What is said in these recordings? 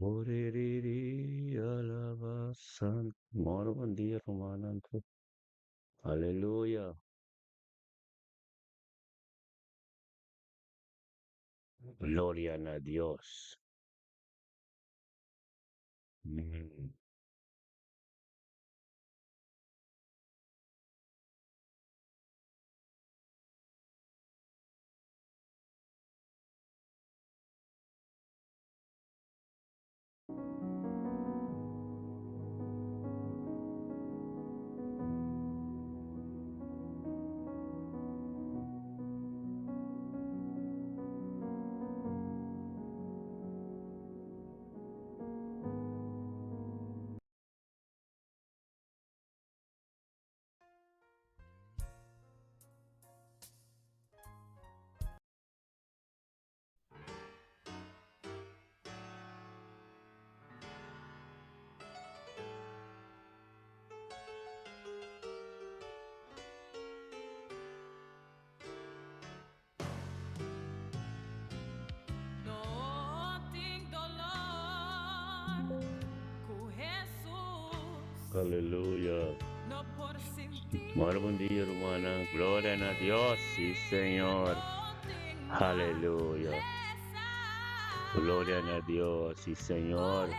Oririri, alaba santo. Moro bom dia, rumannan. Aleluya. Gloria na Dios. No tin dolor cu Hesus. Aleluya. No por sinti. Moro bon dia, rumannan. Gloria na Dios, sí, Señor. Aleluya. Gloria na Dios, sí, Señor.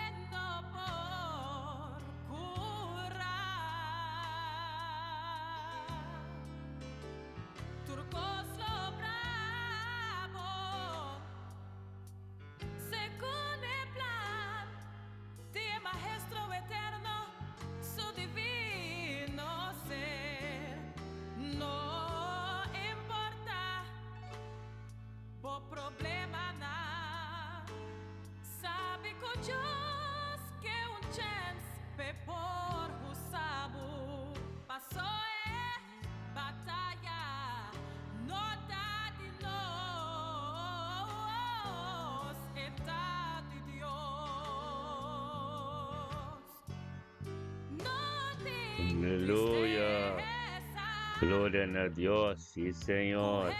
Aleluya. Gloria na Dios, sí, Señor.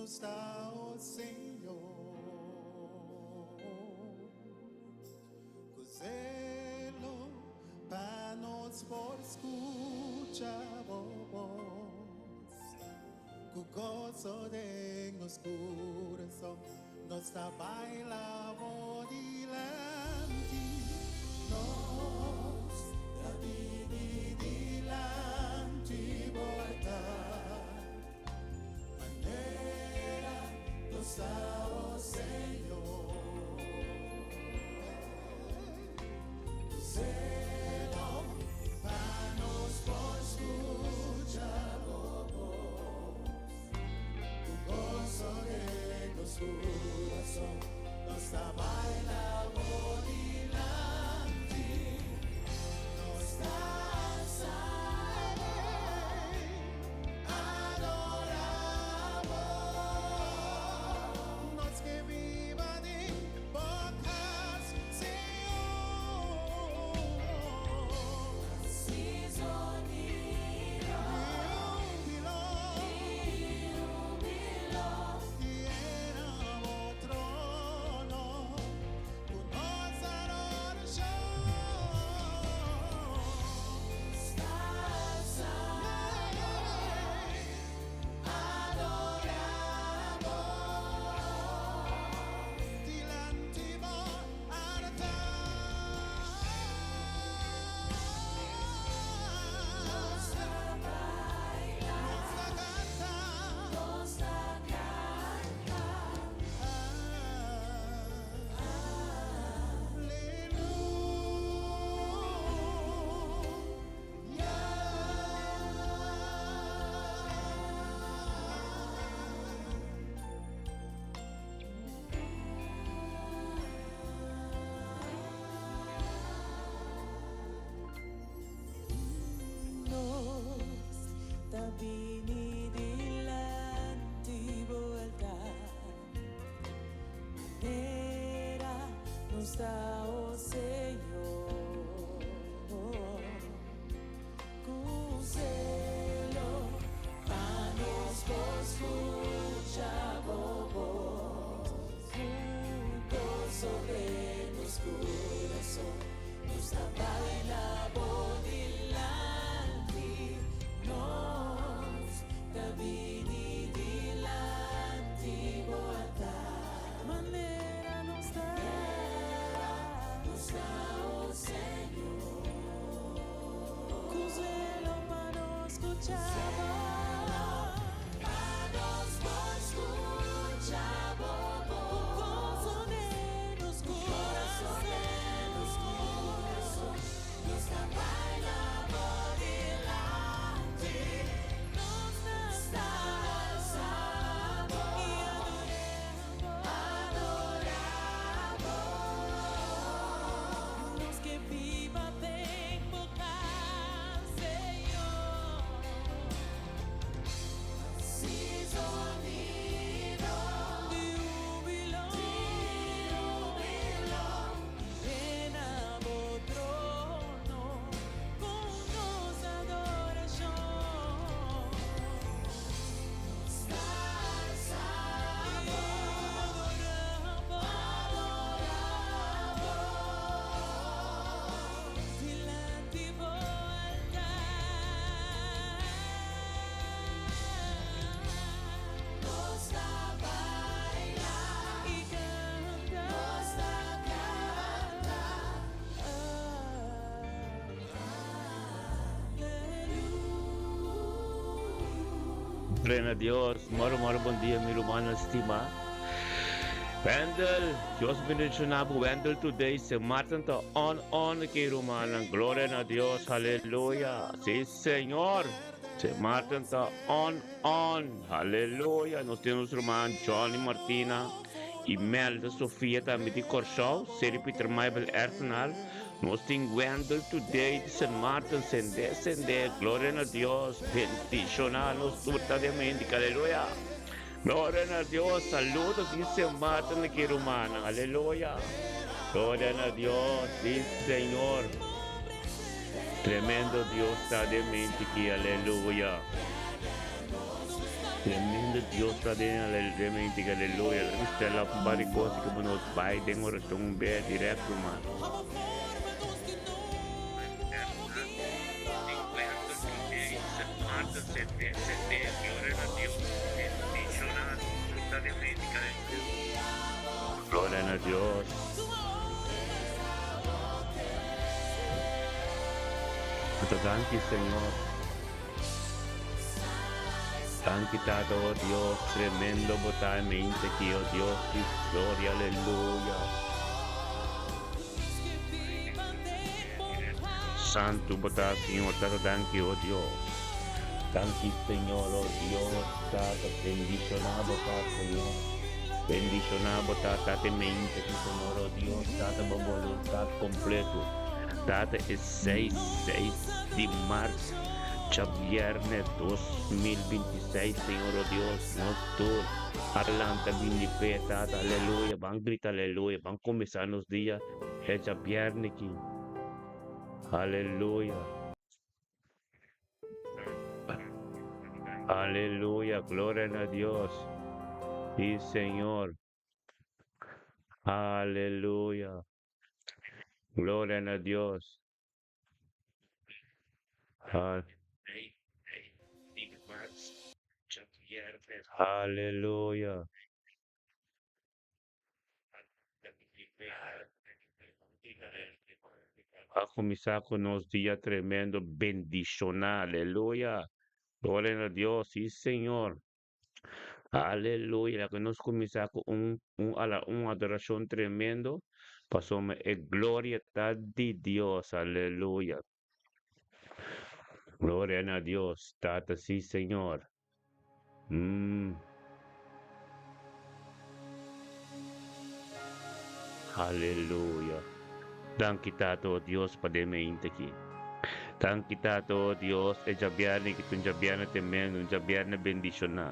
Nos ta, o Señor, Cu zelo pa nos por scucha bo voz, Cu gozo den nos curazon nos ta baila bo dilanti. Nos ta bini dilanti bo altar, Manera nos ta, o Señor. Cu zelo pa nos por scucha bo voz, Cu gozo den nos curazon nos ta baila bo dilanti. Nos ta alsa, adora bo. Nos ke biba den bo cas, Señor. Si zonido Jubilo, jubilo, yena bo trono cu nos adoracion. Ta alsa, adora bo. Dilanti bo altar. Nos ta baila, Nos ta canta. nos ta canta. Aleluya. Nos ta bini dilanti bo altar. Manera nos ta, o Señor. Cu zelo pa nos por scucha bo voz. Cu gozo den nos curazon, nos ta baila bo dilanti. Nos ta bini dilanti bo altar. Manera nos ta, nos ta, o Señor. Cu zelo pa nos scucha Pa nos por scucha bo voz. Gozo den nos curazon, nos ta baila bo dilanti. Nos ta alsa y adora bo. Nos ke biba den bo cas, Señor. Si zonido di jubilo, jubilo, yena bo trono cu nos adoracion. Nos ta alsa, adora bo, adora bo. Dilanti bo altar. Nos ta baila y canta, nos ta canta. Aleluya. Gloria na Dios. Moro moro bon dia, mi ruman stima. Wendel, Dios bendiciona bo Wendel today. Sint Maarten ta on on aki ruman. Gloria na Dios. Aleluya. Si, Señor. Sint Maarten ta on on. Aleluya. Nos tin ruman Johnny Martina. Imelda Sofia tambe di Corsou. Seri Peter Maibel Ertenal. Nos tin Wendel today di Sint Maarten. Sende, sende. Gloria na Dios. Bendiciona nos tur ta den mente. Aleluya. Gloria na Dios. Saludos di Sint Maarten aki ruman. Aleluya. Gloria na Dios. Si, Señor. Tremendo Dios ta den mente aki. Aleluya. Tremendo. Tremendo Dios ta den aleluya, aleluya. Laat me stellen op een paar cosas que nos bai den oración be directo man. Gloria na Dios. Danki Señor. Danki Tata, oh Dios, tremendo bo ta e mente aki, oh Dios di gloria, aleluya. Santu bo ta, Señor, Tata, danki, oh Dios. Danki, Señor, oh Dios, Tata, bendiciona bo ta, Señor. Bendiciona bo ta, Tata, e mente aki, Señor, oh Dios, Tata, bo voluntad completo. Tata, e seis, seis di mart. Djabièrnè 2026 Señor o Dios nos tur a lanta bini p'e Tata aleluya ban grita aleluya ban kuminsá nos dia e djabièrnè ki aleluya aleluya gloria na Dios si Señor aleluya gloria na Dios. Aleluya. A kuminsá ku nos dia tremendo bendishoná. Aleluya. Gloria na Dios. Sí, Señor. Aleluya. Laga nos kuminsá ku un un ala un adorashon tremendo, pasobra e gloria ta di Dios. Aleluya. Gloria na Dios, Tata, sí, Señor. Mm. Aleluya. Danki Tata, oh Dios, pa den mente aki. Danki Tata, oh Dios, e djabièrnè ki ta un djabièrnè tremendo, un djabièrnè bendishoná.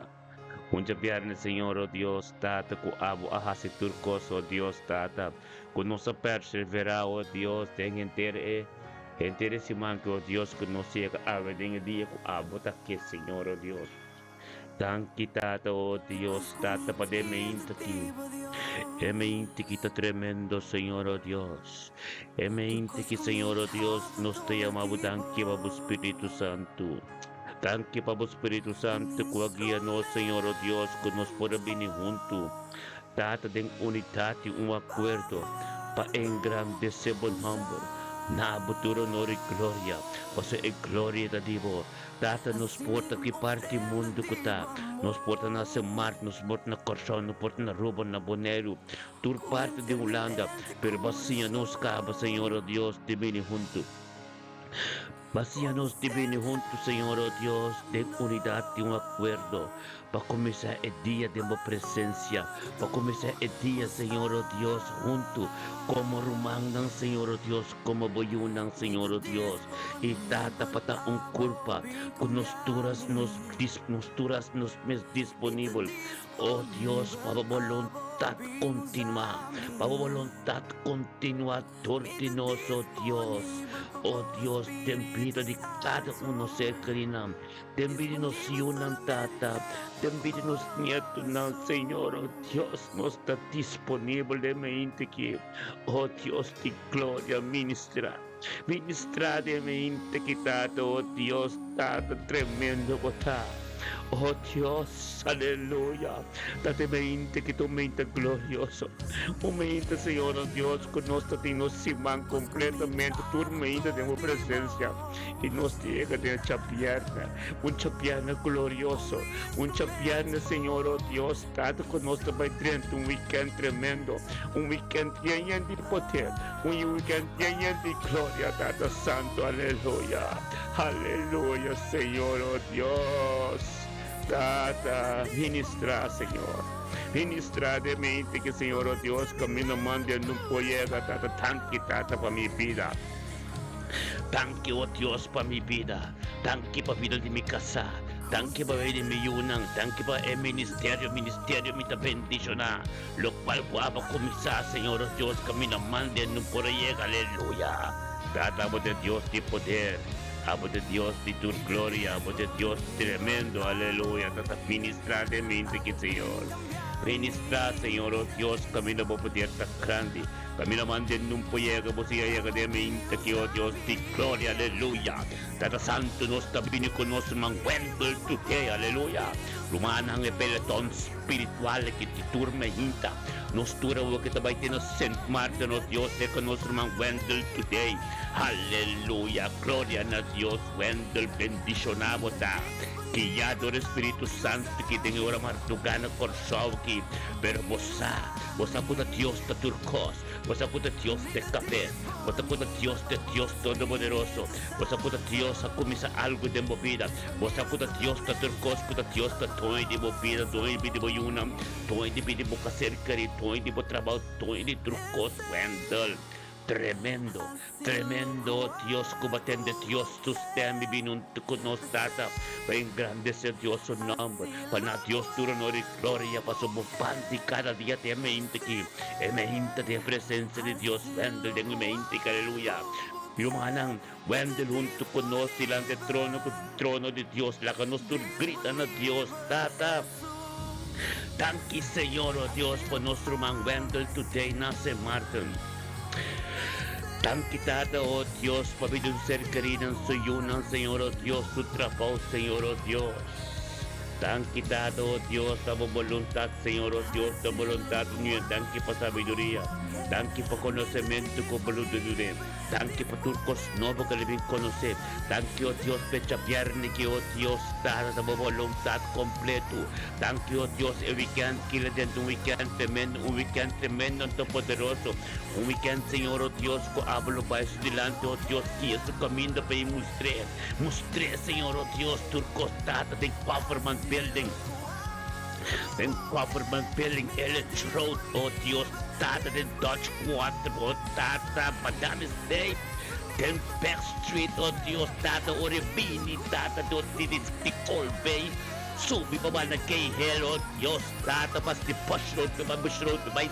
Un djabièrnè, Señor, oh Dios, Tata, ku abo a hasi tur kos, oh Dios, Tata, ku nos a perseverá, oh Dios, den henter e henter e siman ki, oh Dios, ku nos yega awe den e dia ku abo ta ke, Señor, oh Dios. Danki Tata, oh Dios, Tata, pa den mente aki. E mente ki ta tremendo, Señor, oh Dios. E mente ki, Señor, oh Dios, nos ta yama bo danki pa bo Spiritu Santu. Danki pa bo Spiritu Santu ku a guia nos, Señor, oh Dios, ku nos por a bini huntu, Tata, den unidat i un akuerdo pa engrandesé bo nòmber. Na bo tur honor i gloria, pasobra e gloria ta di bo. Tata, nos por ta ki parti mundu ku ta. Nos por ta na Sint Maarten, nos por ta na Kòrsou, nos por ta na Aruba, na Boneiru, tur parti di Hulanda. Pero bo a siña nos kaba, Señor, o Dios, di bini huntu. Bo a siña nos di bini huntu, Señor, o Dios, den unidat di un akuerdo, pa kuminsá e dia den bo presensia, pa kuminsá e dia, Señor, o Dios, huntu komo rumannan, Señor, o Dios, komo bo yunan, Señor, o Dios. I Tata pa ta un kulpa ku nos tur a nos nos tur a nos mes disponibel, o Dios, pa bo boluntat kontinuá, pa bo boluntat kontinuá dor di nos, o Dios, o Dios, den bida di kada un nos ser kerinan, den bida di nos yunan, Tata, den bida di nos nietunan, Señor, o Dios, nos ta disponibel den mente aki, o Dios di gloria, ministra. Ministrá den mi hinte ki Tata, oh Dios, Tata, tremendo bo ta. Oh Dios, aleluya. Tata mi hinte ki ta un mente glorioso. Un mente, Señor, oh Dios, ku nos ta tin nos siman kompletamente tur mente den bo presensia. I nos ta yega den e djabièrnè, un djabièrnè glorioso, un djabièrnè, Señor, oh Dios, Tata, ku nos ta bai drenta un wikènt tremendo, un wikènt yen yen di poder. Un weekend bien yen di gloria, Tata Santo, aleluya, aleluya, Señor, oh Dios. Tata, ministra, Señor. Ministra den mente que, Señor, oh Dios, camino mande no por yega, Tata, danki, Tata, pa mi vida. Danki, oh Dios, pa mi vida. Danki pa vida di mi kasá. Danki pa vida di mi yunan. Danki pa e ministerio, ministerio mi ta bendishoná. Lokual ku abo kuminsá, Señor nos Dios, kaminda mande no por a yega. Aleluya! Tata, bo ta e Dios di poder. Abo ta Dios di tur gloria, abo ta Dios tremendo, aleluya. Tata ministra den mente ki Señor. Ministra, Señor, oh Dios, kaminda bo poder ta grandi. Kaminda man den nun por yega, bo si a yega den mente ki, oh Dios di gloria, aleluya. Tata Santu, nos ta bini ku nos man wendel today, aleluya. Rumannan, e peloton spiritual ki di tur mehinta. Nos tur awor ki ta bai te na Sint Maarten, oh Dios, seka nos ruman Wendel today. Aleluya, gloria na Dios, Wendel bendiciona bo ta. Guia dor e Spiritu Santu ki den e ora marduga na Corsou aki. Pero bo sa, bo sa cu ta Dios ta tur cos. Bo sa cu ta Dios ta e cabes. Bo sa cu ta Dios ta e Dios Todopoderoso. Bo sa cu ta Dios a cuminsa algo den bo bida. Bo sa cu ta Dios ta tur cos, cu ta Dios ta doño di bo bida, doño di bo yunan, doño di di bo caser kerí, doño di bo trabao, doño di tur cos. Wendell. Tremendo, tremendo, Dios cu bo tende Dios su stem y bini hunto cu nos Tata pa engrandece Dios su nomber, pa na Dios tur honor y gloria pasobra bo pan di cada dia ta e mente aki, e mente den presencia di Dios Wendel den e mente aki, aleluya. Rumannan, Wendel hunto cu nos dilanti e trono cu trono di Dios, laga nos tur grita na Dios, Tata, Danki Señor o Dios pa nos ruman Wendel today na Sint Maarten. Danki Tata o Dios pa bida su ser kerinan, su yunan Señor o Dios, su trabou Señor o Dios. Danki Tata o Dios pa bo boluntad Señor o Dios, ta boluntad nuye. Danki pa sabiduria. Danki pa konosementu ku bo lo dun'e. Danki pa tur kos nobo ku el a bin konosé. Danki, o Dios, p'e djabièrnè ki, o Dios, Tata, ta bo boluntat kompletu. Danki, o Dios, e wikènt kila den ta un wikènt tremendo, un wikènt tremendo anto poderoso. Un wikènt, Señor, o Dios, ku abo lo bai su dilanti, o Dios, guia su kaminda pa i mustr'é. Mustr'é, Señor, o Dios, tur kos, Tata, den Government Building. Den Government Building, Elledge Road, o Dios, Tata, den Dutch Quarter, o Tata, Madame State, den Beck Street, o Dios, Tata, ora e bini, Tata, dor di di di Colbay, subi pa banda Gay Hill, o Dios, Tata, pas di Bush Road, pa Bush Road, pa bai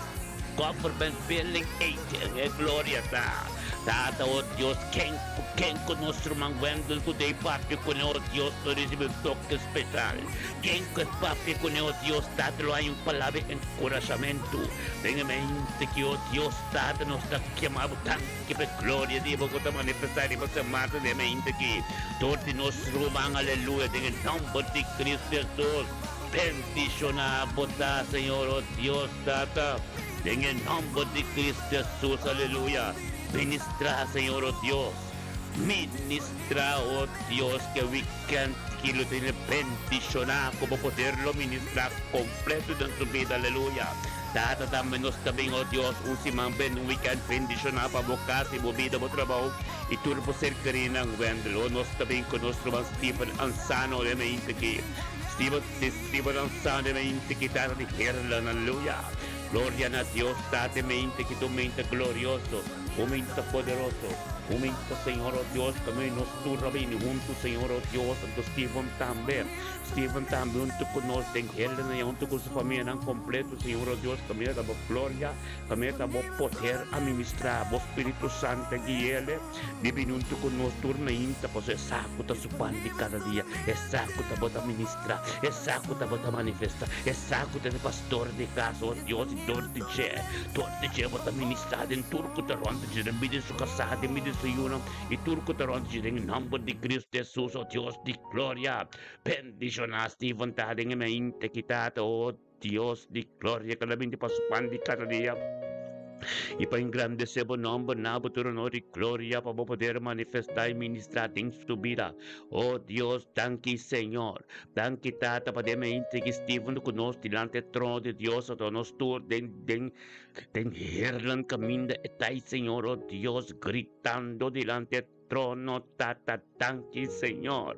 Government Building, ey den e gloria ta. Tata, o Dios, ken ku ken ku nos ruman Wendell ku ta e papia kuné, o Dios, lo risibi un toke speshal. Ken ku e papia kuné, o Dios Tata, lo haña un palabra di enkurashamentu. Den e mente ki, o Dios Tata, nos ta kema bo danki pa e gloria di bo ku ta manifestá riba semana den e mente aki dor di nos ruman. Aleluya! Den e nòmber di Cristo Hesus, bendishoná bo ta, Señor, o Dios Tata, den e nòmber di Cristo Hesus. Aleluya! Ministrá, Señor, o Dios. Ministra, oh Dios, ke weekend ki lo tene bendiciona cu bo poder lo ministra completo den su bida, aleluya. Tata tambe nos ta bin, oh Dios, un siman ben, un weekend bendiciona pa bo cas y bo bida, bo trabao y tur bo ser kerinan, Wendel. Oh, nos ta bin cu nos ruman Steven Ansano den mente ki. Steven, Steven Ansano den mente ki, Tata di Heerlen, aleluya. Gloria na Dios, Tata, mente ki tu mente glorioso. Momento poderoso, momento Señor oh Dios, kami nos tur a bini huntu Señor oh Dios, anto Steven tambe, Steven tambe huntu ku nos den Helena i huntu ku su famianan kompleto Señor oh Dios, kami ta bo gloria, kami ta bo poder a ministra, bo Spiritu Santo a guiele di bini huntu ku nos tur mainta, pasobra e sa ku ta su pan di kada dia, e sa ku ta bo ta ministra, e sa ku ta bo ta manifesta, e sa ku ta e pastor di kas oh Dios, i dor di dje, dor di dje bo ta ministra. Sa den tur ku ta rònt dje den bida di su kasá, den bida di su yunan, i tur ku ta rònt dje den nòmber di Kristu Hesus, o Dios di gloria. Bendishoná Steven ta den e mente ki Tata, o Dios di gloria, ku el a bini pa su pan di kada dia, i pa engrandesé bo nòmber na bo tur honor i gloria, pa bo poder manifestá i ministrá den su bida. O Dios, danki Señor. Danki Tata pa den mente ki Steven ku nos dilanti e trono di Dios, anto nos tur den den Den hernan kaminda e ta i Señor, o Dios, gritando dilanti e trono, Tata, danki, Señor.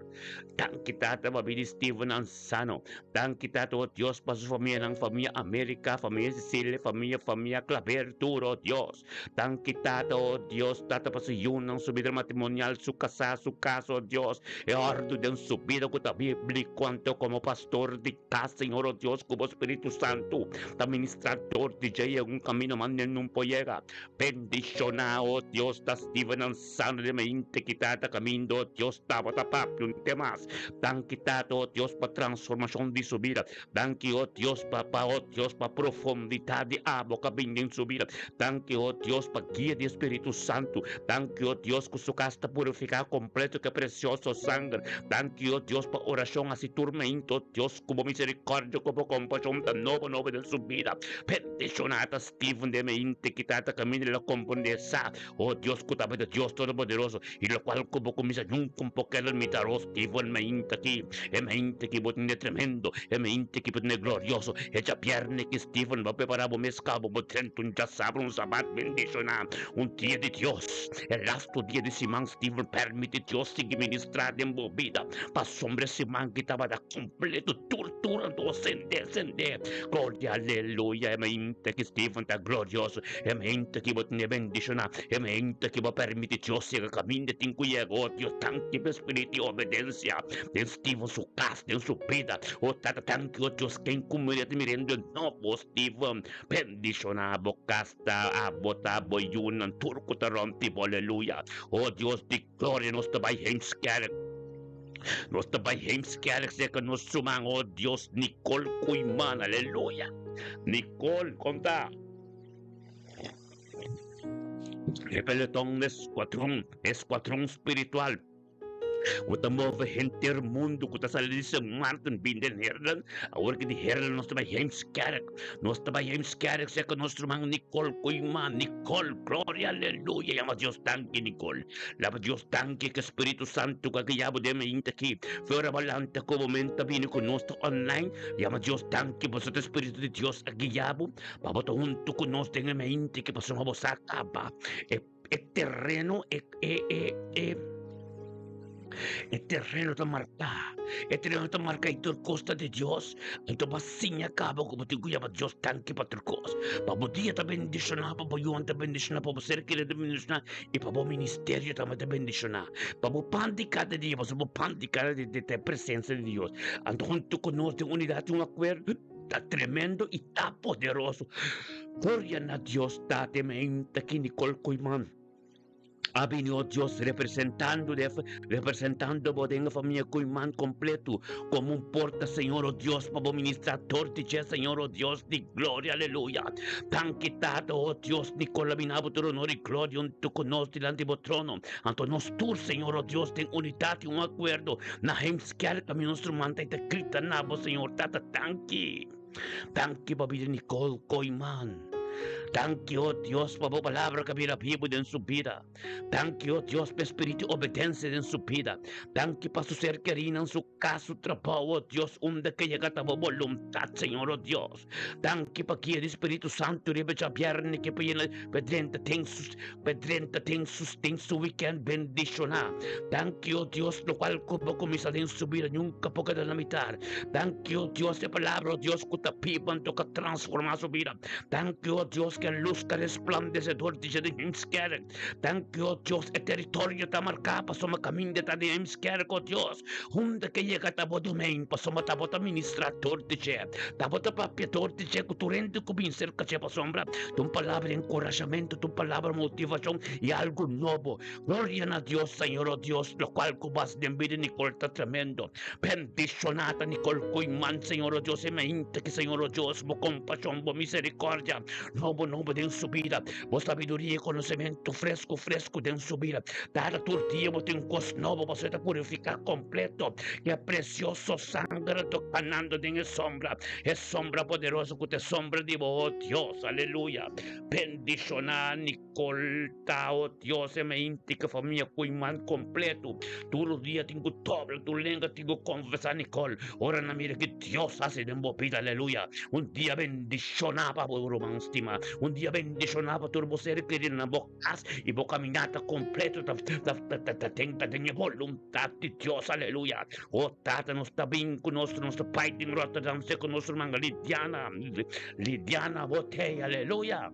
Danki, Tata, pa bini Stevennan sano. Danki, Tata, o Dios, pa su famianan, famia America, famia Cecilia, famia, famia Claver, tur, o Dios. Danki, Tata, o Dios, Tata, pa su yunan, su bida matrimonial, su kasá, su kas, o Dios, e òrdu den su bida ku ta bíbliko, anto komo pastor di kas, Señor, o Dios, ku bo Spiritu Santu ta ministra dor di dje i un camino mande nun por yega. Bendiciona, oh Dios, ta Steven Ansano de mainta. mente ki Tata kaminda, oh Dios, tabata papia un te mas. Danki Tata, oh Dios, pa transformashon di su bida. Danki, oh Dios, pa pa, oh Dios, pa profundidat di abo ku a bini den su bida. Danki, oh Dios, pa guia di e Spiritu Santu. Danki, oh Dios, ku su kas ta purifiká kompleto ku e presioso sanger. Danki, oh Dios, pa orashon hasi tur meinto, oh Dios, ku bo miserikòrdia ku bo kompashon ta nobo nobo den su bida. Bendishoná ta Steven den meinte ki ta ta kaminda el a komprondé sa, oh Dios, ku tabata Dios Todopoderoso i lokual ku bo kuminsá nunka un por keda mitar, oh Steven, meinte aki, e meinte ki bo tene tremendo, e meinte ki bo tene glorioso, e djabièrnè ki Steven bo prepará bo mes kaba bo drenta un djasabra, un sabat bendishoná, un dia di Dios, e lastu dia di siman, Steven, pèrmití Dios sigui ministrá den bo bida, pasobra e siman ki tabata kompleto tur tur anto sendé sendé. Gloria aleluya e mente ki Steven ta glorioso e mente ki bo tene bendishoná e mente ki bo permiti Dios yega kaminda tin ku yega oh Dios danki pa e spiritu di obedensia den Steven su kas den su bida oh tata danki oh Dios ken ku mira ta mirando e nobo Steven bendishoná bo kas ta abo ta bo yunan tur ku ta rònt di bo aleluya oh Dios di Gloria nos ta bai Heemskerk Nos ta bai Heemskerk serka nos ruman oh Dios Nicole Koeiman aleluya Nicole kon ta E peloton escuadron escuadron spiritual ku ta move henter mundu ku ta sali di Sint Maarten bin den Heerlen awor ki di Heerlen nos ta bai Heemskerk nos ta bai Heemskerk serka nos ruman Nicole Koeiman Nicole gloria aleluya yama Dios danki Nicole Laba Dios danki ku Spiritu Santu ku a guia bo den mainta aki. Flor a bo lanta ku bo menta bini ku nos ta online. Yama Dios danki pasobra ta Spiritu di Dios a guia bo pa bo ta huntu ku nos den e mainta aki pasobra bo sa kaba e e tereno e e e e e tereno ta marká. E tereno ta marká i tur kos ta di Dios. Anto bo a siña kaba ku bo tin ku yama Dios danki pa tur kos. Pa bo dia ta bendishoná, pa bo yunan ta bendishoná, pa bo ser kerí ta bendishoná. I pa bo ministerio tambe ta bendishoná. Pa bo pan di kada dia, pasobra bo pan di kada dia ta e presensia di Dios. Anto huntu ku nos den unidat i un akuerdo ta tremendo i ta poderoso. Gloria na Dios Tata meinta ki Nicole Koeiman a bini, o Dios, representando de representando bo den e famia Koeiman kompleto komo un porta, Señor, o Dios, pa bo ministra dor di dje, Señor, o Dios di gloria, aleluya. Danki Tata, o Dios, Nicola bina bo tur honor i gloria huntu ku nos dilanti bo trono. Anto nos tur, Señor, o Dios, den unidat i un akuerdo na Heemskerk, ami nos ruman ta i ta grita na bo, Señor Tata, danki. Danki pa bida Nicole Koeiman. Danki, o Dios, pa bo palabra ku a bira bibu den su bida. Danki, o Dios, pa e spiritu di obedensia den su bida. Danki pa su ser kerinan, su kas, su trabou, o Dios, unda ke yega ta bo boluntat, Señor, o Dios. Danki pa guia di Spiritu Santu riba djabièrnè ke pa yena pa drenta den su pa drenta den su den su wikènt bendishoná. Danki, o Dios, lokual ku bo kuminsá den su bida nunka por keda na mitar. Danki, o Dios, e palabra, o Dios, ku ta biba anto ka transformá su bida. Danki, o Dios, ku e lus ta resplandesé dor di dje den Heemskerk. Danki, o Dios, e teritorio ta marká pasobra kaminda ta den Heemskerk, o Dios. Unda ke yega ta bo domein, pasobra ta bo ta ministrá dor di dje. Ta bo ta papia dor di dje ku tur hende ku bin serka dje pasobra ta un palabra di enkorashamentu, ta un palabra motivashon i algu nobo. Gloria na Dios, Señor, o Dios, lokual ku bas den bida Nicole ta tremendo. Bendishoná ta Nicole Koeiman, Señor, o Dios, e mainta ki, Señor, o Dios, bo kompashon, bo miserikòrdia, nobo nobo den su bida, bo sabiduria i konosementu fresku fresku den su bida. Tata, tur dia bo tin kos nobo pasobra e ta purifiká kompleto. E presioso sanger ta kanando den e sombra, e sombra poderoso ku ta e sombra di bo, o Dios. Aleluya! Bendishoná Nicole. Colta, oh Dios, e mainti ke famia Koeiman kompleto. Tur dia tin ku dobla tur lenga tin ku konfesá Nicole. Ora nan mira ke Dios hasi den bo bida, aleluya. Un dia bendishoná pa bo ruman stimá. Un dia bendishoná pa tur bo ser kerido na bo kas i bo kaminata kompleto ta ta ta ta den ta den e boluntat di Dios, aleluya. Oh Tata, nos ta bin ku nos nos ta bai den Rotterdam seko nos ruman Lidiana, Lidiana Botey, aleluya.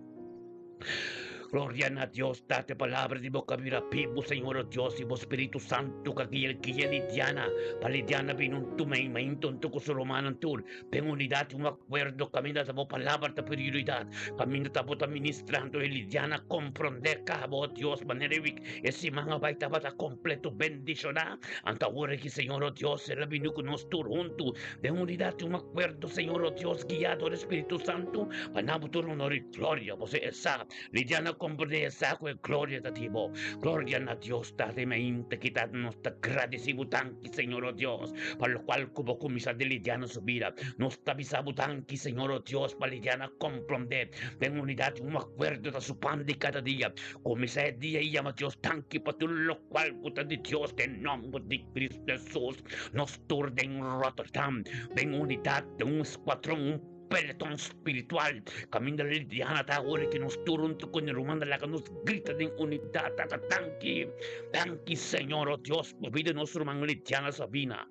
Gloria na Dios, Tata, palabra di bo kabira bibu, Señor, o Dios, i bo Spiritu Santu ka guia guia Lidiana, pa Lidiana bini un tumei mainta huntu ku su rumannan tur, den unidat i un akuerdo, kaminda ta bo palabra ta prioridat, kaminda ta bo ta ministrando i Lidiana komprondé kaba, o Dios, manera e wik e siman a bai tabata kompleto bendishoná. Anto awor aki, Señor, o Dios, el a bini ku nos tur huntu den unidat i un akuerdo, Señor, o Dios, guiá dor e Spiritu Santu, pa nan bo tur honor i gloria. Bo e sa, Lidiana komprendé e sa ku e gloria ta di bo. Gloria na Dios, Tata i Mainta, ki Tata nos ta gradisí bo danki, Señor, o Dios, pa lokual ku bo kuminsá di Lidiana su bida. Nos ta bisa bo danki, Señor, o Dios, pa Lidiana komprendé den unidat i un akuerdo ta su pan di kada dia. Kuminsá e dia i yama Dios danki pa tur lokual ku ta di Dios den nòmber di Kristu Hesus. Nos tur den Rotterdam, den unidat, den un skuadron, un peletòn spiritual. Kaminda Lidiana ta awor ki nos tur huntu ku e rumannan laga nos grita den unidat, Tata danki, danki Señor, o Dios, pa bida nos ruman Lidiana Sabina.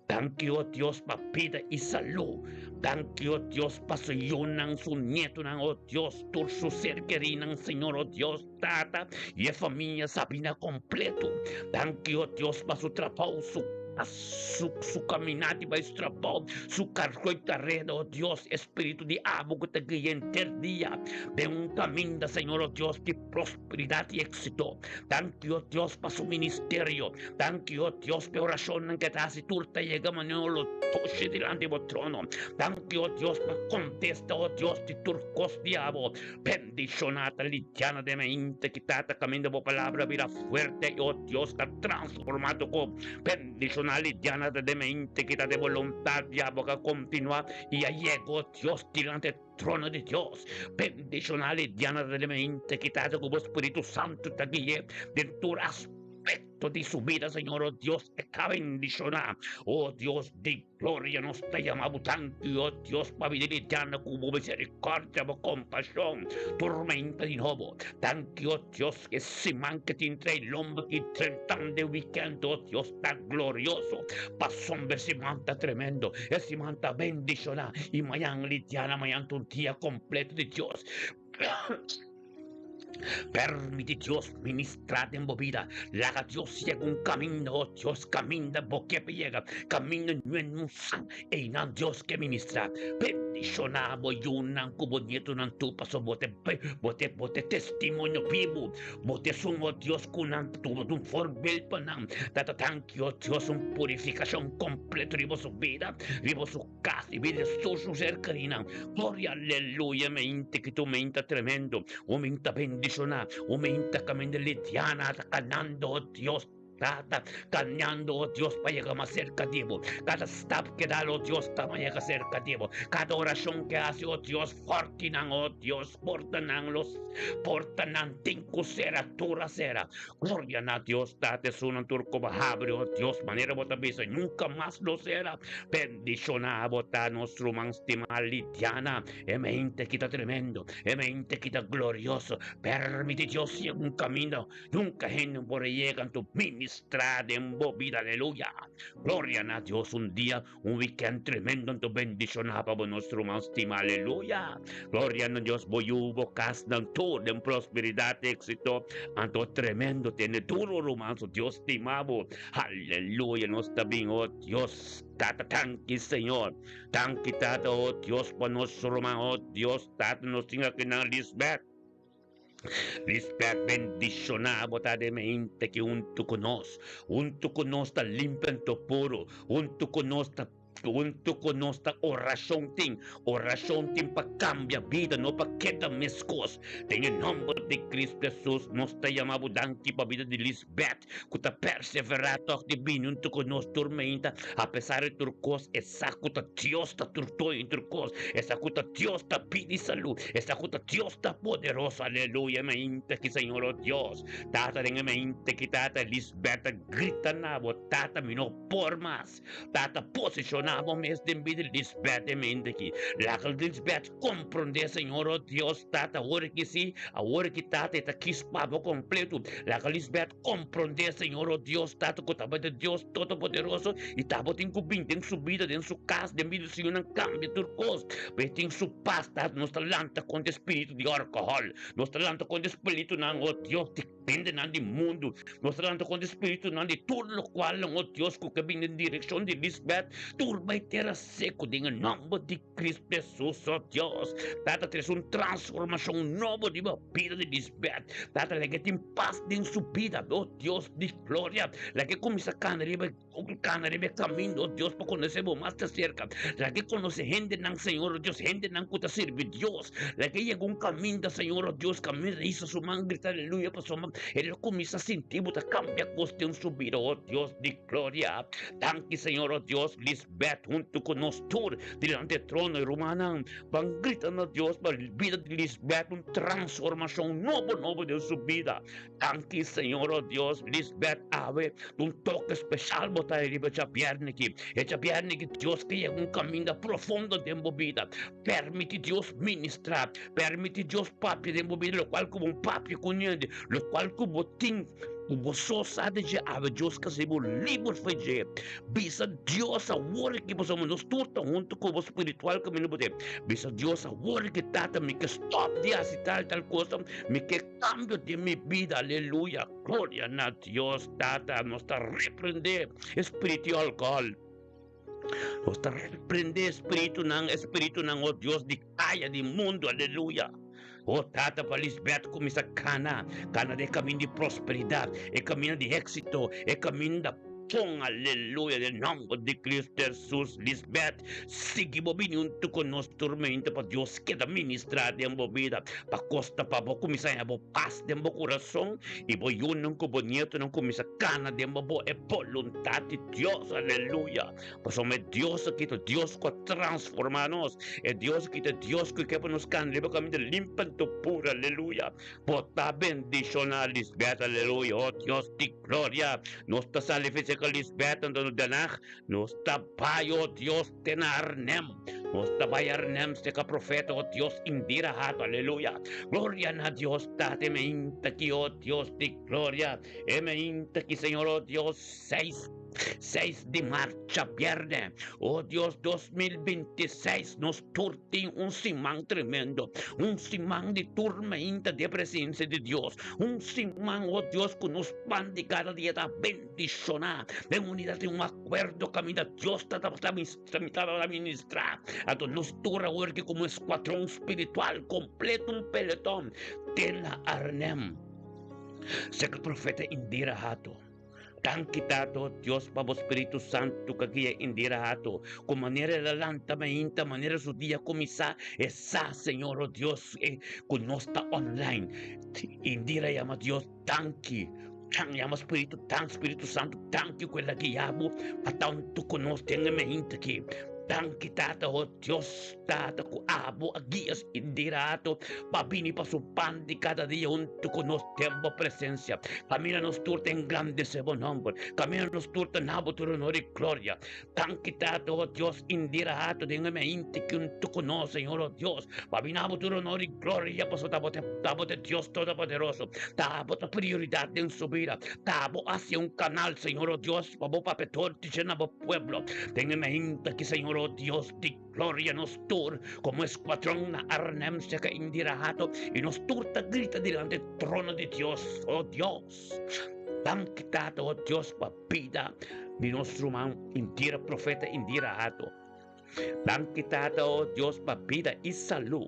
Danki, o Dios, pa bida i salú. Danki, o Dios, pa su yunan, su nietonan, o Dios, tur su ser kerinan, Señor, o Dios, Tata, i e famia Sabina kompleto. Danki, o Dios, pa su trabou, su su, su kaminati bai su trabou, su kargo i tareda, o Dios, espíritu di abo ku ta guia henter dia den un kaminda, Señor, o Dios, di prosperidat i éksito. Danki, o Dios, pa su ministerio. Danki, o Dios, pa e orashonnan ku e ta hasi tur ta yega manera lo toshi dilanti bo trono. Danki, o Dios, pa kontesta, o Dios, di tur kos di abo. Bendishoná ta Lidiana den mente ki tata kaminda bo palabra bira fuerte i, o Dios, ta transformá tur kos. Bendishoná Lidiana ta den mente ki ta den boluntat di abo ka kontinuá i a yega, o Dios, dilanti e trono di Dios. Bendishoná Lidiana ta den mente ki tata ku bo Spiritu Santu ta gui'é den tur aspekto di su bida, Señor, oh Dios, e ta bendishoná. Oh Dios di gloria, nos ta yama bo danki, oh Dios, pa bida eterna ku bo misericordia, bo kompashon, tormenta di nobo. Danki, oh Dios, e siman ke tin trae lomba ki trentando e weekend, oh Dios, ta glorioso. Pasobra e siman ta tremendo, e siman ta bendishoná, i mañan Lidiana, mañan ta un dia kompleto di Dios. Permiti Dios ministra den bo bida. Laga Dios yega un kaminda, oh Dios, kaminda bo ke pa yega, kaminda nuen no sa, einan Dios ke ministra. Bendishoná bo yunan ku bo nietonan tur, pasobra bo te bo te bo te testimonio bibu. Bo ta esun, oh Dios, ku nan ta tuma un voorbeeld pa nan. Tata, danki, oh Dios, un purifikashon kompleto riba su bida, riba su. Casi bida su su ser kerinan. Gloria aleluya mente ki tu menta tremendo. O menta bendiciona. O menta caminda lidiana ta canando oh Dios. Tata, caminando, oh Dios, pa llega más cerca de bo. Cada stap que da, oh Dios, ta pa llega cerca de bo. Cada oración que hace, oh Dios, fortinan, oh Dios, portanan los, portanan, tinku sera, tura sera. Gloria na Dios, Tata, esunnan tur ku bo habri, oh Dios, manera bo ta bisa, nunka mas lo sera. Bendishoná bo ta nos ruman stimá Lidiana, e mente aki ta tremendo, e mente aki ta glorioso. Permiti Dios siña un kaminda nunka hende no por a yega anto ministrá den bo bida, aleluya. Gloria na Dios, un dia Un weekend tremendo anto bendishoná pa bo nos ruman stima aleluya gloria na Dios bo yu bo kasnan tur den prosperidat éxito anto tremendo tene duro ruman so Dios stima bo aleluya nos ta bin oh Dios tata tanki Señor tanki tata oh Dios pa nos ruman oh Dios tata nos tin akinan Lisbeth. Lisbeth bendishoná bo ta den mente ki huntu ku nos, huntu ku nos ta limpia anto puru, huntu ku nos ta huntu ku nos ta orashon tin, orashon tin pa kambia bida no pa keda meskos. Den e nòmber di Kristu Hesus nos ta yama bo danki pa bida di Lisbeth ku ta perseverá tòg di bini huntu ku nos tur meinta apesar di tur kos e sa ku ta Dios ta tur toi en tur kos e sa ku ta Dios ta pidi salú e sa ku ta Dios ta poderoso aleluya e meinta ki Señor o Dios tata den e meinte ki tata Lisbeth ta grita na bo tata mi no por mas tata posiciona. Bendishoná bo mes den bida di Lisbeth e mente aki. Laga Lisbeth komprondé, Señor, o Dios Tata, awor aki sí, awor aki Tata, e ta kis pa bo kompleto. Laga Lisbeth komprondé, Señor, o Dios Tata, ku tabata Dios Todopoderoso i tabatin ku bin den su bida, den su kas, den bida di su yunan, kambia tur kos. Pa e tin su pas, Tata. Nos ta lanta kontra e spiritu di alkohòl. Nos ta lanta kontra e spiritunan, o Dios, di hendenan di mundu. Nos ta lanta kontra e spiritunan di tur lokualnan, o Dios, ku ke bin den direkshon di Lisbeth. Tur bai tera seku den e nòmber di Kristu Hesus, o Dios. Tata, trese un transformashon nobo riba bida di Lisbeth. Tata, laga e tin pas den su bida, o Dios di gloria. Laga e kuminsá kana riba Kana riba e kaminda, o Dios, pa konosé bo mas di serka. Laga e konosé hendenan, Señor, o Dios, hendenan ku ta sirbi Dios. Laga e yega un kaminda, Señor, o Dios, kaminda hisa su man, grita aleluya, pasobra el a kuminsá sinti bo ta kambia kos den su bida, o Dios di gloria. Danki, Señor, o Dios, Lisbeth huntu ku nos tur dilanti e trono. E rumannan ban grita na Dios pa bida di Lisbeth, un transformashon nobo nobo den su bida. Danki Señor o Dios, Lisbeth awe un toke special bo ta riba djabièrnè aki. E djabièrnè ki Dios ke yega un kaminda profundo den bo bida. Permiti Dios ministra, permiti Dios papia den bo bida lokual ku bo no papia ku niende, lokual ku bo tin ku bo so sa di dje awe Dios ke hasi bo liber for dje. Bisa Dios awor aki pasobra nos tur ta huntu ku bo spiritual kaminda bo te. Bisa Dios awor aki Tata mi ke stòp di hasi tal tal cosa, mi ke Cambio den mi bida, aleluya, gloria na Dios Tata, nos ta reprende espiritu di alcohol, nos ta reprende espiritunan, espiritunan, oh Dios, di caya, di mundo, aleluya. Oh Tata, pa Lisbeth cuminsa cana, cana den e caminda di prosperidad, e caminda di exito, e caminda bon, aleluya, den nomber di Cristo Jesus, Lisbeth, sigui bo bini hunto cu nos tur mente pa Dios keda ministra den bo bida. Pa kosta pa bo kuminsá haña bo pas den bo kurason i bo yunan ku bo nietonan kuminsá kana den bo bo e boluntat di Dios. Aleluya! Pasobra e Dios aki ta Dios ku a transformá nos. E Dios aki ta Dios ku ke pa nos kana riba kaminda limpi anto puru. Aleluya! Bo ta bendishoná Lisbeth. Aleluya! O Dios di gloria! Nos ta sali fisiká Lisbeth anto nos danag Nos ta bai, o Dios, te na Arnhem. Nos ta bai Arnhem serka profeta, o Dios, Indira Hato. Aleluya. Gloria na Dios, Tata, e meinta ki, o Dios di gloria. E meinta ki, Señor, o Dios, seis, seis di mart, djabierne, o Dios, 2026, nos tur tin un siman tremendo, un siman di tur meinta di e presencia di Dios, un siman, o Dios, ku nos pan di kada dia ta bendishoná. Dishoná den unidat den un akuerdo kaminda Dios ta tabata ministrá. Anto nos tur a wòrdu komo un eskuadron spiritual kompleto, un peleton te na Arnhem. Seka profeta Indira Hato. Danki Tato Dios pa bo Spiritu Santu ku a guia Indira Hato ku manera el a lanta mainta, manera su dia kuminsá, e sa Señor o Dios ku nos ta online. Indira yama Dios danki. Tan yama Spiritu tan Spiritu Santu danki ku el a guia bo pa tantu ku nos den e mehinte aki. Danki Tata o Dios Tata ku abo a guia di rato pa bini pa su pan di kada dia huntu ku nos den bo presensia. Kaminda nos tur ta engrandesé bo nòmber. Kaminda nos tur ta na bo tur honor i gloria. Danki Tata o Dios indi rato den e mehinte aki huntu ku nos Señor o Dios. Pa bini bo tur honor i gloria pasobra ta bo ta bo ta Dios Todopoderoso. Ta bo ta prioridat den su bida. Ta bo hasi un kanal, Señor o Dios, pa bo papia tur dice na bo pueblo. Den e mainta aki, Señor o Dios di gloria, nos tur komo eskuadron na Arnhem seka Indira Hato i nos tur ta grita dilanti e trono di Dios, O Dios. Danki Tata, o Dios, pa bida di nos ruman Indira, profeta Indira Hato. Danki Tata o Dios pa bida i salú.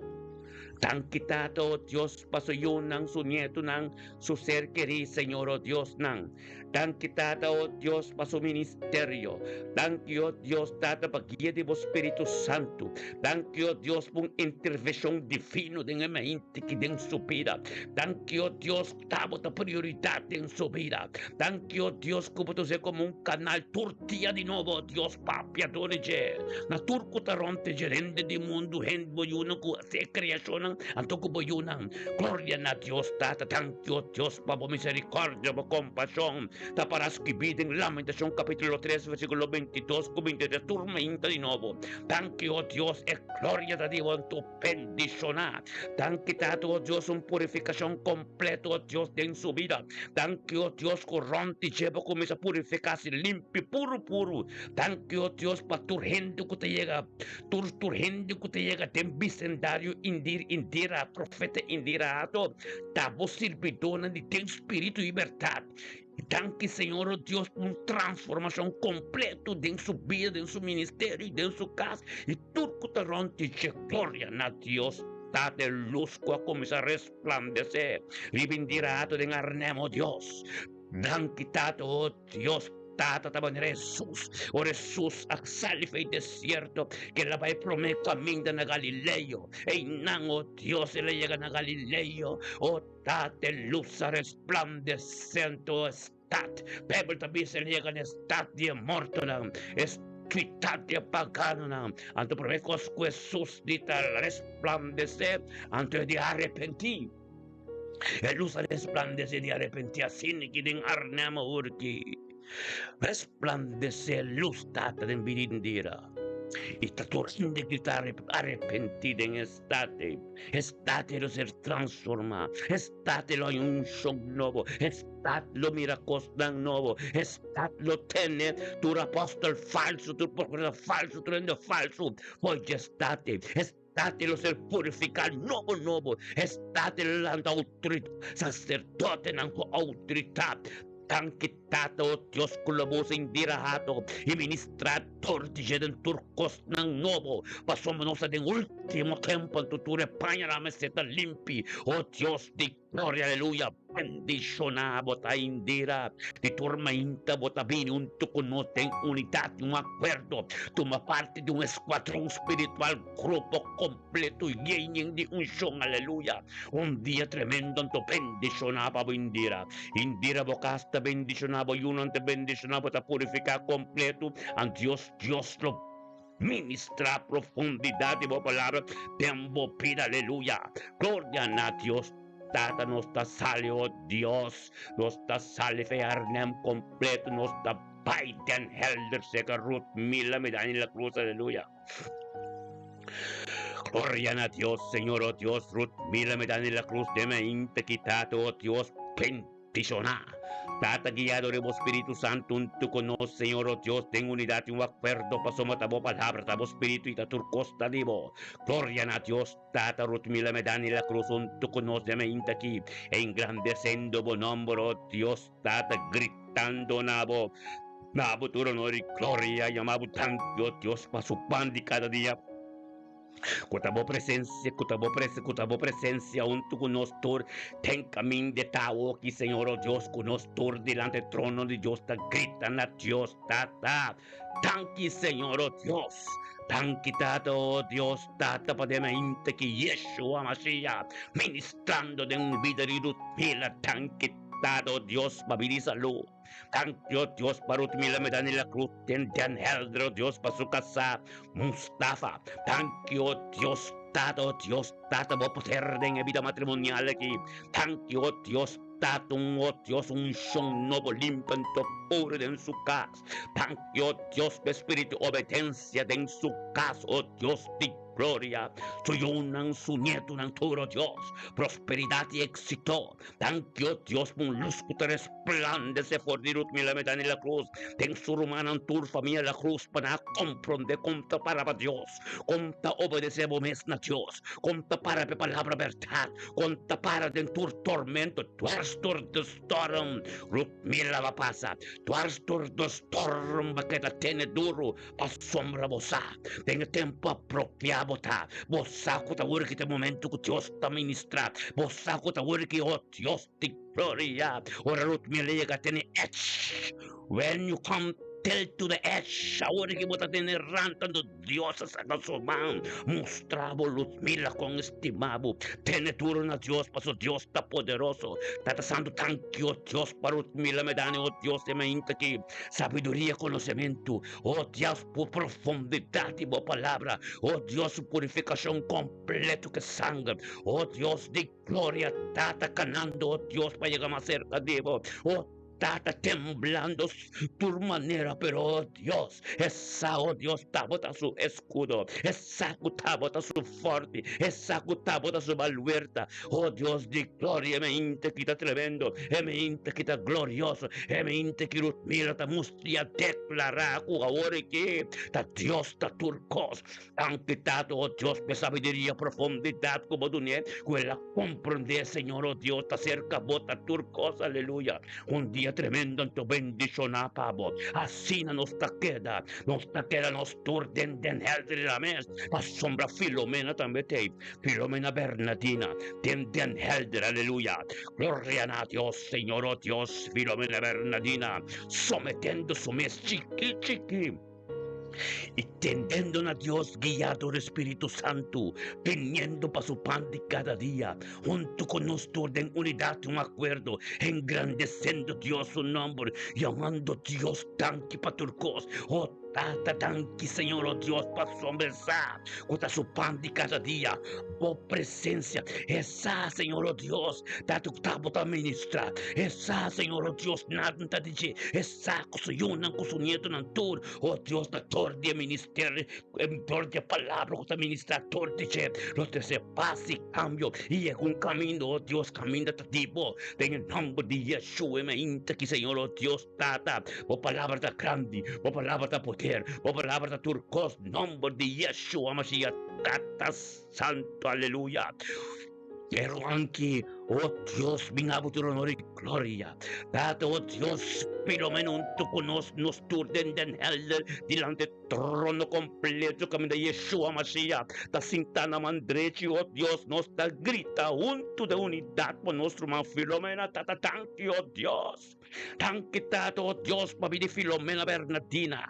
Danki Tata o Dios pa su yunan, su nietunan, su ser kerí, Señor o Diosnan. Danki Tata o Dios pa su ministerio. Danki o Dios Tata pa guia di bo Spiritu Santu. Danki o Dios pa un intervenshon divino den e mente ki den su bida. Danki o Dios ta bo ta prioridat den su bida. Danki o Dios ku bo ta us'é komo un kanal tur dia di nobo, o Dios papia dor di dje na tur ku ta rònt di dje, hende di mundu, hende bo yunan ku hasi e kreashonnan. rumannan, anto ku bo yunan. Gloria na Dios Tata, danki o Dios pa bo miserikòrdia, bo kompashon ta para skibí den Lamentashon kapítulo tres versíkulo bintidos ku bintitres tur mainta di nobo. Danki o Dios, e gloria ta di bo anto bendishoná. Danki Tata o Dios un purifikashon kompleto o Dios den su bida. Danki o Dios ku rònt di dje bo kuminsá purifiká si limpi puru puru. Danki o Dios pa tur hende ku ta yega. Tur tur hende ku ta yega den bisendario Indir Indira, Profeta Indira Hato, ta bo sirbidónan di den spiritu i bèrdat. Danki Señor o Dios pa un transformashon kompleto den su bida, den su ministerio i den su kas i tur ku ta rònt di dje. Gloria na Dios Tata e lus ku a kuminsá resplandesé riba Indira Hato den Arnhem o Dios. Danki Tata o Dios Tata ta manera Hesus ora Hesus a sali for e desierto ke el a bai prome kaminda na Galileo einan o Dios el a yega na Galileo o Tata e lus a resplandese anto e stat Bijbel ta bisa el a yega na e stat di e mortonan e siudat di e paganonan anto prome kos ku Hesus di ta resplandese anto e di arepenti. E lus a resplandesé di arepentí asina ki den Arnhem awor ki. Resplandesé lus Tata den bida Indira. I ta tur hende ki ta arepentí den e stat ei. E stat ei lo ser transformá. E stat ei lo haña un unshon nobo. E stat lo mira kosnan nobo. E stat lo tene tur apòstel falsu, tur profeta falsu, tur hende falsu for dje stat ei. E Estate lo ser purificá nobo nobo. Estate lo lanta autoridad, sacerdotenan cu autoridad. Danki Tata, o Dios cu lo bo sin bira hato y ministrá dor di dje den tur cosnan nobo. Pasobra nos ta den ultimo tempo, anto tur e pañanan mester ta limpi. O Dios di gloria, aleluya, bendiciona bo ta Indira. Di tur mainta bo ta bini hunto cu nos den unidad y un acuerdo. Tuma parti di un escuadron spiritual, grupo completo yen di uncion, aleluya. Un dia tremendo anto bendiciona pa bo Indira. Indira bo cas ta bendiciona, bo yunan ta bendiciona, bo ta purifica completo. Anto Dios, Dios lo ministra profundidad di bo palabra den bo bida, aleluya. Gloria na Dios. Tata nos ta sali o Dios, nos ta sali fe Arnhem completo, nos ta bai Den Helder seca Ruth Mila Medani La Cruz, aleluya. Gloria na Dios, Señor, o Dios, Ruth Mila Medani La Cruz, deme inte quitado, o Dios, bendicioná. Tata guiado de bo Spiritu Santo hunto con nos, Señor, o Dios, den unidad y un acuerdo, pasobra ta bo palabra, ta bo Spiritu y ta tur cos ta di bo. Gloria na Dios, Tata Ruth Mila Medani La Cruz hunto con nos deme inte aki, engrandecendo bo nomber, o Dios, Tata, gritando na bo, na bo tur honor y gloria, yama bo danki, o Dios, pa su pan di cada dia. Ku ta bo presensia, ku ta bo prese, ku ta bo presensia huntu ku nos tur den kamin di ta awoki, Señor, o Dios, ku nos tur dilanti e trono di Dios ta grita na Dios, Tata. Danki, Señor, o Dios. Danki, Tata, o Dios, Tata, pa den ainda ki Yeshua Mashiach ministrando den un bida di Rutmila. Danki, Tata, o Dios, pa bida i salú. Danki, o Dios, pa Rutmila Medani La Cruz den Den Helder, o Dios, pa su kasá Mustafa. Danki, o Dios, Tata, o Dios, Tata, bo poder den e bida matrimonial aki. Danki, o Dios, Tata, un, o Dios, unshon nobo limpi anto puru den su kas. Danki, o Dios, pa e spiritu obedensia den su kas, o Dios di gloria. Su yunan, su nietunan tur, o Dios, prosperidat i éksito. Danki, o Dios, pa un lus ku ta resplandesé for di Rutmila Medani La Cruz den su rumannan tur famia La Cruz pa nan a komprondé kon ta para pa Dios, kon ta obedesé bo mes na Dios, kon ta para pa e palabra bèrdat, kon ta para den tur tormento, dwars dor de storm. Rutmila ba pasa dwars dor de storm ba keda tene duru pasobra bo sa den e tempu apropiá bo ta. Bo sa ku ta wòrdu ki ta e momentu ku Dios ta ministrá. Bo sa ku ta wòrdu ki, oh Dios di gloria, ora Rutmila yega tene edge. When you come. Tell to the edge, awor ki bo ta tene rant anto Dios a saka su man mustra bo Ludmila kon estima bo. Tene duro na Dios paso Dios ta poderoso. Tata Santo tanki o Dios pa Ludmila Medani o Dios e mainta ki sabiduria konosementu o Dios por profundidat di bo palabra o Dios su purifikashon kompleto ke sanger o Dios di gloria Tata kanando o Dios pa yega mas serka di bo o Tata temblando tur manera, pero oh Dios, e sa, oh Dios, tabata su escudo, e sa cu tabata su forti, e sa cu tabata su baluerta. Oh Dios di gloria, e mente ki ta tremendo, e mente ki ta glorioso, e mente ki Ludmila ta mustra declara cu awor aki ta Dios ta tur cos. Danki Tata, oh Dios, p'e sabiduria profundidad cu bo dun'é, cu el a comprendé, Señor, oh Dios, ta cerca bo ta tur cos, aleluya. Un dia tremendo anto bendiciona pa bo. Asina nos ta keda, nos ta keda nos tur den Den Helder la mes, pasobra Filomena tambe t'ei, Filomena Bernadina, den Den Helder, aleluya. Gloria na Dios, Señor, oh Dios, Filomena Bernadina, sometendo su mes chiki chiki. I tendendo na Dios guiá dor e Spiritu Santu, teniendo pa su pan di kada dia, huntu ku nos tur den unidat i un akuerdo, engrandesendo Dios su nòmber, yamando Dios danki pa tur kos. O Tata, danki Señor, o Dios, pasobra e sa ku ta su pan di kada dia, bo presensia. E sa, Señor, o Dios, ta ku ta bo ta ministrá. E sa, Señor, o Dios, nada ta di dje. E sa ku su yunan ku su nietonan tur, o Dios, ta dor di e ministerio, dor di e palabra ku ta ministrá dor di dje, lo trese pas i kambio i yega un kaminda, o Dios, kaminda ta di bo. Den e nòmber di Yeshua e mainta aki, Señor, o Dios Tata, bo palabra ta grandi, bo palabra ta poder, bo palabra ta tur kos, nòmber di Yeshua Mashiach, Tata Santu, aleluya. Pero anke, o Dios, bin abo tur honor i gloria. Tata, o Dios, Filomeno huntu ku nos, nos tur den Den Helder dilanti e trono kompleto kaminda Yeshua Mashiach ta sintá na man drechi, o Dios, nos ta grita huntu den unidat pa nos ruman Filomena. Tata, danki, o Dios. Danki Tata, o Dios, pa bida di Filomena Bernadina.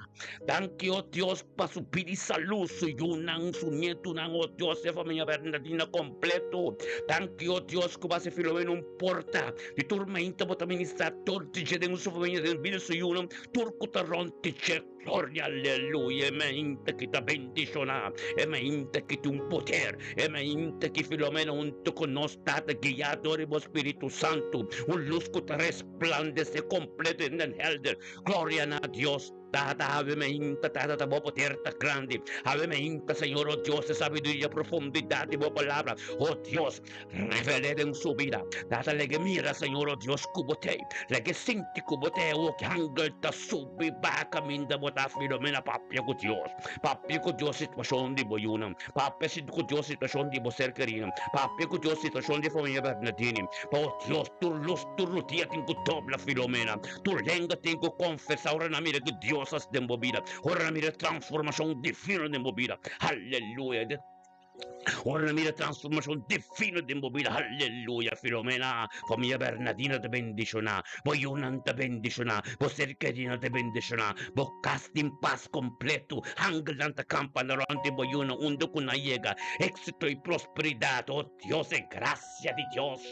Danki, o Dios, pa su bida i salú, su yunan, su nietunan, o Dios, e famia Bernadina kompleto. Danki, o Dios, ku bo hasi Filomena un porta di tur meinta bo ta ministrá tur di dje den su famia, den bida di su yunan, tur ku ta rònt di dje. Gloria, aleluya, e mente ki ta bendishoná, e mente ki tin un poder, e mente ki Filomena huntu ku nos Tata guiá dor di bo Spiritu Santu, un lus ku ta resplandesé kompleto den den helder. Gloria na Dios Tata, awe mente, Tata, ta bo poder ta grandi, awe mente, Señor, o Dios, e sabiduria, profundidat di bo palabra, o Dios, Revel'é den su bida. Tata lege mira, Señor, o Dios, ku bo t'ei. Lege sinti ku bo t'ei awor ki angel ta subi baha kaminda bo ta Filomena papia ku Dios. Papia ku Dios situashon di bo yunan. Papia ku Dios situashon di bo ser kerinan. Papia ku Dios situashon di famia Bernadini. Pa o Dios, tur lus tur rudia tin ku dobla Filomena. Tur lenga tin ku konfesá ora nan mira ki Dios hasi den bo bida. Ora nan mira transformashon divino den bo bida. Aleluya. Ora nan mira transformacion divino den bo bida, aleluya, Filomena, famia Bernadina ta bendiciona, bo yunan ta bendiciona, bo ser kerinan ta bendiciona, bo cas tin pas completo, angelnan ta campa na rond di bo yunan unda cu nan yega, exito y prosperidad, oh Dios, e gracia di Dios,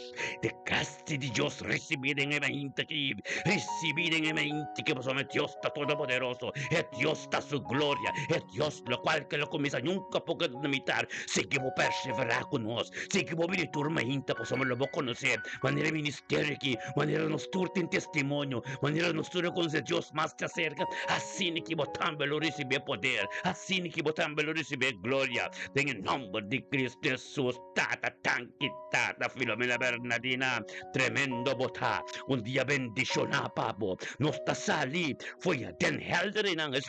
de gracia di Dios ricibi den e mainta aki, ricibi den e mainta aki, pasobra Dios ta todopoderoso, e Dios ta su gloria, e Dios locual ke lo cuminsa nunca por keda na mitar. Sigui bo persevera cu nos, sigui bo bini tur mainta pasobra lo bo conoce manera e ministerio aki, manera nos tur tin testimonio, manera nos tur a conoce Dios mas te acerca, asina ki bo tambe lo ricibi e poder, asina ki bo tambe lo ricibi e gloria, den e nomber di Cristo Jesus. Tata tanki Tata Filomena Bernadina, tremendo bo ta, un dia bendiciona pa bo, nos ta sali fo'i den helder e nan e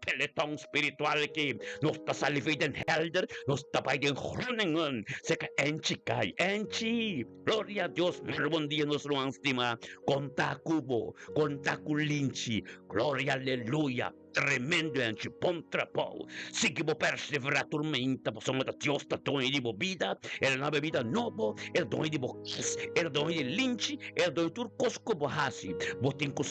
peletòn spiritual aki, nos ta sali fo'i den helder, nos ta bai den Groningen, seka Enchi kai, Enchi, gloria a Dios, mano bon dia nos ruman stima, konta ku bo, konta ku Linchi, gloria aleluya. Tremendo enchi, bon trabou. Sigui bo perseverá tur meinta pasobra ta Dios ta doño di bo bida, El a na bo bida nobo, El ta doño di bo kas, El ta doño di linchi, El ta doño tur kos ku bo hasi. Bo tin ku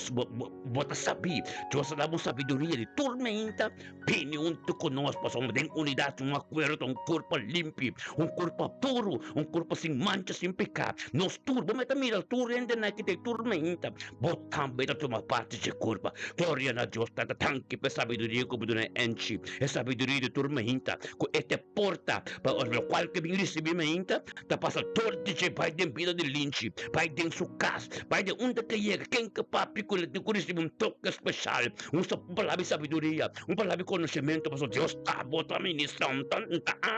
bo ta sabí, Dios a da bo sabiduria di tur meinta, bini huntu ku nos pasobra den unidat un akuerdo ta un kurpa limpi, un kurpa puru, un kurpa sin mancha, sin piká. Nos tur, bo mester mira tur hendenan ki ta tur meinta. Bo tambe ta tuma parti dje kurpa. Gloria na Dios Tata, danki pa e sabiduria ku bo duna Angie, e sabiduria di tur mainta ku e ta e porta pa lokual ke bin risibí mainta ta pasa dor di dje bai den bida di Linchi, bai den su kas, bai den unda ke yega, ken ke papia ku el tin ku risibí un toke speshal, un palabra di sabiduria, un palabra di konosementu pasobra Dios ta bo ta ministra, un ta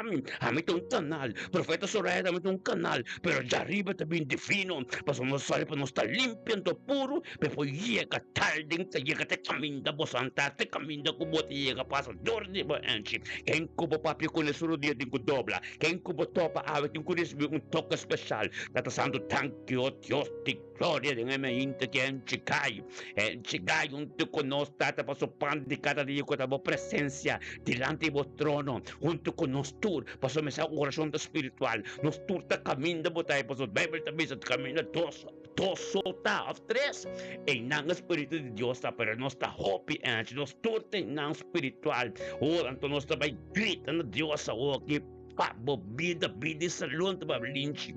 ami, ami ta un kanal, Profeta Soraya tambe ta un kanal. Pero djariba ta bin divino, pasobra nos sabi pa nos ta limpio anto puru, pa e por yega tal den ta yega te kaminda bo santa, te kaminda ku bo ta yega pasa dor di bo enchi. Ken ku bo papia ku ne suru dia tin ku dobla, ken ku bo topa awe tin ku risibi un toke speshal. Tata Santu, danki o Dios di gloria den e mainta ki enchi kai, enchi gai huntu ku nos, Tata, pa su pan di kada dia ku ta bo presensia dilanti bo trono huntu ku nos tur. Pasobra mi sa un orashon ta spiritual. Nos tur ta kaminda bo ta ei, pasobra Beibel ta bisa kaminda dos, dos so ta òf tres, einan e spiritu di Dios ta, pero nos ta hopi ènchi, nos tur ta einan spiritual. Oh, anto nos ta bai grita na Dios awor aki pa bo bida, bida i salú anto pa linchi.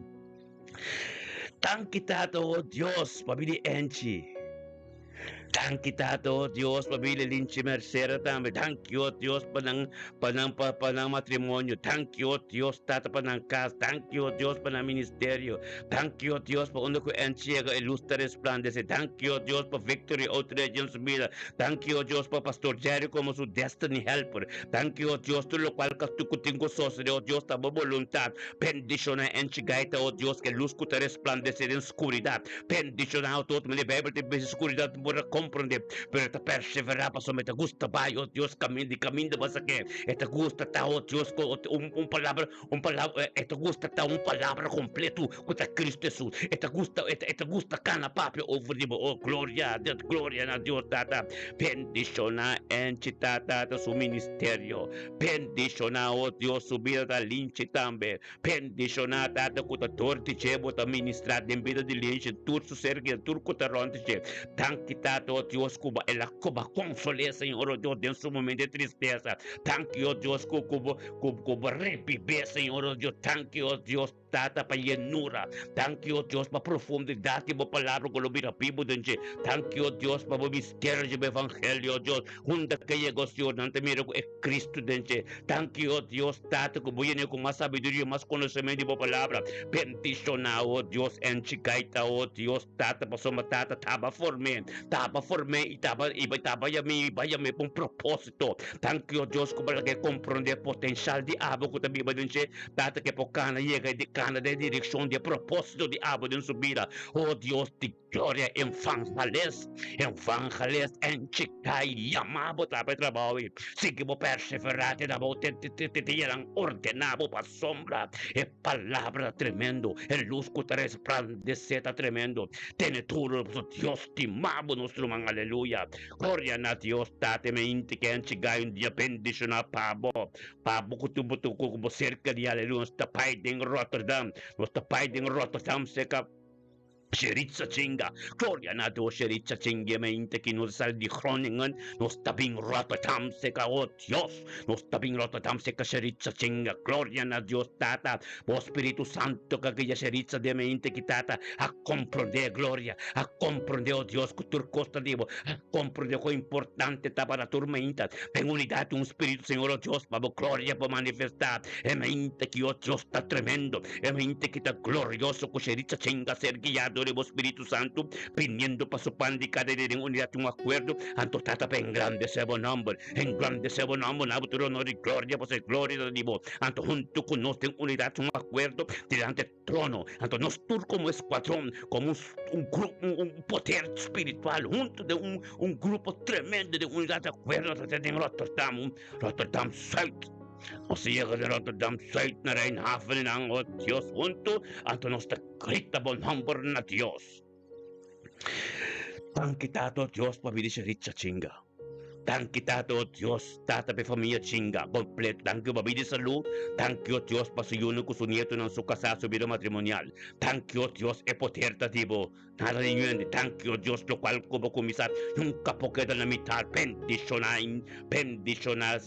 Danki Tata, oh Dios, pa bida i ènchi. Danki Tata, oh Dios, pa bida Linchi Mercera tambe. Danki, oh Dios, pa nan, pa nan, pa, pa nan matrimonio. Danki, oh Dios, Tata, pa nan kas. Danki, oh Dios, pa nan ministerio. Danki, oh Dios, pa unda ku Angie yega e lus ta resplandece. Danki, oh Dios, pa Victory Outreach den su bida. Danki, oh Dios, pa Pastor Jerry komo su destiny helper. Danki, oh Dios, tur lokual ku ku tin ku sosode, oh Dios, ta bo boluntat. Bendishona Angie Gaita, oh Dios, ku e lus ku ta resplandece den skuridat. Bendicionado todo mi Bijbel te bes oscuridad no por comprende, pero ta persevera pasobra mi ta gusta bai, oh Dios, caminda y caminda basa ke e ta gusta ta, oh Dios, cu un un palabra, un palabra, e ta gusta ta un palabra completo cu ta Cristo Jesus, e ta gusta, e ta gusta cana papia over di bo, oh gloria, gloria na Dios Tata, bendiciona Angie Tata su ministerio, bendiciona, oh Dios, su bida ta linchi tambe. Bendishoná Tata ku ta dor di dje, bo ta ministrá den bida di Linche, tur su ser kerido, tur ku ta rònt di dje. Danki Tata, o Dios, ku bo el a ku bo a konsol'é, Señor, o Dios, den su momento di tristesa. Danki, o Dios, ku ku bo ku ku bo rebib'é, Señor, o Dios. Danki, o Dios, Tata, pa yenura. Danki, o Dios, pa profundidat di bo palabra ku lo bira bibu den dje. Danki, o Dios, pa bo misterio di bo evangelio, o Dios. Unda ke yega, o Señor, nan ta mira ku e Cristo den dje. Danki, o Dios Tata, ku bo yene ku mas sabiduria i mas konosementu di bo Palabra. Bendishoná, o Dios, enchi gaita, o Dios Tata, pasobra Tata taba form'é, taba form'é i taba i taba yam'é i bai yam'é pa un propósito. Danki, o Dios, ku bo laga e komprondé e potenshal di abo ku ta biba den dje, Tata, ku e por kana yega i kana den e direkshon di e propósito di abo den su bida. O Dios di. Gloria Evangelis, Evangelis enchi kai yama bo ta pa e trabou ei. Sigui bo perseverá te na bo te te te te dianan ordená bo pasobra e palabra ta tremendo, e lus ku ta resplandesé ta tremendo. Tene duro pasobra Dios stima bo nos ruman aleluya. Gloria na Dios Tata mi inti ke enchi gai un dia bendishoná pa bo, pa bo ku tur bo ku bo serka di aleluya nos ta bai den Rotterdam, nos ta bai den Rotterdam seka. Sheritza Chinga, Gloria na Dios Sheritza Chinga mente ki nos sali di Groningen, nos ta bin Rotterdam seka oh Dios, nos ta bin Rotterdam seka Sheritza Chinga, Gloria na Dios Tata, bo Spiritu Santo ka guia Sheritza den mente ki Tata a comprende Gloria, a comprende oh Dios ku tur kos ta di bo, a comprende kon importante ta para tur mente den unidad un Spiritu Señor oh Dios pa bo gloria por manifesta e mente ki oh Dios ta tremendo. E hende ki ta glorioso ku Sheritza Chinga ser guiá dor di bo Spiritu Santu, biniendo pa su pan di kada dia den unidat i un akuerdo, anto Tata pa engrandesé bo nòmber, engrandesé bo nòmber na bo tur onor i gloria, pasobra e gloria ta di bo. Anto huntu ku nos den unidat i un akuerdo dilanti e trono, anto nos tur komo eskuadron, komo un grupo, un poder spiritual huntu den un un grupo tremendo den unidat i akuerdo ta den Rotterdam, Rotterdam Zuid. Nos a yega den Rotterdam Zuid na Rijnhaven i nan, oh Dios, huntu, anto nos ta grita bo nomber na Dios. Danki Tata, oh Dios, pa bida Sheritza Chinga. Danki Tata o Dios, Tata pa e famia chinga completo. Danki pa bida y salud. Danki o Dios pa su yunan cu su nietonan, su casá, su bida matrimonial. Danki o Dios e poder ta di bo. Nada di ñuende. Danki o Dios locual cu bo cuminsa nunca por keda na mitad. Bendiciona bendiciona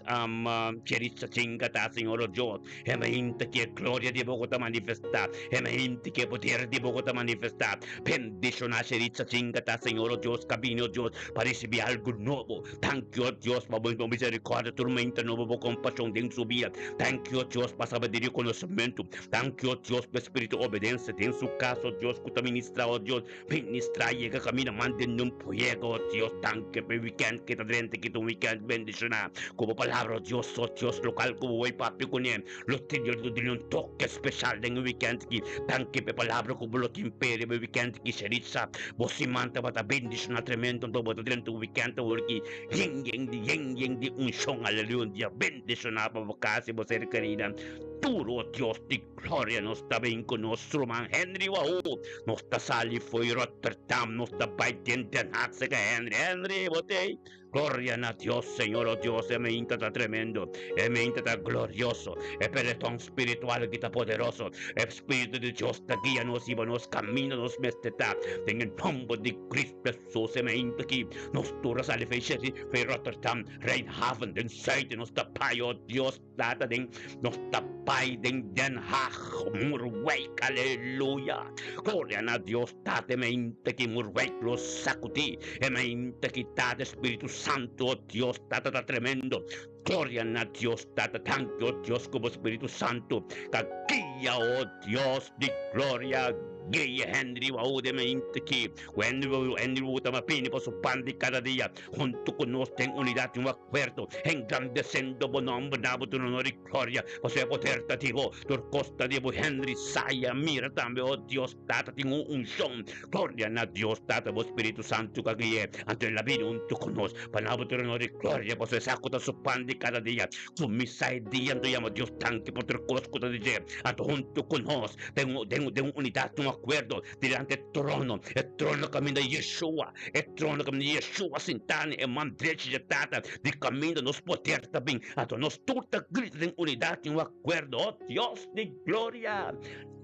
Cherissa chinga ta Señor o Dios. E mainta ki e gloria di bo cu ta manifesta. E mainta ki e poder di bo cu ta manifesta. Bendiciona Cherissa chinga ta Señor o Dios. Cabini o Dios pa ricibi algo nobo. Danki o Dios pa bo misericordia tur mainta nobo bo compasion den su bida. Danki o Dios pa sabiduria y conocimento. Danki o Dios pa e spiritu obedencia den su cas o Dios cu ta ministra o Dios. Ministra yega camina manden un puyega o Dios. Danki pa e weekend ki ta drenta ki ta un weekend bendiciona cu bo palabra o Dios o Dios local cu bo bay papia cune lo tin lo tin un toke special den e weekend ki. Danki pa e palabra cu bo lo tin p'e riba e weekend ki Sheritza bo siman tabata bendiciona tremendo anto bo ta drenta un weekend awor ki yen yen di yen yen di uncion aleluya un dia bendiciona pa bo cas y bo ser kerida. Tur o Dios di gloria nos ta bin cu nos ruman Henry Wahoo. Nos ta sali fo'i Rotterdam, nos ta bai den Den Haag seca Henry. Henry, bo t'ey? Gloria na Dios, Señor, o Dios, e meinta ta tremendo, e meinta ta glorioso, e peletón spiritual aki ta poderoso, e Spiritu di Dios ta guia nos hiba nos caminda nos mester ta, den e nomber di Cristo Jesus, e meinta aki nos tur a sali fo'i fo'i Rotterdam, Rijnhaven, den zuid, nos ta bai, o Dios. Tata den nos ta bai den Den Haag, Moerwijk, aleluya. Gloria na Dios Tata e mente ki Moerwijk lo sakudí, e mente ki Tata Spiritu Santu, o Dios Tata ta tremendo. Gloria na Dios Tata, danki o Dios ku bo Spiritu Santu ta guia, o Dios di gloria, guia Henry Waude e mente ki Henry Henry Waude ta bini pa su pan di kada dia. Huntu ku nos den unidat i un akuerdo, engrandesendo bo nòmber, na bo tur honor i gloria, pasobra e poder ta di bo, tur kos ta di bo. Henry Saya, mira tambe, o Dios Tata, tin un unshon. Gloria na Dios Tata, bo Spiritu Santu ku a gui'é, anto el a bini huntu ku nos, pa na bo tur honor i gloria, pasobra esaki ku ta su pan di kada dia. Kuminsá e dia, anto yama Dios danki pa tur kos ku ta di dje, anto huntu ku nos, den un unidat i un akuerdo, Dilanti e trono, e trono kaminda Yeshua, e trono kaminda Yeshua sintá na e man drechi dje Tata, di kaminda nos poder ta bin. Anto nos tur ta grita den unidat i un akuerdo, O Dios di gloria!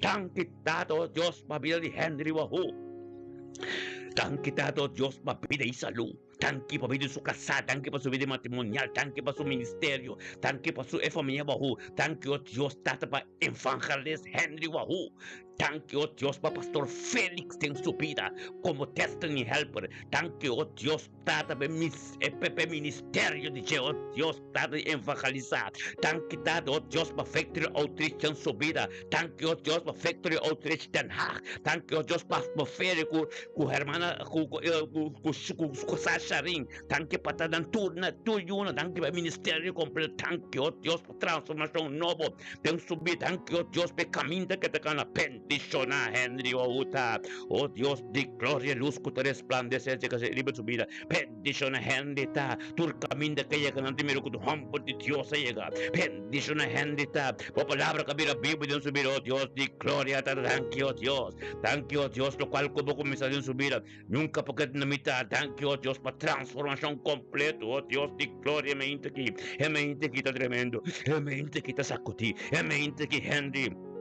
Danki, Tata, o Dios, pa bida di Henry Wahoo. Danki, Tata, o Dios, pa bida i salú. Danki pa bida di su kasá, danki pa su bida matrimonial, danki pa su ministerio, danki pa su e famia Wahoo. Danki, o Dios, Tata, pa Evangelist Henry Wahoo. Danki, o Dios, pa Pastor Felix den su bida komo Destiny Helper. Danki, o Dios Tata, pa e ministerio di dje, o Dios Tata, di evangelisá. Danki, Tata, o Dios, pa Victory Outreach den su bida. Danki, o Dios, pa Victory Outreach Den Haag. Danki, o Dios, pa atmosfera ku ku hermana ku ku Sasha Ring. Danki pa ta nan tur na tur yuna. Danki pa e ministerio kompleto. Danki, o Dios, pa transformashon nobo. Den su bida, danki, o Dios, p'e kaminda ke ta kana. Bendishoná Henry Outa, o Dios di gloria, lus ku ta resplandesé riba su bida. Bendishoná Henry ta, tur kaminda ke yega nan ta mira ku tur hòmber di Dios a yega. Bendishoná Henry ta, bo palabra ka bira bibu den su bida, o Dios di gloria. Ta danki, o Dios, danki, o Dios, lokual ku bo kuminsá den su bida. Nunca por keda na mitad. Danki, oh Dios, pa transformacion completo. Oh Dios di gloria, e mente aki, e mente aki ta tremendo. E mente aki ta sacudi. E mente aki, Henry.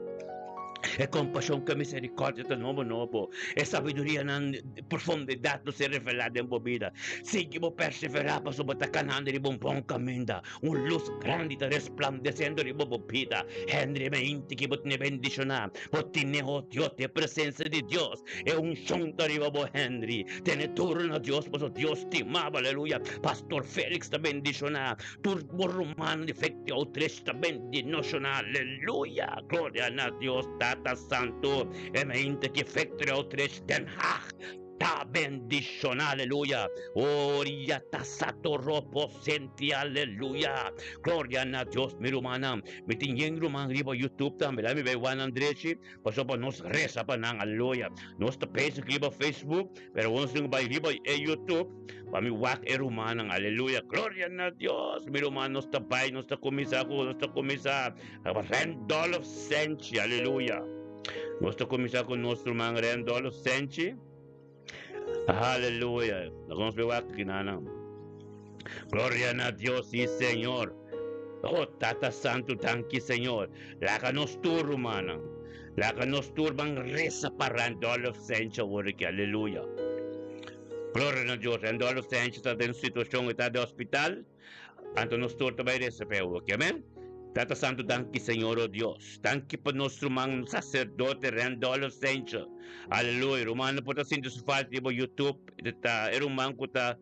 E compasion cu e misericordia ta nobo nobo. E sabiduria nan profundidad lo ser revelá den bo bida. Sigui bo perseverá pasobra bo ta canando riba un bon caminda. Un lus grandi ta resplandeciendo riba bo bida. Henry, mente ki bo tene bendicioná. Bo tene, oh Dios, e presencia di Dios. E unshon ta riba bo Henry. Tene duro na Dios paso Dios stima bo aleluya. Pastor Felix ta bendiciona. Tur bo rumannan di Fecti Outreach ta bendinoshona aleluya. Gloria na Dios Tata Santo. E mente ki Factory Outreach Den Haag ta bendiciona aleluya. Oria ta sato ropo senti aleluya. Gloria na Dios mi rumannan. Mi tin yen ruman riba YouTube tambe. Laat mi bay wan nan drechi. Pasobra pa nos resa pa nan, aleluya. Nos ta bezig riba Facebook, pero nos tin ku bai riba e YouTube pa mi wak e rumannan, aleluya. Gloria na Dios! Mi ruman, nos ta bai, nos ta kuminsá ku, nos ta kuminsá Randolph Senchi, aleluya. Nos ta kuminsá ku nos ruman Randolph Senchi, aleluya. Nos bai wak kinanan. Gloria na Dios, si Señor. Oh, Tata Santu, danki Señor. Laga nos tur, rumannan. Laga nos tur ban resa pa Randolph Sencho awor aki. Aleluya. Gloria na Dios. Randolph Sencho ta den situacion, e ta den hospital. Anto nos tur ta bai resa pa e awor aki. Amen. Tata Santu, danki Señor, oh Dios. Danki pa nos ruman sacerdote Randolph Sencho. Aleluya. Rumannan por ta sinti su falta riba YouTube. Ta e ruman ku ta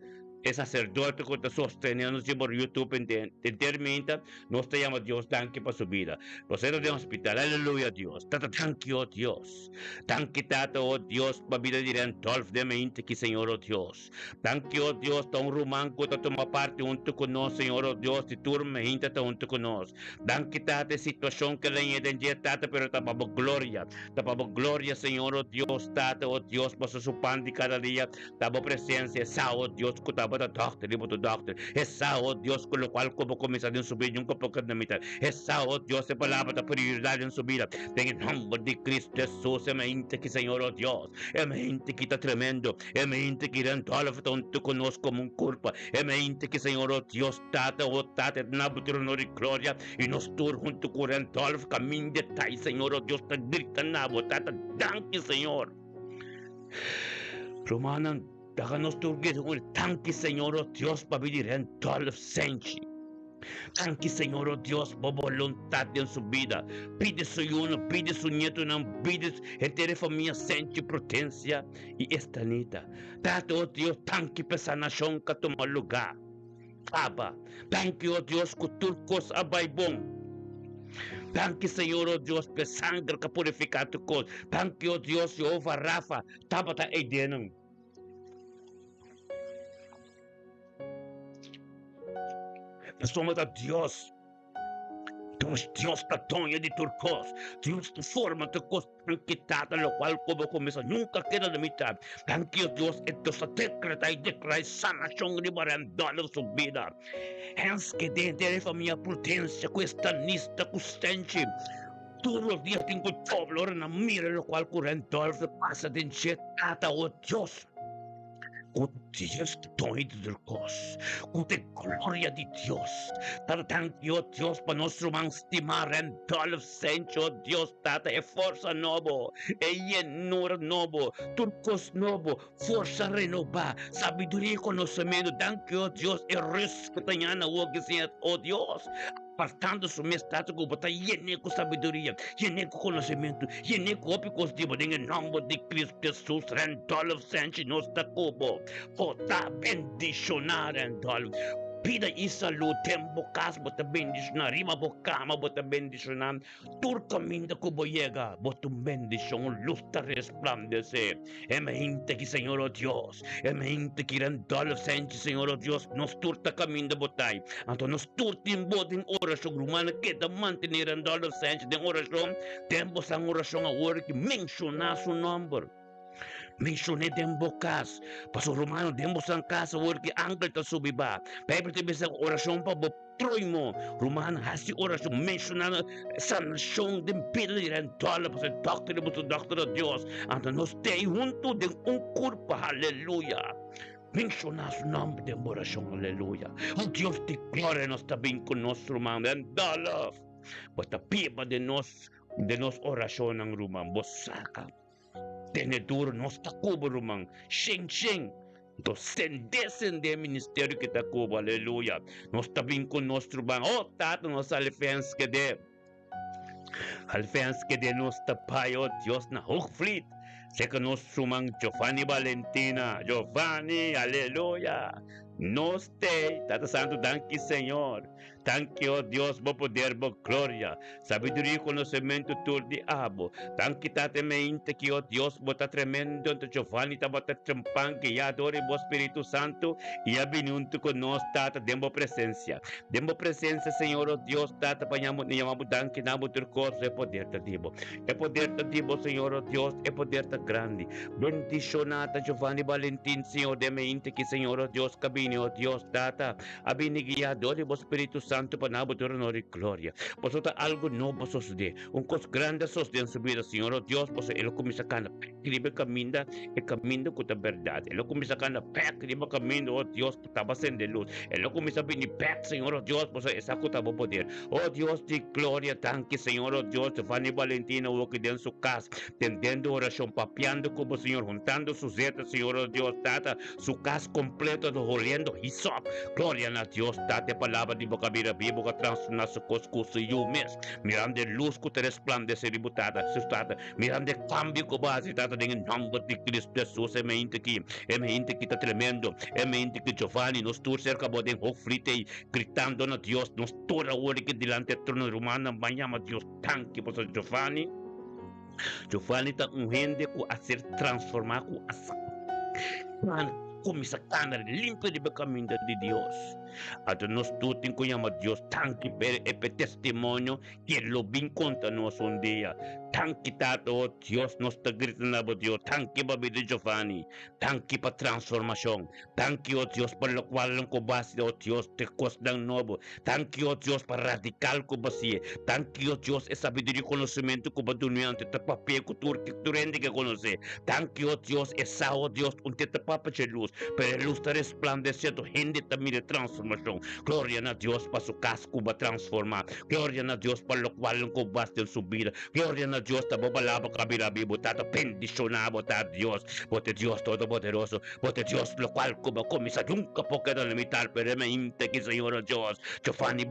E saserdote ku ta sostené nos riba YouTube henter minta, nos ta yama Dios danki pa su bida. Nos ta den hospital, aleluya Dios. Tata danki o Dios. Danki Tata o Dios pa bida di Randolph den mente ki Señor o Dios. Danki o Dios ta un ruman ku ta tuma parti huntu ku nos Señor o Dios di tur meinta ta huntu ku nos. Danki Tata e situashon ku el a ñe den dje Tata pero ta pa bo gloria. Ta pa bo gloria Señor o Dios Tata o Dios paso su pan di kada dia Ta bo presencia e sa, oh Dios, cu tabata dokter di bo tu dokter. E sa, oh Dios, cu locual cu bo cuminsa den su bida nunca por keda na mitad. E sa, oh Dios, e palabra ta prioridad den su bida. Den e nomber di Cristo Jesus, e mente ki, Señor, oh Dios, e mente ki ta tremendo, e mente ki den dolf ta hunto cu nos como un curpa, e mente ki, Señor, oh Dios, Tata, oh Tata, e na bo trono di gloria, y nos tur hunto cu Randolph caminda e tai, Señor, oh Dios, ta grita na bo, Tata, danki, Señor. Rumannan, laga nos tur geta un danki Señor o Dios pa bidi Randolph Senchi. Danki Señor o Dios pa boluntad den su bida. Pidi su yunan, pidi su nietonan, pidi henter e famia Senchi, Prudencia y Estanita. Tata o Dios, danki pa e sanacion cu a tuma lugar. Aba. Danki, o Dios, ku tur kos a bai bon. Danki, Señor, o Dios, p'e sanger ku a purifiká tur kos. Danki, o Dios, Jehova Rafa tabata ei den nan. Pasobra ta Dios. Dios, Dios ta doño di tur kos. Dios ta forma tur kos. Danki Tata lokual ku bo kumisa nunka keda na mitat. Danki o Dios e Dios ta dekreta i deklara e sanashon riba Randolph su bida. Hens ke den e famia Prudencia ku Estanista ku Stenchi tur los dias tin ku dobla ora nan mira lokual ku Randolph ta pasa den dje. Tata o Dios. Ku Dios ta doño di tur kos, ku ta e gloria di Dios. Tata danki, o Dios, pa nos ruman stimá Randolph Sencho, o Dios Tata, e forsa nobo, e yenura nobo, tur kos nobo, forsa renobá, sabiduria i konosementu. Danki, o Dios, e rus ku ta ña na woki, Señor, o Dios. Partando su mes tata ku bo ta yen'é ku sabiduria, yen'é ku konosementu, yen'é ku hopi kos di bo den e nòmber di Kristu Hesus. Randolph Senchi nos ta ku bo. Bo ta bendishoná Randolph. Bida i salú den bo kas bo ta bendishoná, riba bo kama bo ta bendishoná. Tur kaminda ku bo yega, bo ta un bendishon, un lus ta resplandesé. E mente ki Señor o Dios, e mente ki Randolph Sanchez, Señor o Dios, nos tur ta kaminda bo tai. Anto nos tur tin bo den orashon. Rumannan keda mantené Randolph Sanchez den orashon. Den bo san orashon awor ki menshoná su nòmber. Menshoné den bo kas. Pasobra rumannan den bo san kas awor ki angel ta subi ba. Beibel ta bisa ku orashon pa bo. Próhimo, ruman, hasi orashon, menshoná sanashon den bida di Randolph, pasobra e dòkter di boso dòkter ta Dios. Anto nos t'ei huntu den un kurpa, aleluya. Menshoná su nòmber den bo orashon, aleluya. O Dios di gloria, nos ta bin ku nos ruman Randolph. Bo ta biba den nos, den nos orashonnan, ruman. Bo saka. Tene duro nos ta cubo ruman shen shen nos sende sende e ministerio ki ta cubo aleluya nos ta bin cu nos ruman oh tata nos alfens kede alfens kede nos ta bai oh Dios na Hoogvliet seka nos ruman Giovanni Valentina Giovanni aleluya nos tey tata santo danki señor. Danki, o Dios, bo poder, bo gloria, sabiduria i konosementu tur di abo. Danki, Tata, e mente ki, o Dios, bo ta tremendo, anto Giovanni tabata trempan guiá dor di bo Spiritu Santu i a bini huntu ku nos, Tata, den bo presensia. Den bo presensia, Señor, o Dios, Tata, pa ña yama bo danki na bo tur kos, e poder ta di bo. E poder ta di bo, Señor, o Dios, e poder ta grandi. Bendishoná ta Giovanni Valentin, Señor, den mente ki, Señor, o Dios, ka bini, o Dios, Tata, A bini guiá dor di bo Spiritu Santu. Santo pa nabo tur honor i gloria. Pasobra ta algo nobo a sosodé, un kos grandi a sosodé den su bida, Señor, oh Dios, pasobra el a kuminsá kana bèk riba e kaminda, e kaminda ku ta bèrdat. El a kuminsá kana bèk riba kaminda, oh Dios, ku tabata sende lus. El a kuminsá bini bèk, Señor, oh Dios, pasobra e sa ku ta bo poder. Oh Dios di gloria, danki, Señor, oh Dios, Giovanni Valentina woki den su kas, tendendo orashon, papiando ku bo, Señor, huntando su zeta, Señor, oh Dios, Tata, Su cas completo ta holiendo hisop. Gloria na Dios Tata e palabra di bo ka bira bibo ka transforma su cos cu su yu mes. Mirando e luz cu ta resplandece riba bo Tata, su Tata. Mirando e cambio cu bo a haci Tata den e nomber di Cristo Jesus e mente aki. E mente aki ta tremendo. E mente aki Giovanni nos tur cerca bo den Hoogvliet ey gritando na Dios nos tur awor aki dilanti e trono rumannan ban yama Dios danki pasobra Giovanni. Giovanni ta un hende ku a ser transformá ku a kuminsá kana limpio riba e kaminda di Dios. Anto nos tur tin ku yama Dios danki pa e testimonio ku e lo bin konta nos un dia. Danki Tata, o Dios, nos ta grita na bo Dios, danki pa bida di Giovanni, danki pa transformashon. Danki, o Dios, pa lokualnan ku bo hasi, o Dios, te kosnan nobo. Danki, o Dios, pa radikal ku bo hasié. Danki, o Dios, e sabiduria i konosementu ku bo dun'é antes ta papia ku tur tur hende ke konosé. Danki, o Dios, e sa, o Dios, un te ta papia dje lus, pero e lus ta resplandesé anto hende ta mira e transformashon. Gloria na Dios pa su kas ku bo a transformá. Gloria na Dios pa lokualnan ku bo hasi den su bida. Gloria na Dios ta bo palabra ku a bira bibu. Tata bendishoná bo ta Dios. Bo ta Dios Todopoderoso. Bo ta Dios locual cu bo cuminsa nunca por keda na mitar pero e mente ki Señor o Dios Giovanni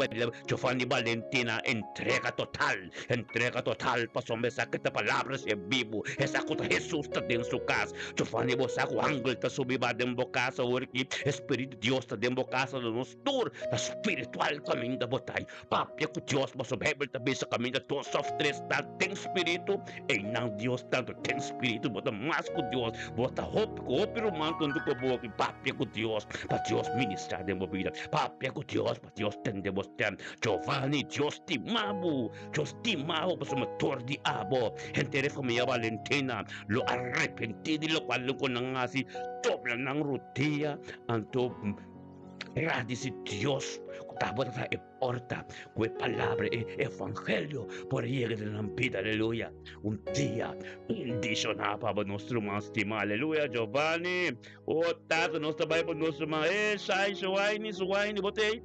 Giovanni Valentina entrega total entrega total pasobra e sa cu ta palabra si e bibu e sa cu ta Jesus ta den su cas Giovanni bo sa cu angel ta subi ba den bo cas awor ki e Spiritu Dios ta den bo cas ado nos tur ta spiritual caminda bo ta Papia ku Dios pasobra Bijbel ta bisa kaminda dos òf tres ta den spiritu, einan Dios ta anto den spiritu. Bo ta mas ku Dios, bo ta hopi ku hopi ruman huntu ku bo aki. Papia ku Dios pa Dios ministrá den bo bida. Papia ku Dios pa Dios tende bo stèm. Giovanni, Dios stima bo, Dios stima bo pasobra dor di abo henter e famia Valentina lo a repentí di lokual ku nan a hasi, dobla nan rudia anto. Gradisi Dios ku tabata ta e porta ku e palabra, e evangelio por yega den nan bida. Aleluya. Un dia bendishoná pa bo nos ruman stimá. Aleluya. Giovanni, o tata, nos ta bai pa nos ruman. E Shai, Shuaini, Suaini, bo ta ei?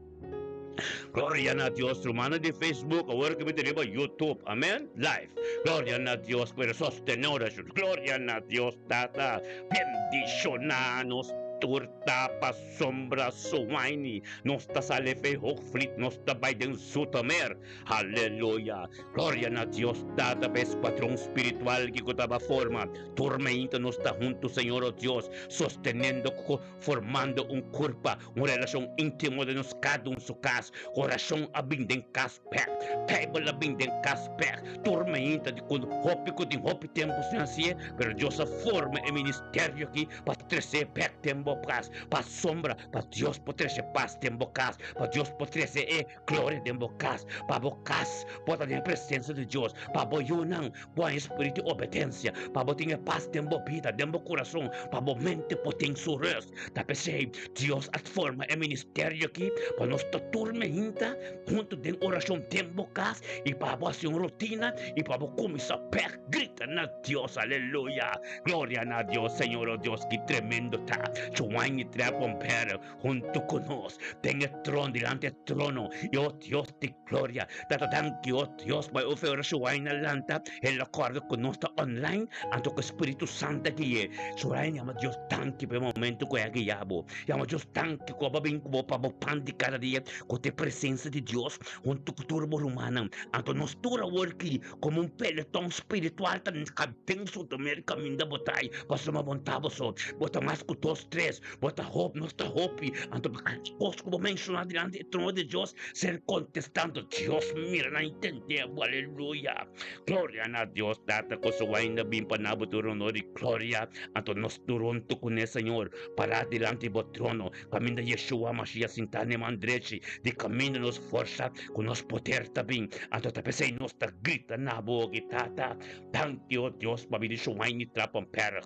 Gloria na Dios, rumannan di Facebook, awor ku mi ta riba YouTube. Amen. Live. Gloria na Dios, pero sostené orashon. Gloria na Dios, tata. Bendishoná nos tur. Ta pasobra su waini nos ta sali fe Hoogvliet, nos ta bai den Zoetermeer. Haleluya! Gloria na Dios Tata pa e skuadron spiritual ki ku taba forma. Tur meinta nos ta huntu Señor o Dios, sostenendo ku formando un kurpa, un relashon íntimo den nos kada un su kas. Orashon a bin den kas bèk, Bijbel a bin den kas bèk. Tur meinta di ku hopi ku tin hopi tempu sin hasié, pero Dios a forma e ministerio aki Pa trese bek den bo kas, pa sombra, pa Dios por trese pas den bo kas, pa Dios por trese e gloria den bo kas, pa bo kas por ta den e presensia di Dios, pa bo yunan por haña spiritu di obedensia, pa bo tin e pas den bo bida, den bo kurason, pa bo mente por tin su rust. Ta p'esei Dios a forma e ministerio aki pa nos ta tur mehinta huntu den orashon den bo kas i pa bo hasi un rutina i pa bo kuminsá bek grita na Dios. Aleluya! Gloria na Dios, Señor, oh Dios, ki tremendo ta. Chuan y Trappenberg hunto cu nos den e trono, dilanti e trono. Y oh Dios di gloria, Tata danki, oh Dios, pa e ofera Chuan a lanta, el a corda cu nos ta online, anto cu Spiritu Santo a gui'e. Chuan yama Dios danki pa e momento cu e a guia bo. Yama Dios danki cu abo a bin cu bo pa bo pan di cada dia, cu ta e presencia di Dios hunto cu tur bo rumannan. Anto nos tur awor ki Komo un peleton spiritual ta den Sudamerika kaminda bo ta ai pasobra bo ta boso bo ta mas ku dos tres bo ta hopi nos ta hopi anto pa kada kos ku bo menshoná dilanti e trono di Dios ser kontestando Dios mira nan i tende bo aleluya gloria na Dios tata ku su wainda bin pa na bo tur honor i gloria anto nos tur huntu kuné Señor pará dilanti bo trono Kaminda Yeshua Mashiach sintá n'e man drechi di kaminda nos forsa ku nos poder ta bin. Anto ta p'esei nos ta grita na bo oki, Tata, danki, o Dios, pa bida di Shuaini Trappenberg.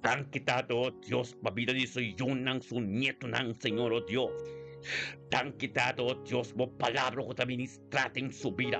Danki, Tata, o Dios, pa bida di su yunan, su nietunan, Señor, o Dios. Danki Tata, o Dios, bo palabra ku ta ministrá den su bida.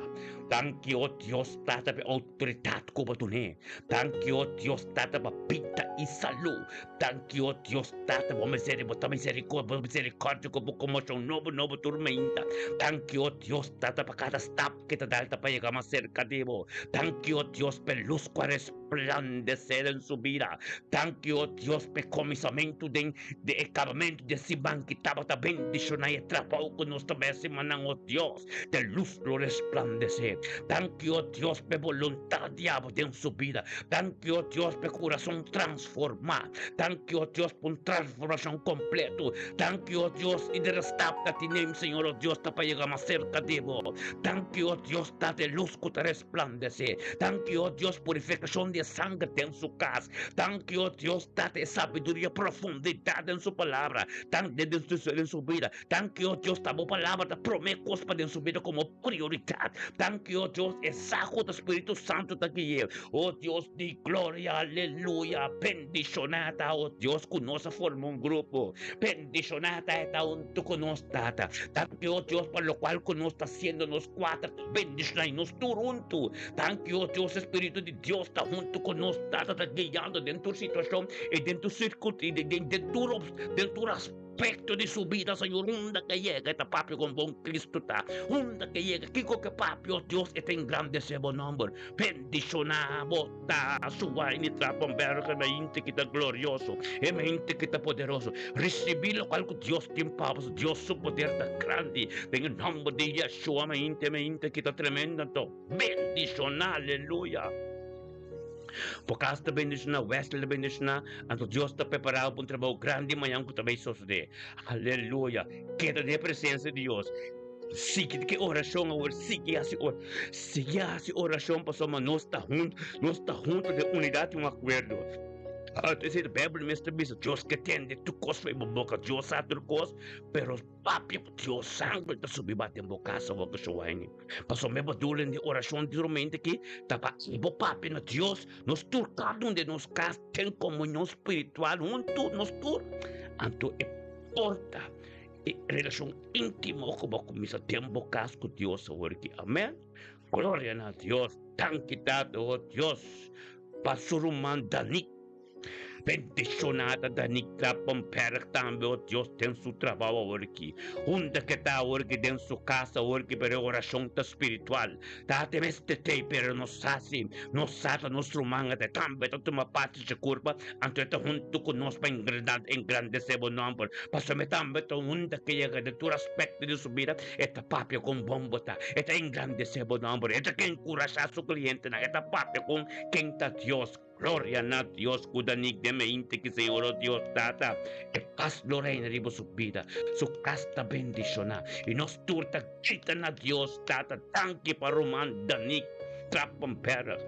Danki, o Dios, Tata, pa e outoridat ku bo dun'é. Danki, o Dios, Tata, pa bida i salú. Danki, o Dios, Tata, bo miseri, bo ta miserikor, bo miserikòrdia ku bo komoshon nobo nobo tur mainta. Danki, o Dios, Tata, pa kada stap ku ta dal ta pa yega mas serka di bo. Danki, o Dios, pa e lus ku a resplandesé den su bida. Danki, o Dios, pa e kuminsamentu den di e kabamentu di e siman ki tabata bendishoná e trabou ku nos ta bai hasi manan, o Dios, di e lus lo resplandesé. Danki, o Dios, pa e boluntat di abo den su bida. Danki, o Dios, pa e kurason transformá. Danki, o Dios, pa un transformashon kompleto. Danki, o Dios, i di restap ta tinem, Señor, o Dios, ta pa yega mas serka di bo. Danki, o Dios, ta di e lus ku ta resplandesé. Danki, o Dios, purifikashon di e sanger den su kas. Danki, o Dios, Tata, e sabiduria profundidat den su palabra. Danki den su den su bida. Danki, o Dios, ta bo palabra ta promé kos pa den su bida komo prioridat. Danki, o Dios, e sa ku ta Spiritu Santu ta gui'é. O Dios di gloria, aleluya. Bendishoná ta, o Dios, ku nos a forma un grupo. Bendishoná ta e ta huntu ku nos, Tata. Danki, o Dios, pa lokual ku nos ta hasiendo nos kuater ta bendishoná i nos tur huntu. Danki, o Dios, e Spiritu di Dios ta huntu ku nos, Tata ta guiando den tur situashon i den tur sirkun i den den tur den tur aspekto di su bida, Señor. Unda ke yega e ta papia kon bon Kristu ta. Unda ke yega, kiko ke papia, o Dios, e ta engrandesé bo nòmber. Bendishoná bo ta Suwaini Trapenberg, e mente ki ta glorioso, e mente ki ta poderoso. Risibí lokual ku Dios tin pa bo. Dios su poder ta grandi. Den e nòmber di Yeshua, mente, mente ki ta tremendo anto. Bendishoná, aleluya. Bo kas ta bendishoná, Wesley ta bendishoná, anto Dios ta prepará bo pa un trabou grandi mañan ku ta bai sosodé. Aleluya. Keda den e presensia di Dios. Sigui ke orashon awor, sigui hasi or, sigui hasi orashon pasobra nos ta huntu, nos ta huntu den unidat i un akuerdo. Anto esei ta Beibel mes ta bisa, Dios ke tende tur kos for bo boka, Dios sa tur kos, pero papia ku Dios sangre ta subi bati den bo kas awor ku Showaini. Pasobra mi bedoeling di orashon di rumente aki ta pa bo papia na Dios, nos tur kada un den nos kas ten komunion spiritual huntu nos tur, anto e porta. E relashon íntimo ku bo kuminsá den bo kas ku Dios awor aki. Amèn. Gloria na Dios. Danki Tata, o Dios, pa su ruman Danik. Bendishoná ta Danik Trappenberg tambe, o Dios, den su trabou awor aki. Unda ke ta awor aki den su kas awor aki, pero e orashon ta spiritual. Tata mester t'ei, pero nos sa si nos sa ta nos ruman ata tambe ta tuma parti dje kurpa. Anto e ta huntu ku nos pa engrandesé bo nòmber. Pasobra e tambe ta unda ke yega den tur aspekto di su bida, e ta papia kon bon bo ta. E ta engrandesé bo nòmber. E ta ke enkurashá su klientenan. E ta papia kon ken ta Dios. Gloria na Dios ku Danik den mente ki Señor o Dios Tata, e pas lo reina riba su bida. Su kas ta bendishoná. I nos tur ta grita na Dios Tata, danki pa ruman Danik Trappenberg.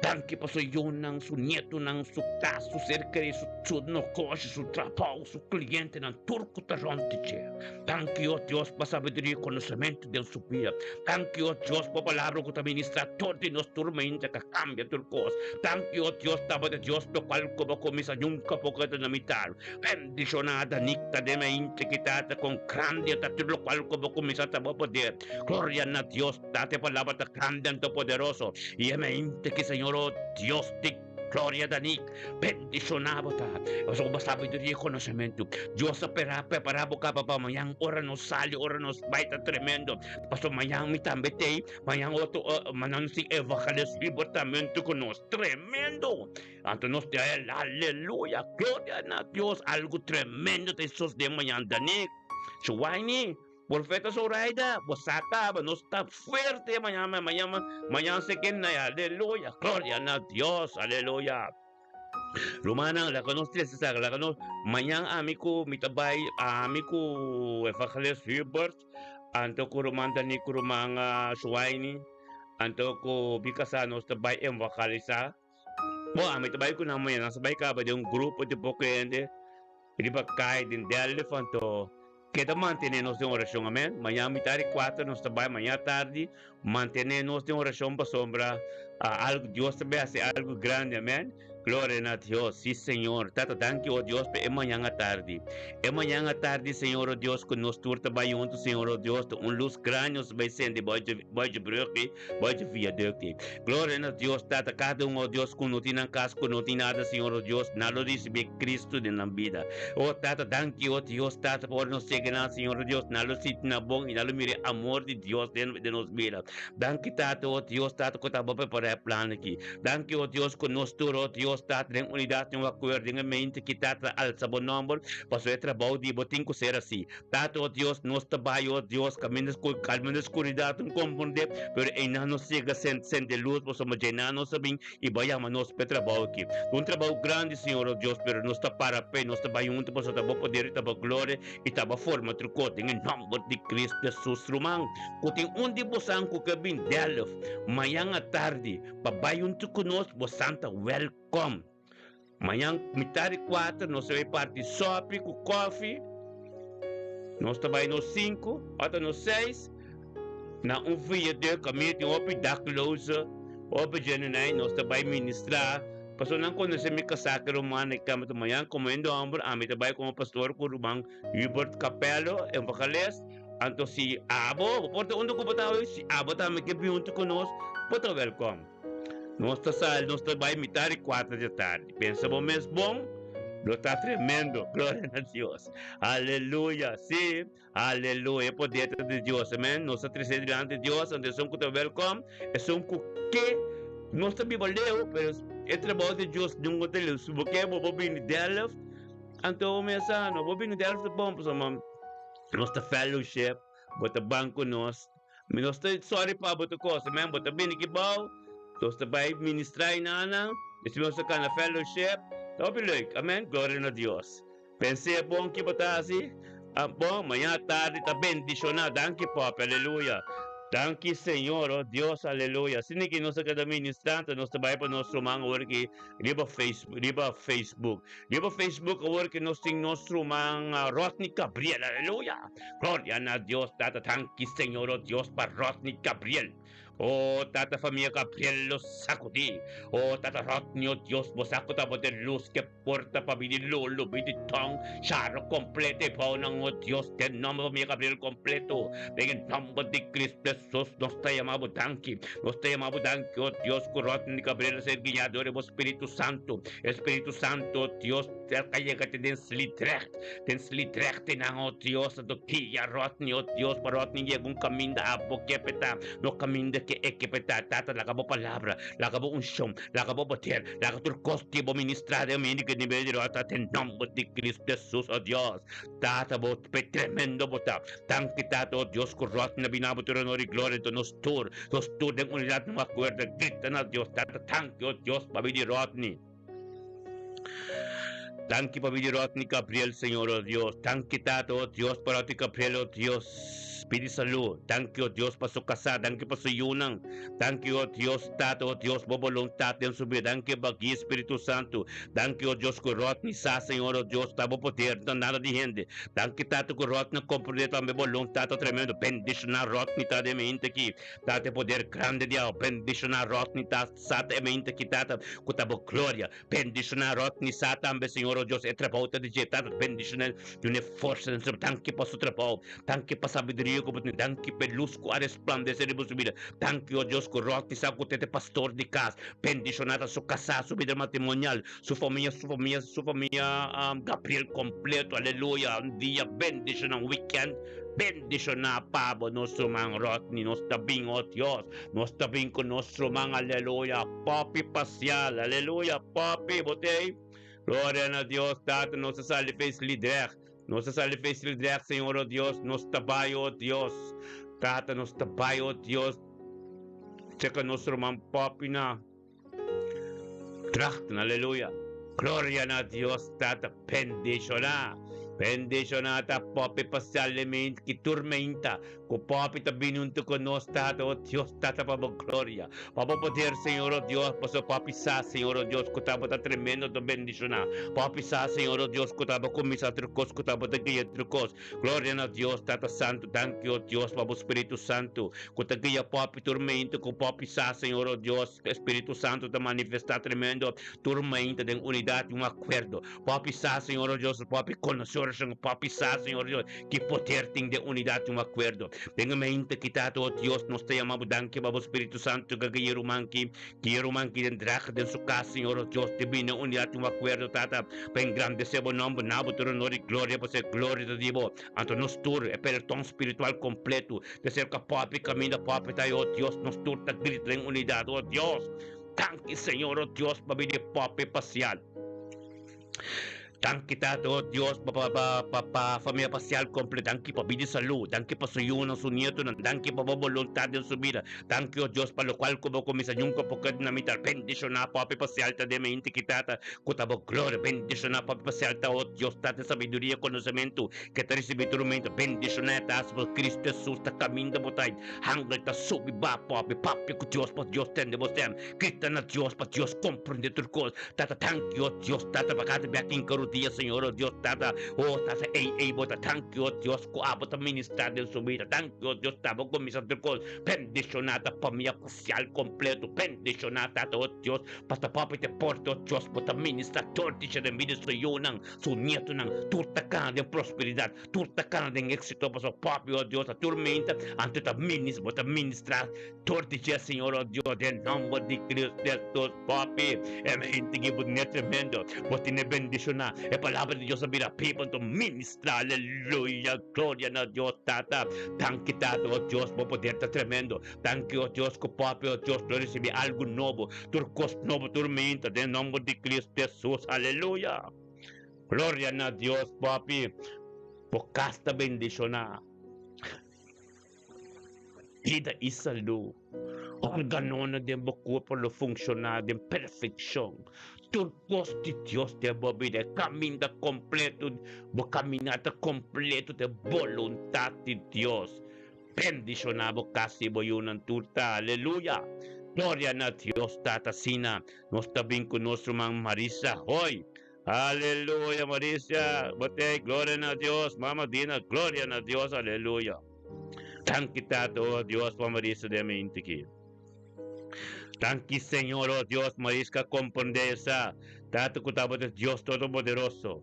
Danki pa su yunan, su nietonan, su kas, su ser kerí, su su nogoshi, su trabou, su klientenan, tur ku ta rònt di dje. Danki, o Dios, pa sabiduria i konosementu den su bida. Danki, o Dios, pa palabra ku ta ministrá tur di nos tur mente ka kambia tur kos. Danki, o Dios, tabata Dios lokual ku bo kuminsá nunka por keda na mitar. Bendishoná Danica den mente ki Tata kon grandi ta tur lokual ku bo kuminsá ta bo poder. Gloria na Dios. Tata e palabra ta grandi anto poderoso i e mente ki Señor o Dios di gloria Danik bendiciona bo ta pasobra bo sabiduria i conocimento Dios a pera prepara bo caba pa mañan ora nos sali ora nos bai ta tremendo pasobra mañan mi tambe tey mañan otro mañan nos tin evangelist Hubert tambe hunto cu nos tremendo anto nos ta aleluya gloria na Dios algo tremendo ta sucede mañan Danik Shuwaini. Profeta Zoraida, bo sa caba, nos ta fuerte mañana, mañana, mañana se ken na aleluya, gloria na Dios, aleluya. Rumannan, laga nos trese sa, laga nos, mañana ami ku mi ta bai, ami ku Evangelist Hubert, anto ku ruman Dani ku ruman Shuaini, anto ku mi kasá nos ta bai evangelisa. Bo, ami ta bai ku nan mañana, nos ta bai kaba den un grupo di poko hende riba kai den Delft, anto keda mantené nos den orashon, amen. Mañana mitad di kuater nos ta bai, mañana tardi mantené nos den orashon pasobra algu Dios ta bai hasi algu grandi, amen. Gloria na Dios. Sí, Señor. Tata, danki, oh Dios, pa e mañan atardi. E mañan atardi, Señor, oh Dios, ku nos tur ta bai huntu, Señor, oh Dios, ta un lus grandi nos ta bai sende bou dje, bou dje brug ei, bou dje viaduct ei. Gloria na Dios, Tata, kada un, oh Dios, ku no tin nan kas, ku no tin nada, Señor, oh Dios, nan lo risibí Cristo den nan bida. Oh Tata, danki, oh Dios, Tata, pa ora nos yega nan, Señor, oh Dios, nan lo sinti nan bon i nan lo mira e amor di Dios den, den nos bida. Danki, Tata, oh Dios, Tata, ku ta bo prepará e plan aki. Danki, o Dios, ku nos tur, o Dios, Tata, den unidat, den un akuerdo, den e mente ki, Tata, ta alsa bo nòmber, pasobra e trabou di bo tin ku ser asi. Tata, o Dios, nos ta bai, o Dios, kaminda kaminda skuridat no komprondé, pero einan nos yega sende lus, pasobra djenan nos a bin i bo a yama nos pa e trabou aki. Ta un trabou grandi, Señor, o Dios, pero nos ta para p'e, nos ta bai huntu, pasobra ta bo poder i ta bo gloria i ta bo forma tur kos, den e nòmber di Cristo Jesus. Ruman, ku tin un di bosan ku ke bin Delft mañan atardi, Pa bai huntu ku nos, bo santa wèlkòm. Mañan mitad di kuater nos ta bai parti sòpi ku kòfi. Nos ta bai nos sinku òf nos seis na un viaduct kaminda tin hopi dakloze, hopi djenenai. Nos ta bai ministrá. Pasobra nan konosé mi kasá ku ruman i kamba ta mañan komo hende hòmber ami ta bai komo pastor ku ruman Hubert Capello, evangelist. Anto si abo, bo por ta unda ku bo ta awe, si abo tambe ke bin huntu ku nos, bo ta wèlkòm. Nos ta sali, nos ta bai mitar di kuater di tardi. Pensa bo mes bon, lo ta tremendo. Gloria na Dios. Aleluya. Sí, aleluya. E poder ta di Dios. Amen. Nos ta trese dilanti di Dios, anto esun ku ta wèlkòm, esun ku ke, nos ta biba leu, pero e trabou di Dios nunka ta leu. Si bo ke, bo por bini Delft, anto bo mes sa, no por bini Delft ta bon, pasobra. Nos ta fellowship, bo ta ban ku nos. Mi nos ta sorry pa bo tur kos, amen. Bo ta bini aki bou, nos ta bai ministra i nana, despues nos ta kana fellowship. Ta hopi leuk, amen. Gloria na Dios. Pens'é bon ki bo ta hasi. Bon, mañana tardi ta bendishoná. Danki Papi, aleluya. Danki Señor, oh Dios, aleluya. Asina ki nos ta keda ministrante, nos ta bai pa nos ruman awor ki riba Facebook, riba Facebook. Riba Facebook awor ke nos tin nos ruman Rodney Gabriel, aleluya! Gloria na Dios Tata, danki Señor oh Dios pa Rodney Gabriel. Oh Tata famia Gabriel lo sakudí. Oh Tata Rodney oh Dios bo sa ku ta bo den lus ke porta pa bini lolo bini tong charo kompleto e bounan oh Dios den nomber famia Gabriel kompleto den e nomber di Cristo Jesus nos ta yama bo danki nos ta yama bo danki oh Dios ku Rodney Gabriel a ser guiá dor di bo Spiritu Santo. Espíritu Santo, Dios, cerca llega te den Sliedrecht, den Sliedrecht nan, oh Dios, do guia Rodney, oh Dios, pa Rodney llega un caminda abo ke peta, no caminda ke e ke peta, Tata, laga bo palabra, laga bo unción, laga bo poder, laga tur cos ke bo ministra den mi, ke nivel di rota, den nomber di Cristo Jesus, oh Dios, Tata, bo pe tremendo bo ta, danki Tata, oh Dios, ku Rodney a bina bo tur honor y gloria, enton nos tur, Nos tur den unidat no a kuerda grita na Dios, Tata, danki, o Dios, pa bini Rodney. Danki pa bini Rodney Gabriel, Señor, o Dios. Danki, Tata, o Dios, pa Rodney Gabriel, o Dios. Pidi salú. Danki, o Dios, pa su kasá. Danki pa su yunan. Danki, o Dios, Tata, o Dios, bo boluntat den su bida. Danki pa guia Spiritu Santu. Danki, o Dios, ku Rodney sa, Señor, o Dios, ta bo poder, no ta nada di hende. Danki Tata ku Rodney a komprendé tambe boluntat ta tremendo. Bendishoná Rodney ta den mente aki. Tata e poder grandi di awe. Bendishoná Rodney ta sa ta e mente aki Tata ku ta bo gloria. Bendishoná Rodney sa tambe Señor o Dios e trabou ta di dje Tata bendishoné dun'e forsa den su danki pa su trabou. Danki pa sabiduria ku bo tin. Danki pa e lus ku a resplandesé riba su bida. Danki o Dios ku Rodney sa ku ta e pastor di kas. Bendishoná ta su kasá, su bida matrimonial. Su famia, su famia, su famia Gabriel completo, aleluya. Un dia bendiciona, un weekend bendiciona pa bo, nos ruman Rodney. Nos ta bin, oh Dios, nos ta bin cu nos ruman, aleluya. Poppy Pacial, aleluya, Poppy, bo t'ey? Gloria na Dios, Tata, nos ta sali feest Sliedrecht. Nos ta sali feest Sliedrecht, Señor, oh Dios, nos ta bay, oh Dios. Tata, nos ta bay, oh Dios. Checa nos ruman Poppy na. Drachten, aleluya. Gloria na Dios Tata, bendiciona. Bendishoná ta Poppy pasialmente ki turmenta ku Poppy ta bini huntu ku nos, Tata, o Dios, Tata, pa bo gloria, pa bo poder, Señor, o Dios, pasobra Poppy sa, Señor, o Dios, ku ta bo ta tremendo ta bendishoná. Poppy sa, Señor, o Dios, ku ta bo kuminsá tur kos, ku ta bo ta guia tur kos. Gloria na Dios, Tata Santu, danki, o Dios, pa bo Spiritu Santu, ku ta guia Poppy tur meinta, ku Poppy sa, Señor, o Dios, ku Spiritu Santu ta manifestá tremendo tur meinta den unidat i un akuerdo. Papi sa, Señor o Dios, papi conoce oracion, papi sa, Señor Dios, ki poder tin den unidad y un acuerdo. Den e mente ki Tata, o Dios, nos ta yama bo danki pa bo Spiritu Santo ka guia ruman ki, guia ruman ki den draga den su cas, Señor o Dios, di bini unidad y un acuerdo, Tata, pa engrandece bo nomber, na bo tur honor y gloria, pasobra e gloria ta di bo. Anto nos tur, e pelotón spiritual completo, ta cerca papi caminda papi ta, o Dios, nos tur ta grita den unidad, o Dios, danki, Señor, o Dios, pa bini papi pacial. Danki Tata, oh Dios, pa pa pa pa pa familia pasial komple. Danki pa bida i salú. Danki pa su yunan, su nietonan. Danki pa bo boluntat den su bida. Danki, oh Dios, pa lokual ku bo kuminsá nunka por keda na mitar. Bendishoná papi pasial ta den mente ki Tata, ku ta bo gloria. Bendishoná papi pasial ta, oh Dios, Tata, sabiduria, konosementu ke ta risibí tur momento. Bendishoná e ta hasi pa Kristu Hesus ta kaminda bo ta. Hangel ta subi ba papi, papia ku Dios pa Dios tende bo stem. Grita na Dios pa Dios komprendé tur kos. Tata thank you, oh Dios Tata pa kada bia kin karu dia Señor, oh Dios Tata, oh Tata ey ey bo ta thank you, oh Dios ku abo ta ministra den su bida. Thank you, oh Dios Tata bo kuminsa tur kos. Bendishoná ta famia pasial kompleto. Bendishoná Tata, oh Dios pa ta papia te porte, oh Dios bo ta ministra tur dicha den bida su yunan, su nietonan. Tur ta kana den prosperidat, tur ta kana den éxito pasobra papia, oh Dios ta tur menta anto ta minis bo ta ministra Tur di dje, Señor, oh Dios, den nomber di Cristo Jesus, Papi, e mente ki bo tene tremendo, bo tene bendiciona, e palabra di Dios a bira piba, anto ministra, aleluya, gloria na Dios, Tata, danki, Tata, oh Dios, bo poder ta tremendo, danki, oh Dios, cu Papi, oh Dios, lo ricibi algo nobo, tur cos nobo, tur menta, den nomber di Cristo Jesus, aleluya, gloria na Dios, Papi, bo cas ta bendiciona. Bida i salú. Organonan den bo kurpo lo funshoná den perfekshon. Tur kos di Dios den bo bida e kaminda kompleto, bo kaminata kompleto den boluntat di Dios. Bendishoná bo kas i bo yunan tur ta. Aleluya! Gloria na Dios Tata. Asina nos ta bin ku nos ruman Marisa Hoy. Aleluya Marisa, bo te gloria na Dios, mama Dina, gloria na Dios, aleluya. Danki Tata, oh Dios, pa Marisa den mente aki. Danki Señor, oh Dios, Mariska comprende esa, Tata cu tabata Dios Todopoderoso.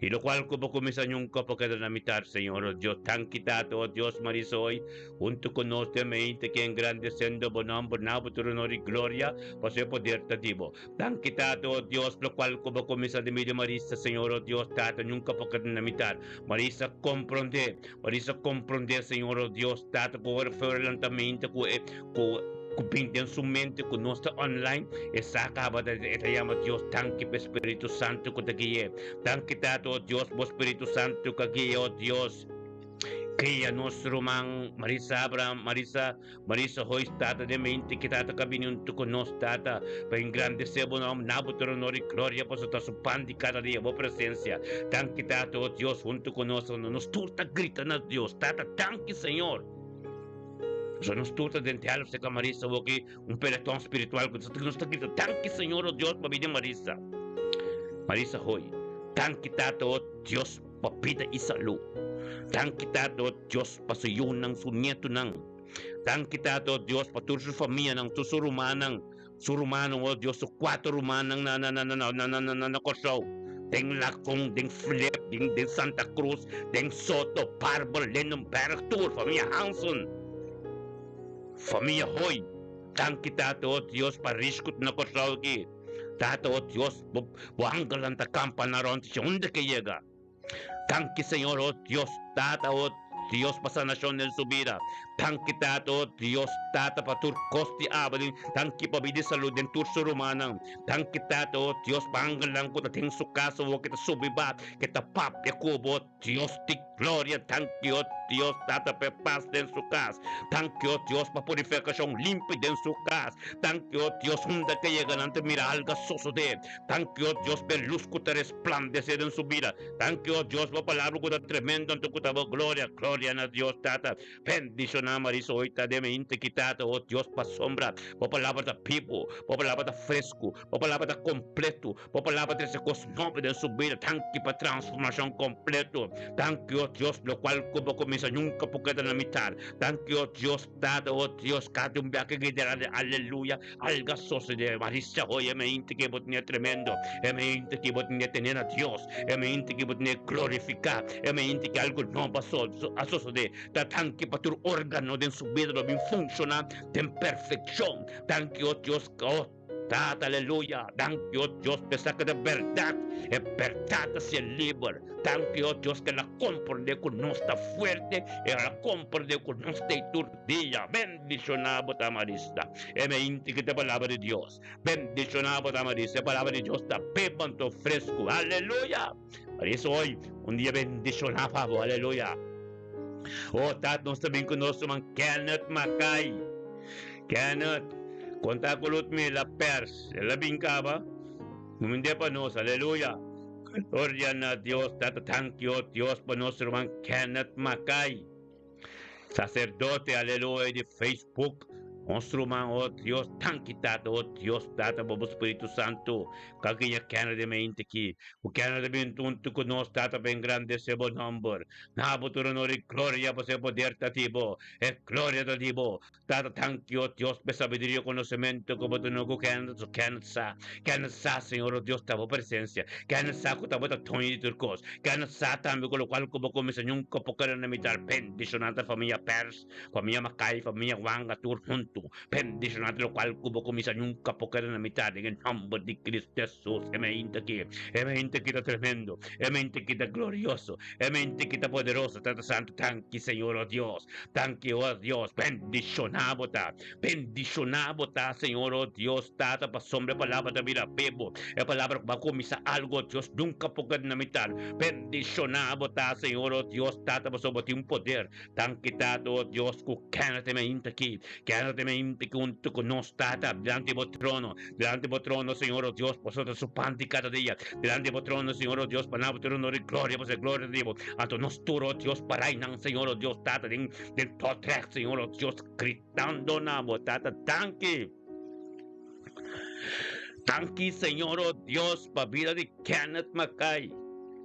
Y locual cu bo cuminsa nunca por keda na mitad, Señor, oh Dios. Danki Tata, oh Dios, Marisa hoy, hunto cu nos den mente aki engrandeciendo bo nomber, na bo tur honor y gloria, pasobra e poder ta di bo. Danki Tata, oh Dios, locual cu bo cuminsa den medio Marisa, Señor, oh Dios, Tata, nunca por keda na mitad. Marisa comprende, Marisa comprende, Señor, oh Dios, Tata, cu ora fue lantamente cu e, cu, cu bin den su mente cu nos ta online, e sa caba ta, e ta yama Dios, danki pa e Spiritu Santo cu ta gui'e. Danki Tata, oh Dios, bo Spiritu Santo cu a gui'e, oh Dios. Guia nos ruman Marisa Abraham, Marisa, Marisa Hoyts, Tata, den mente ki Tata ka bini huntu ku nos, Tata, pa engrandesé bo nòmber, na bo tur honor i gloria, pasobra ta su pan di kada dia, bo presensia. Danki, Tata, o Dios, huntu ku nos, nos tur ta grita na Dios, Tata, danki, Señor. Pasobra nos tur ta den tèlf serka Marisa awor ki un peletòn spiritual ku nos ta grita, Danki, Señor, o Dios, pa bini Marisa. Marisa Hoy, danki, Tata, o Dios. Pa bida i salú. Danki Tata o Dios pa su yunan, su nietunan. Danki Tata o Dios pa tur su famianan, tur su rumannan, su rumannan o Dios, su kuater rumannan na na na na na na na na Kòrsou, den Lacon, den Flip, den den Santa Cruz, den Soto, Barber, Lindenberg, tur famia Hansen, famia Hoy. Danki Tata o Dios pa risku na Kòrsou aki. Tata, o Dios, bo, bo angelnan ta kampa na rònt dje unda ke yega. Danki, Señor, o Dios, Tata, o Dios, pa sanashon den su bida. Danki, Tata, o Dios, Tata, pa tur kos di abri. Danki pa bida i salud den tur su rumannan. Danki, Tata, o Dios, pa angelnan ku ta den su kas awor, ke ta subi ba, ke ta papia ku bo, Dios di. Gloria, danki o Dios Tata pa e pas den su kas. Danki o Dios pa purifikashon limpi den su kas. Danki o Dios unda ke yega nan ta mira algu a sosodé. Danki o Dios pa e lus ku ta resplandesé den su bida. Danki o Dios pa palabra ku ta tremendo anto ku ta bo gloria. Gloria na Dios Tata. Bendishoná Marisa hoy ta den mi inti ki Tata o Dios pasobra bo palabra ta bibu, bo palabra ta fresku, bo palabra ta kompletu. Bo palabra trese kos nobo den su bida. Danki pa transformashon kompleto. Danki, o Dios, lokual ku bo kuminsá nunka por keda na mitar. Danki, o Dios, Tata, o Dios, kada un biaha ke delante, aleluya, algu a sosodé. Marisa, hoy e mente ke bo tene tremendo. E mente ke bo tene tene na Dios. E mente ke bo tene glorifiká. E mente ke algu nobo a sosodé. Ta danki pa tur órgano den su bida lo bin funshoná den perfekshon. Danki, o Dios, o. Tata, aleluya! Danki, o Dios, p'esaki ta bèrdat. E bèrdat ta ser liber. Danki, o Dios, ku el a komprendé ku nos ta fuerte, el a komprendé ku nos ta ei tur dia. Bendishoná bo ta, Marisa. E meinti ki ta e Palabra di Dios. Bendishoná bo ta, Marisa. E Palabra di Dios ta biba anto fresku. Aleluya! Marisa, hoy, un dia bendishoná pa bo. Aleluya! O Tata, nos ta bin ku nos ruman Kenneth Mackay. Kenneth, konta ku Ludmila Pers, el a bin kaba. Humind'é pa nos, aleluya. Gloria na Dios, Tata, tanki, o Dios, pa nos ruman Kenneth Mackay. Sacerdote, aleluya, di Facebook. Nos ruman, o Dios, tanki, Tata, o Dios, Tata, pa bo Spiritu Santu, ka guia Kenneth den mente aki. Ku Kenneth a bin huntu ku nos, Tata, pa engrandesé bo nomber. Na bo tur honor i gloria, pasobra e poder ta di bo, e gloria ta di bo. Tata, danki, o Dios, pa e sabiduria i konosementu ku bo duna ku Kenneth, so Kenneth sa, Kenneth sa, Señor, o Dios, ta bo presensia. Kenneth sa ku ta bo ta doño di tur kos. Kenneth sa tambe ku lokual ku bo kuminsá nunka por keda na mitar. Bendishoná ta famia Pers, famia Makai, famia Wanga, tur huntu. Bendishoná ta lokual ku bo kuminsá nunka por keda na mitar. Den e nòmber di Cristo Hesus. E mente aki, e mente aki ta tremendo. E mente aki ta glorioso. E mente aki ta poderoso. Tata Santu, danki, Señor, o Dios. Danki, o Dios, bendishoná bo ta. Bendishoná bo ta, Señor, o Dios, Tata, pasobra e palabra ta bira bebo. E palabra ku bo a kuminsá algu, o Dios, nunka por keda na mitar. Bendishoná bo ta, Señor, o Dios, Tata, pasobra bo tin poder. Danki, Tata, o Dios, ku Kenneth e mainta aki. Kenneth e mainta aki huntu ku nos, Tata, dilanti bo trono. Dilanti bo trono, Señor, o Dios, pasobra ta su pan di kada dia. Dilanti bo trono, Señor, o Dios, pa nan bo tur honor i gloria, pasobra e gloria ta di bo. Anto nos tur, o Dios, parai nan, Señor, o Dios, Tata, den den Dordrecht, Señor, o Dios, gritando na bo, Tata, danki. Danki, Señor, o Dios, pa bida di Kenneth Mackay.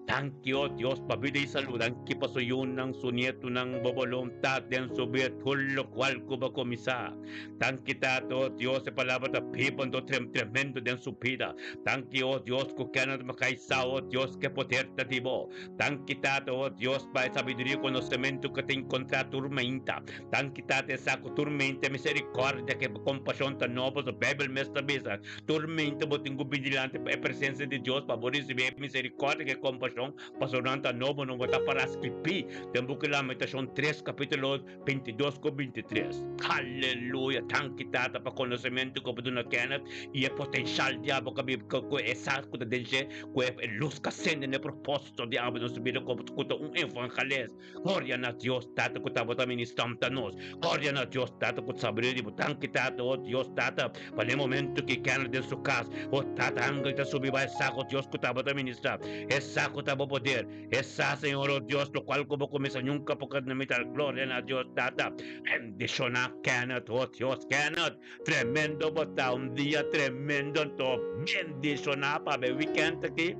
Danki, o Dios, pa bida i salú. Danki pa su yunan, su nietunan, bo boluntat den su bida, tur lokual ku bo kuminsá. Danki, Tata, o Dios, e palabra ta biba anto tremendo den su bida. Danki, o Dios, ku Kenneth Mackay sa, o Dios, ke poder ta di bo. Danki, Tata, o Dios, pa e sabiduria i konosementu ku ta enkontrá tur meinta. Danki, Tata, e sa ku tur meinta e miserikòrdia ku e kompashon ta nobo, so Beibel mes ta bisa, Tur meinta bo tin ku bin dilanti pa e presensia di Dios pa bo risibí e miserikòrdia ku e kompashon, pasobra nan ta nobo, no bo ta pará skibí den buki Lamentashon tres, kapítulo bintidos ku bintitres. Aleluya! Danki, Tata, pa konosementu ku bo duna Kenneth i e potenshal di abo ku a biba ku e sa ku ta den dje, ku e lus ku a sende na e propósito di abo den su bida ku ta un evangelist. Gloria na Dios, Tata, ku tabata ministranta nos. Gloria na Dios, Tata, ku sabiduria di bo. Danki, Tata, o Dios, Tata, pa na e momento ki Kenneth den su kas, o Tata, angel ta subi bai sa ku Dios ku tabata ministra. E sa ku ta bo poder. E sa, Señor, o Dios, lokual ku bo kuminsá nunka por keda na mitar. Gloria na Dios, Tata. Bendishoná Kenneth, o Dios. Kenneth, tremendo bo ta. Un dia tremendo anto. Bendishoná pa bo e wikènt aki.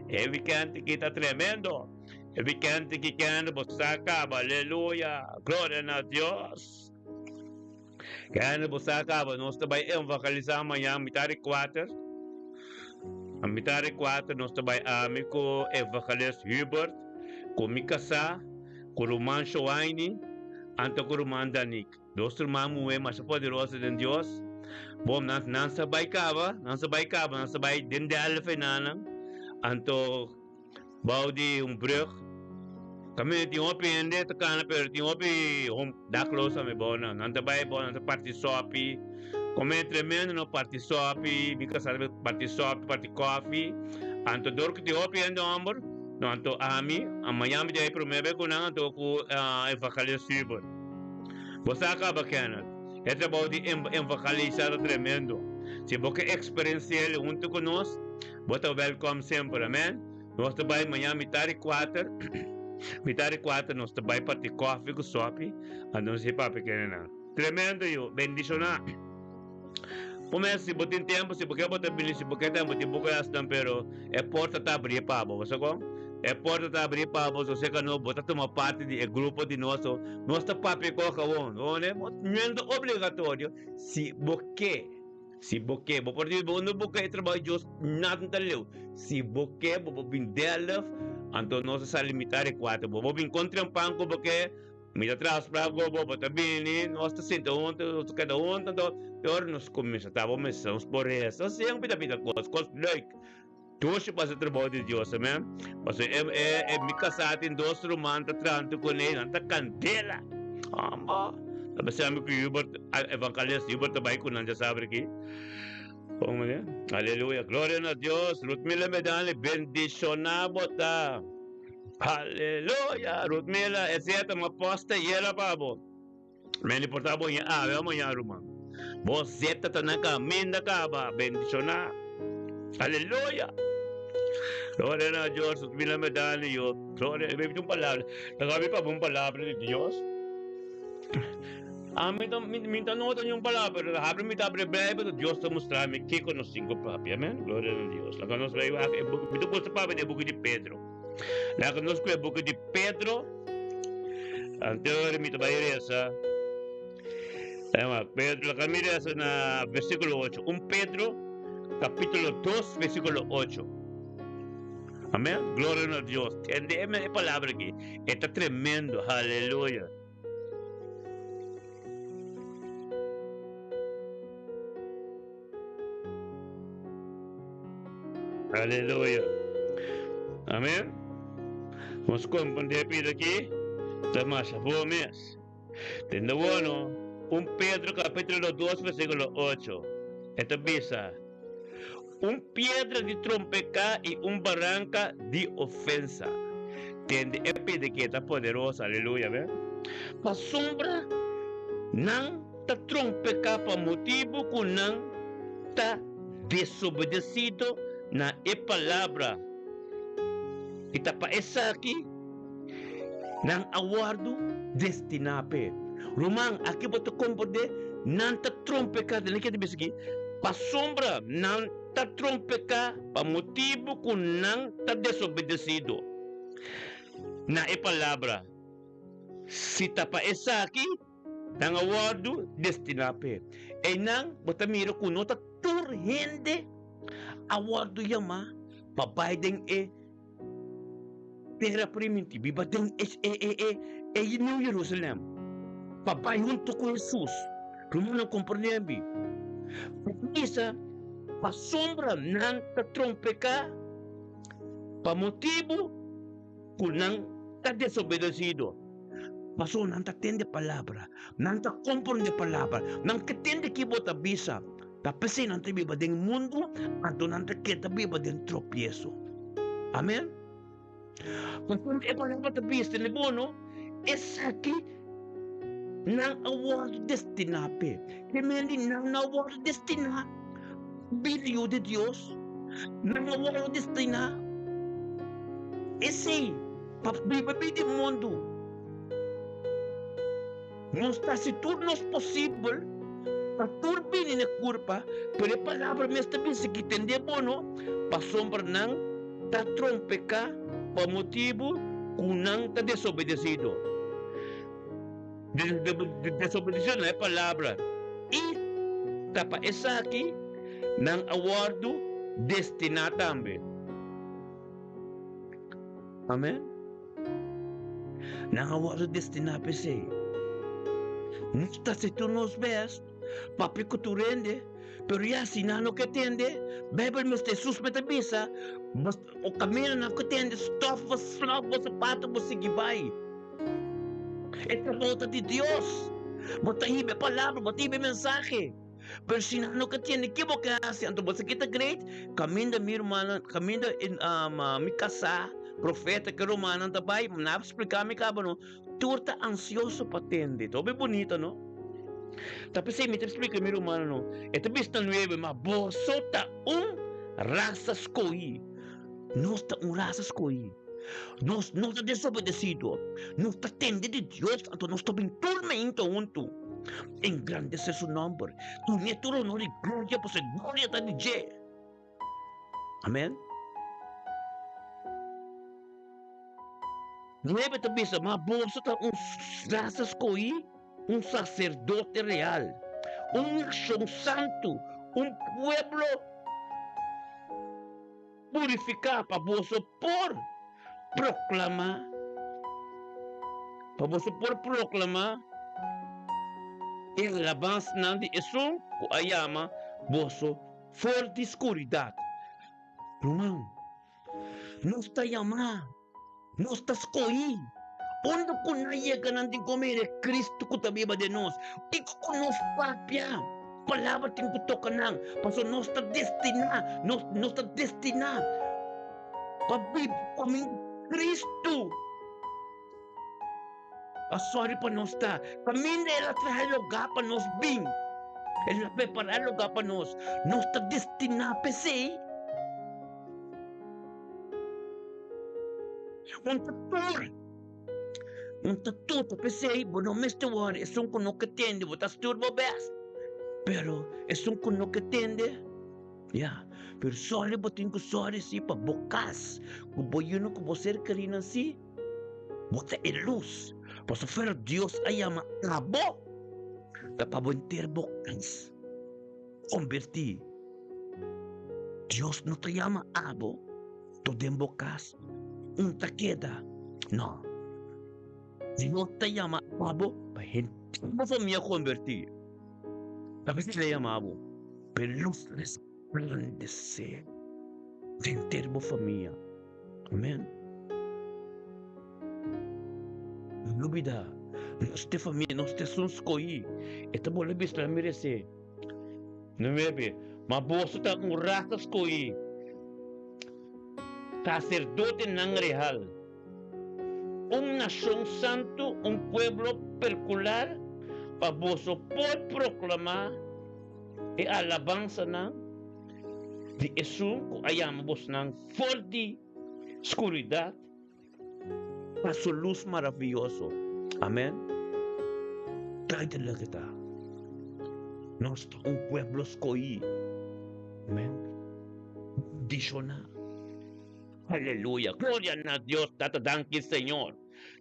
E wikènt aki ta tremendo. E wikènt aki, Kenneth, bo sa kaba. Aleluya! Gloria na Dios! Kende bo sa kaba nos ta bai evangelisá mañan mitar di kuater. A mitar di kuater nos ta bai ami ku evangelist Hubert, ku mi kasá, ku ruman Shoaini, anto ku ruman Danik. Dos ruman muhé masha poderoso den Dios. Bom, nan nan sa bai kaba, nan sa bai kaba, nan sa bai den Delft enanan. Anto Bou di un brug. Kaminda tin hopi hende ta kana pero tin hopi dakloos tambe bou nan. Nan ta bai bou nan ta parti sopi. Come tremendo no parti sopi. Mi kasa ta parti sopi, parti kofi. Anto dor ku tin hopi hende homber. No, anto ami, mañana mi ta bai promé be ku nan anto ku Evangelist Hubert. Bo sa kaba, Kenneth. E trabou di evangelisa ta tremendo. Si bo ke eksperensi'el huntu ku nos, bo ta wèlkòm semper. Amèn. Nos ta bai mañana mitar di kuater, mitar di kuater nos ta bai parti kòfi ku sòpi, anto nos hei papia kenenan. Tremendo yu. Bendishoná. Bo mes si bo tin tempu, si bo ke bo ta bini, si bo ke tambe bo tin buku esnan, pero e porta ta abrí pa bo. Bo sa kon? E porta ta abrí pa bo, so seka no bo ta tuma parti di e grupo di nos, so nos ta papia ku awor. No ta obligatorio, si bo ke, si bo ke, bo por di bo no buka e trabou di Dios, nada ta leu. Si bo ke, bo por bin Delft, anto nos ta sali mitar di kuater. Bo por bin kontra un pan ku bo ke. Mi ta traha spra ku bo, bo ta bini, nos ta sinta huntu, nos ta keda huntu, anto te ora nos kuminsá ta bo mester nos por resa, asina pida pida kos, kos leuk. Dushi pa hasi trabou di Dios, amen. Pasobra e e e mi kasá tin dos ruman ta traha huntu kuné, nan ta kandela. Amba! Ta bisa mi ku Hubert, evangelist Hubert ta bai ku nan djasabra aki. Kon manera? Aleluya, gloria na Dios. Rutmila Medani, bendishoná bo ta. Aleluya! Rutmila, esei ta un aposta yera pa bo. Men por ta bo ña awe o maña, ruman. Bo zeta ta na kaminda kaba. Bendishoná. Aleluya! Gloria na Dios. Rutmila Medani, yo. Gloria. Mi un palabra. Ta gabi pa bo un palabra di Dios. Ami ta, mi, mi ta nota ni un palabra, pero habri mi ta abri Bijbel, Dios ta mustra mi kiko nos tin ku papia. Amen. Gloria na Dios. Laga nos bai wak e buki. Mi ta gusta papia di e buki di Pedro. Laga nos ku e buki di Pedro. Anterior mi ta bai resa. Ema, Pedro, laga mi resa na versíkulo 8. 1 Pedro, kapítulo 2, versíkulo 8. Amen. Gloria na Dios. Tende e palabra aki. E ta tremendo. Haleluya. Aleluya. Amen. Nos comprende pida aki ta masha bon mes. Tende bueno, 1 Pedro capítulo 2 versículo 8. E ta bisa, Un piedra di trompeká i un baranka di ofensa. Tende e pida ki e ta poderoso, aleluya, amen. Pasobra nan ta trompeká pa motibu ku nan ta desobedesido na e palabra, i ta pa esaki nan a wòrdu destiná p'e. Ruman, aki bo ta komprendé, nan ta trompeká, tende ke ta bisa aki, pasobra nan ta trompeká pa motibu ku nan ta desobedesido na e palabra. Si ta pa esaki, nan a wòrdu destiná p'e. Einan bo ta mira ku no ta tur hende a wòrdu yamá pa bai den e Tera primintí, biba den e e e e New Jerusalem, pa bai huntu ku Hesus. Rumannan komprendé mi. Pa bisa, pasobra nan ta trompeká pa motibu ku nan ta desobedesido. Pasobra nan ta tende palabra, nan ta komprendé palabra, nan ke tende ki bo ta bisa. Ta p'esei nan ta biba den mundu, anto nan ta keda biba den tropieso. Amen. Pasobra e palabra ta bisa ne bo, no? Esaki nan a wòrdu destiná p'e. Ke men di nan a wòrdu destiná bira yu di Dios? Nan a wòrdu destiná esei pa biba bida di mundu. Nos ta hasi tur nos posibel pa tur bini na kurpa, pero e palabra mes ta bisa ki tende bo no, pasobra nan ta trompeká pa motibu ku nan ta desobedesido. Desobedesido na e palabra, i ta pa esaki nan a wòrdu destiná tambe. Amen. Nan a wòrdu destiná pa esei. Nos ta hasi tur nos bèst papia ku tur hende, pero ya si nan no ke tende, Beibel mester Hesus mester bisa, Bos o kaminda nan ku tende, stòf bo slòf bo sapato bo sigui bai. E trabou ta di Dios. Bo ta hiba e palabra, bo ta hiba e mensahe. Pero si nan no ke tende, ke bo ke hasi? Anto bo sa ke ta great? Kaminda mi rumannan, kaminda mi kasá. Profeta ku rumannan ta bai, nan a splika mi kaba no, tur ta ansioso pa tende. Ta hopi bunita no. Ta p'esei mi ta splika mi rumannan no, e ta bisa nuebe, ma boso ta un rasa skohí. Nos ta un rasa skohí. Nos no ta desobedesido. Nos ta tende di Dios, anto nos ta bin tur meinta huntu engrandesé su nòmber, dun'é tur honor i gloria, pasobra e gloria ta di dje. Amen. Nuebe ta bisa, Ma boso ta un rasa skohí, un saserdote real, un nashon santu, un pueblo purifiká, pa boso por proklamá, pa boso por proklamá e alabansnan di esun ku a yama boso For di skuridat, ruman, nos ta yamá, nos ta skohí. Unda ku nan yega nan tin ku mira e Kristu ku ta biba den nos. Kiko ku nos papia, palabra tin ku toka nan, pasobra nos ta destiná, nos nos ta destiná pa biba komo Kristu. A sòri pa nos ta kaminda el a traha e lugá pa nos bin. El a prepará e lugá pa nos. Nos ta destiná p'esei. Un ta tur. Un ta tur ta p'esei bo no mester wòri. Esun ku no ke tende bo ta stuur bo bèst. Pero esun ku no ke tende, ya. Pero sòri bo tin ku sòri si pa bo kas, ku bo yunan ku bo ser kerínan si. Bo ta e lus, pasobra Dios a yama abo ta pa bo henter bo kas kombertí. Dios no ta yama abo tur den bo kas un ta keda, no. Dios ta yama abo pa henter bo famia kombertí. Ta p'esei el a yama bo, pa e lus resplandesé den henter bo famia. Amen. No lubida, nos te famia, nos te esun skohí. E ta bolbe bisa nan meresé. Nuebe, Ma boso ta un rasa skohí, saserdotenan real, un nashon santu, un pueblo perkular, pa boso por proklamá e alabansanan di esun ku a yama bosnan for di skuridat pa su lus maravioso. Amen. Kai ta loke ta. Nos ta un pueblo skohí. Amen. Bendishoná. Aleluya. Gloria na Dios Tata. Danki Señor.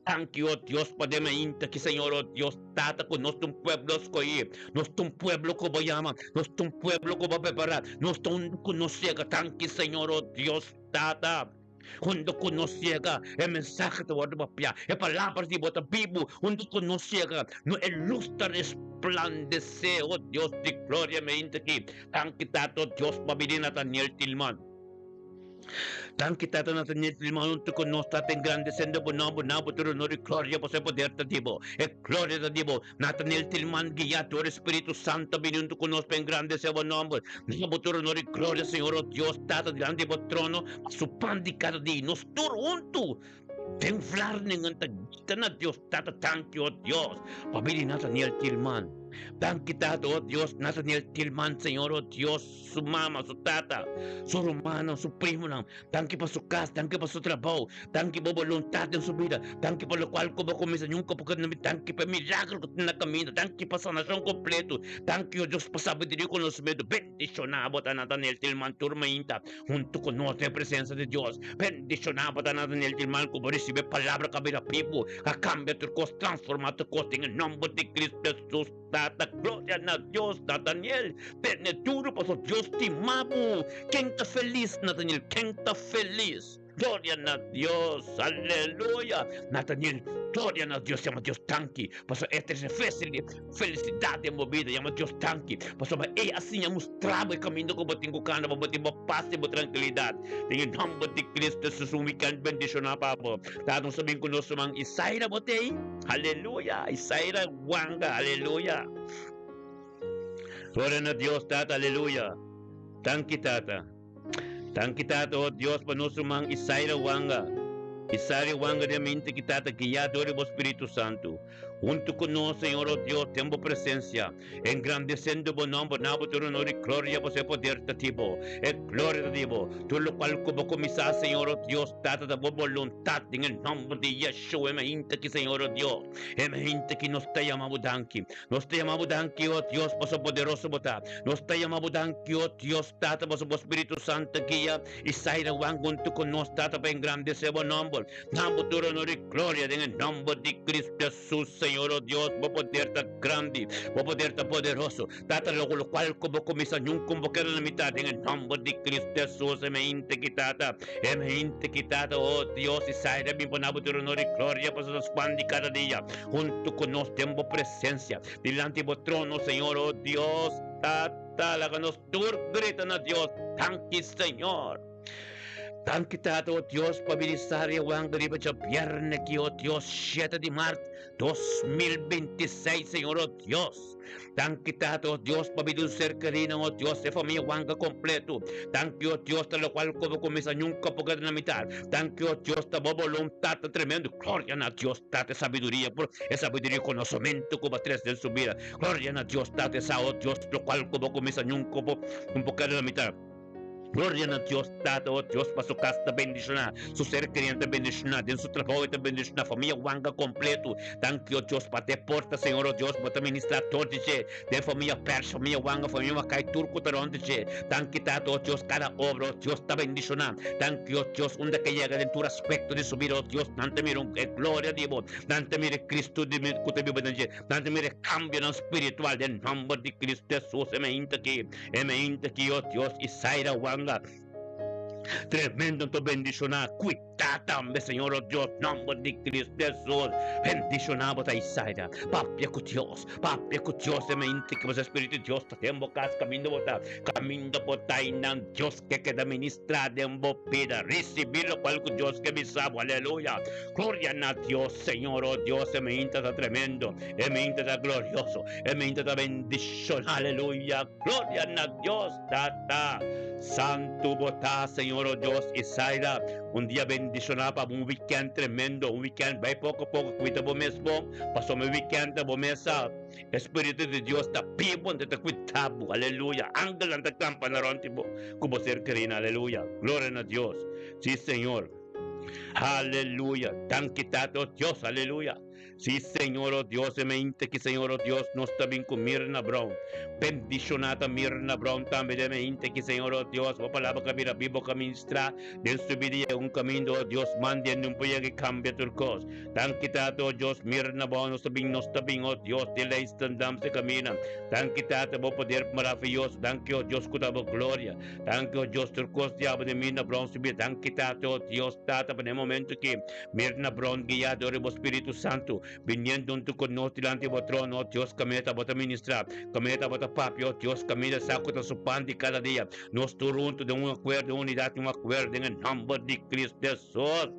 Danki, o Dios, pa den mainta ki, Señor, o Dios Tata, ku nos ta un pueblo skohí, nos ta un pueblo ku Bo yama, nos ta un pueblo ku Bo prepará, nos ta unda ku nos yega. Danki, Señor, o Dios Tata, unda ku nos yega, e mensahe ta wòrdu papiá, e palabra di Bo ta bibu, unda ku nos yega, no e lus ta resplandesé, o Dios di gloria, mainta ki. Danki, Tata, o Dios, pa bini Nathaniel Tillman. Danki Tata na ta niet lima huntu ku nos Tata engrandesendo bo nomber na bo tur honor i gloria pasobra e poder ta di bo e gloria ta di bo Nathaniel Tilman guia dor e Spiritu Santo bini huntu ku nos pa engrandese bo nomber na bo tur honor i gloria Señor o Dios Tata dilanti di bo trono pa su pan di kada dia nos tur huntu den Vlaardingen ta grita na Dios Tata danki o Dios pa bini Nathaniel Tilman danki Tata o Dios Nathaniel Tilman Señor o Dios su mama, su tata, su rumannan, su primonan. Danki pa su kas, danki pa su trabou, danki pa bo boluntat den su bida, danki pa lokual ku bo kuminsá nunka por keda danki pa e milagro ku tin na kaminda, danki pa sanashon kompleto, danki o Dios pa sabiduria i konosementu. Bendishoná bo ta Natanel Tilman tur mainta huntu ku nos den presensia di Dios. Bendishoná bo ta Natanel Tilman ku bo risibí e palabra ku a bira bibu, a kambia tur kos, transformá tur kos den e nòmber di Kristu Hesus. Tata, gloria na Dios, Nathaniel, tene duru paso Dios stima bo. Ken ta felis, Nathaniel? Ken ta felis? Gloria na Dios, aleluya. Nathaniel, gloria na Dios, yama Dios danki, paso e trese felisidat den bo bida, yama Dios danki, pasobra e a siña mustra bo e kaminda ku bo tin ku kana pa bo tin bo pas i bo trankilidat. Den e nòmber di Kristu Jesus, un wikènt bendishoná pa bo. Tata, nos ta bin ku nos ruman Isaira bo t'ei. Aleluya, Isaira. Wanga, aleluya. Gloria na Dios Tata, aleluya. Danki Tata. Danki Tata, oh Dios, pa nos ruman Isaira Wanga. I sali wanga den mente ki Tata guiá dor di bo Spiritu Santu. Huntu ku nos, Señor o Dios, den bo presensia, engrandesendo bo nomber, na bo tur honor i gloria, pasobra e poder ta di bo, e gloria ta di bo. Tur lokual ku bo kuminsá, Señor o Dios, Tata, ta bo boluntat, den e nomber di Yeshua, e mainta aki, Señor o Dios, e mainta aki nos ta yama bo danki. Nos ta yama bo danki, o Dios, pasobra poderoso bo ta. Nos ta yama bo danki, o Dios, Tata, pasobra bo Spiritu Santu ta guia i sai na wan huntu ku nos, Tata, pa engrandesé bo nomber. Na bo tur honor i gloria den e nomber di Cristo Jesus, Señor, o Dios, bo poder ta grandi, bo poder ta poderoso. Tata, loke lokual ku bo kuminsá nunka bo keda na mitat den e nomber di Cristo Jesus. E mente ki, Tata, e mente ki, Tata, o Dios, i sai ta bin pa na bo tur honor i gloria, pasobra ta spandi kada dia huntu ku nos den bo presensia, dilanti bo trono, Señor, o Dios, Tata, laga nos tur grita na Dios, Danki, Señor. Danki, Tata, o Dios, pa ministrar e wanga riba djabierne aki, o Dios, shete di mart 2026, Señor, o Dios. Danki, Tata, o Dios, pa bida un ser kerinan, o Dios, e famia wanga kompleto. Danki, o Dios, ta lokual ku bo kuminsá nunka por keda na mitat. Danki, o Dios, ta bo boluntat ta tremendo. Gloria na Dios, Tata, e sabiduria por e sabiduria i konosementu ku bo a tres den su bida. Gloria na Dios, Tata, e sa, o Dios, lokual ku bo kuminsá nunka por keda na mitat. Gloria na Dios Tata, oh Dios, pa su cas ta bendiciona, su ser querido ta bendiciona, den su trabao e ta bendiciona, familia Wanga completo. Danki, oh Dios, pa te porta, Señor, oh Dios, bo ta ministra tur di dje, den familia Pers, familia Wanga, familia Macay, tur cu ta rond di dje. Danki, Tata, oh Dios, cada obra, oh Dios, ta bendiciona. Danki, oh Dios, unda ke yega den tur aspecto di su bida, oh Dios, nan ta mira e gloria di bo, nan ta mira e Cristo di cu ta biba den dje, nan ta mira e cambionan spiritual den nomber di Cristo Jesus. E mainta aki. E mainta ki yo Dios i Zaira wanga tremendo anto bendiciona cuita tambe Señor oh Dios nomber di Cristo Jesus bendiciona bo ta Isaira papia cu Dios papia cu Dios e mainta ki bo Spiritu di Dios ta den bo cas caminda bo ta caminda bo ta y nan Dios ke keda ministra den bo bida ricibi locual cu Dios ke bisa bo aleluya gloria na Dios Señor oh Dios e mainta ta tremendo e mainta ta glorioso E mente ta bendiciona, aleluya, gloria na Dios Tata. Santu bo ta, Señor, oh Dios, y Zaida, un dia bendiciona pa bo, un weekend tremendo, un weekend bay poco poco, cuida bo mes bon, pasobra e weekend ta bo mes sa, e Spiritu di Dios ta bibo, ta cuida bo, aleluya, angelnan ta campa na rond di bo, cu bo ser kerina, aleluya, gloria na Dios, si Señor, aleluya, danki Tata, oh Dios, aleluya. Sí, Señor, oh Dios, e mente ki, Señor, oh Dios, nos ta bin ku Mirna Brown. Bendishoná ta Mirna Brown tambe den mente ki, Señor, oh Dios, bo palabra ka bira bibo, ka ministrá den su bida i un kaminda, oh Dios, manda e nun por yega i kambia tur kos. Danki, Tata, oh Dios, Mirna Brown, nos ta bin, nos ta bin, oh Dios, di Leidschendam se kamina. Danki, Tata, bo poder maraviyoso. Danki, oh Dios, ku ta bo gloria. Danki, oh Dios, tur kos diablo den Mirna Brown su bida. Danki, Tata, oh Dios, Tata, pa den e momento ki Mirna Brown guiá dor di bo Spiritu Santu, biniendo huntu ku nos dilanti bo trono, oh Dios, kaminda ta bo ta ministrá, kaminda ta bo ta papia, oh Dios, kaminda sa ku ta su pan di kada dia. Nos tur huntu den un akuerdo, un unidat, un akuerdo den e nòmber di Cristo Hesus.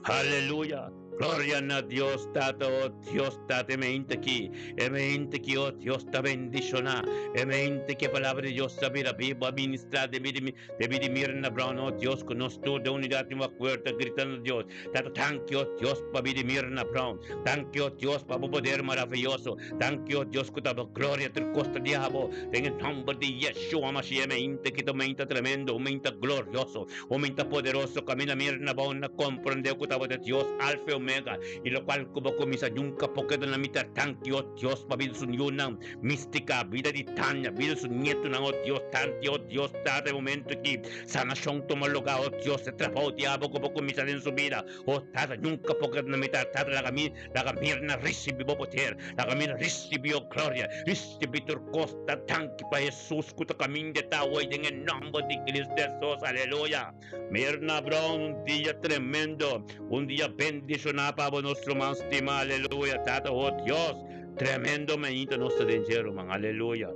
Aleluya! Gloria na Dios Tata, oh Dios Tata, e mente aki, e mente aki, oh Dios, ta bendishoná, e mente ki e palabra di Dios ta bira bibu, a ministrá den bida di mi. Debí di Mirna Brown, oh Dios, ku nos tur den unidat den un akuerdo ta grita na Dios, Tata, tanki, oh Dios, pa bida di Mirna Brown. Tanki, oh Dios, pa bo poder maraviyoso. Tanki, oh Dios, ku ta bo gloria tur kos ta di abo. Den e nòmber di Yeshua Mashiach, e mente ki ta un mente tremendo, un mente glorioso, un mente poderoso, kaminda Mirna Brown a komprendé ku ta bo ta Dios Alfa i Omega, i lokual ku bo kuminsá nunka por keda na mitar. Tanki, oh Dios, pa bida su yunan. Mística, bida di Tania, bida di su nietonan, oh Dios, tanti, oh Dios, Tata, e momento aki, sanacion tuma lugar, oh Dios, e trabao di abo cu bo cuminsa den su bida, oh Tata, nunca por keda na mitad, Tata, laga mi, laga Mirna ricibi bo poder, laga Mirna ricibi bo gloria, ricibi tur cos, ta danki pa Jesus cu ta caminda ta awe den e nomber di Cristo Jesus, aleluya. Mirna Brown, un dia tremendo, un dia bendiciona pa abo nos ruman stima, aleluya, Tata, oh Dios, tremendo mainta nos ta den dje ruman, aleluya.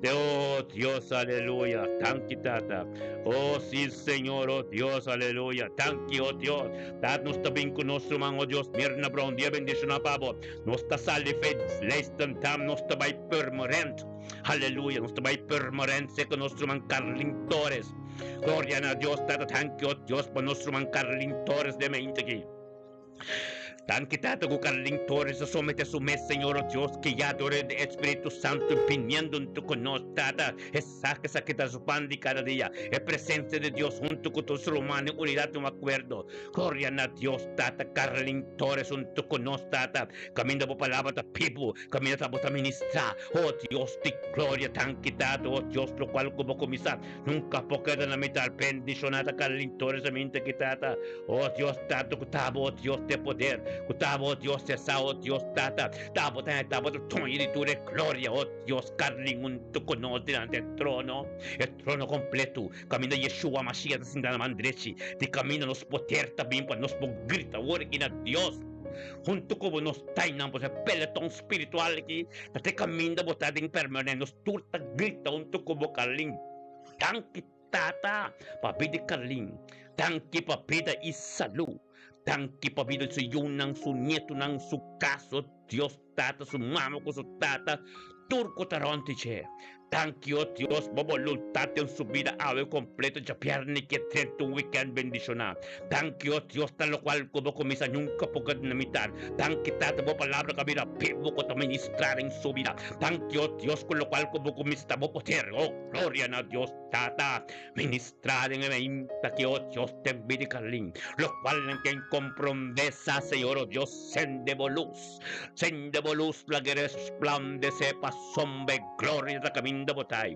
Oh Dios, aleluya. Danki Tata. Oh sí, Señor, oh Dios, aleluya. Danki, oh Dios. Tata, nos ta bin ku nos ruman, oh Dios, Mirna Brown, dia bendishoná pa bo. Nos ta sali fe Leidschendam, nos ta bai Purmerend. Aleluya, nos ta bai Purmerend serka nos ruman Carlin Torres. Gloria na Dios, Tata, danki, oh Dios, pa nos ruman Carlin Torres den mainta aki. Danki Tata ku Carlin Torres a somete su mes Señor o Dios guiá dor di e Spiritu Santu biniendo huntu ku nos Tata esaki sa kita su pan di kada dia e presencia di Dios huntu ku tur su ruman en unidad un akuerdo Gloria na Dios Tata Carlin Torres huntu ku nos Tata kaminda bo palabra ta pibu kaminda ta bo ta ministra o Dios di gloria danki Tata o Dios lokual ku bo kuminsá Nunca por keda na mitar bendiciona ta Carlin Torres a minta ki tata oh Dios tata ku ta bo Dios te poder ku ta bo Dios te sa oh Dios tata ta bo ta ta bo ta toño di tur e gloria oh Dios Carlin hunto ku nos delante e trono e trono completo caminda Yeshua Mashiach ta sinta na man drechi di caminda nos poder ta bin pa nos por grita awor aki na Dios hunto ku bo nos tainan por e peleton spiritual aki Ta te kaminda bo ta den permanent nos tur ta grita hunto ku bo Carlin danki tata pa bida Carlin danki pa bida i salu danki pa bida su yunan su nietonan su kas oh Dios tata su mama ku su tata tur ku ta rònt di dje danki oh Dios bo boluntat den su bida awe kompleto djabièrnè ke drenta un wikènt bendishoná Danki, oh Dios, ta locual cu bo cuminsa nunca por keda na mitad. Danki, Tata, bo palabra cu a bira bibu cu ta ministra den su bida. Danki, oh Dios, cu locual cu bo cuminsa ta bo poder. Oh, gloria na Dios, Tata. Ministra den e meinta aki, oh Dios, den bida di Carlin. Locual nan ken comprende sa, Señor, oh Dios, sende bo luz. Sende bo luz, laga e resplandece pa sombra e gloria ta caminda bo ta.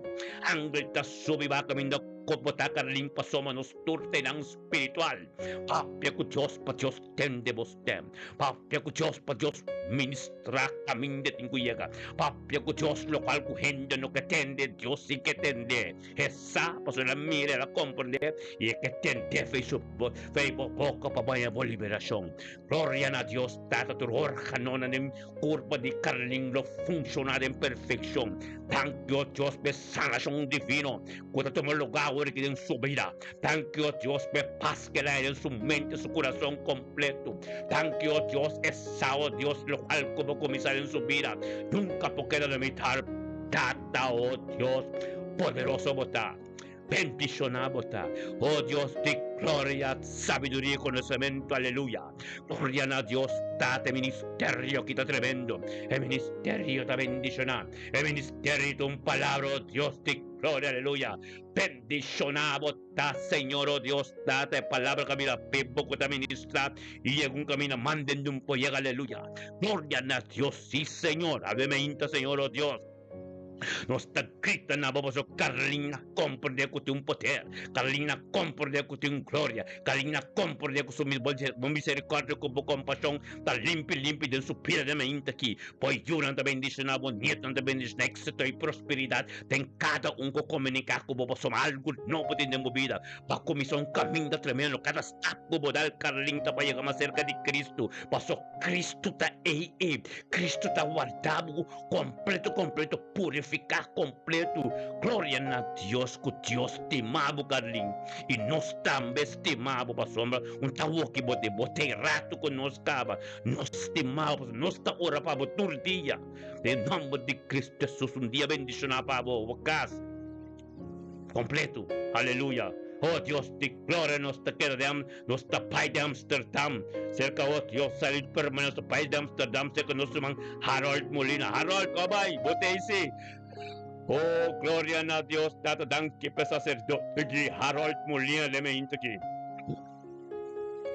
Angel ta subi ba caminda cu bo ta, Carlin, pasobra nos Tur tenan spiritual. Papia ku Dios pa Dios tende bo stem. Papia ku Dios pa Dios ministrá kaminda tin ku yega. Papia ku Dios lokual ku hende no ke tende, Dios si ke tende. E sa pasobra el a mira, el a komprendé i e ke tende fei su fei bo boka pa baña bo liberashon. Gloria na Dios Tata tur organonan den kurpa di Carlin lo funshoná den perfekshon. Danki o Dios p'e sanashon divino ku ta tuma lugá awor aki den su bida. Danki o Dios p'e pas ku el a haña den su mente, su kurason kompleto. Danki o Dios e sa o Dios lokual ku bo kuminsá den su bida nunka por keda na mitar. Tata o Dios poderoso bo ta. Bendishoná bo ta, o Dios di gloria, sabiduria i konosementu, aleluya. Gloria na Dios Tata, e ministerio aki ta tremendo, e ministerio ta bendishoná, e ministerio ta un palabra, o Dios di gloria, aleluya. Bendishoná bo ta, Señor, o Dios Tata, e palabra ku a bira bibu ku ta ministrá i yega un kaminda manden di un por yega, aleluya. Gloria na Dios, sí, Señor, awe meinta, Señor, o Dios. Nos ta grita na bo pasobra Carlin a comprende cu tin un poder, Carlin a comprende cu tin un gloria, Carlin a comprende cu su bo misericordia cu bo compasion ta limpi limpi den su bida den mainta aki. Bo yunan ta bendiciona, bo nietonan ta bendiciona, exito y prosperidad den cada un cu comunica cu bo pasobra algo nobo tin den bo bida. Bo a cuminsa un caminda tremendo, cada stap cu bo dal Carlin ta pa yega mas cerca di Cristo, pasobra Cristo ta ey ey, Cristo ta warda bo. Completo completo purifica completo gloria na Dios cu Dios stima bo Carlin y nos tambe stima bo pasobra un ta woki bo den bo te rato cu nos caba nos stima bo pasobra nos ta ora pa bo tur dia den nomber di Cristo Jesus un dia bendiciona pa bo bo cas. Completo. Aleluya. Oh Dios di gloria nos ta keda den nos ta bai den Amsterdam cerca oh Dios salud permanente nos ta bai den Amsterdam cerca nos ruman Harold Molina. Harold ko bai bo ta isi. Oh gloria na Dios tata danki pa sacerdote ki Harold Molina den mente ki.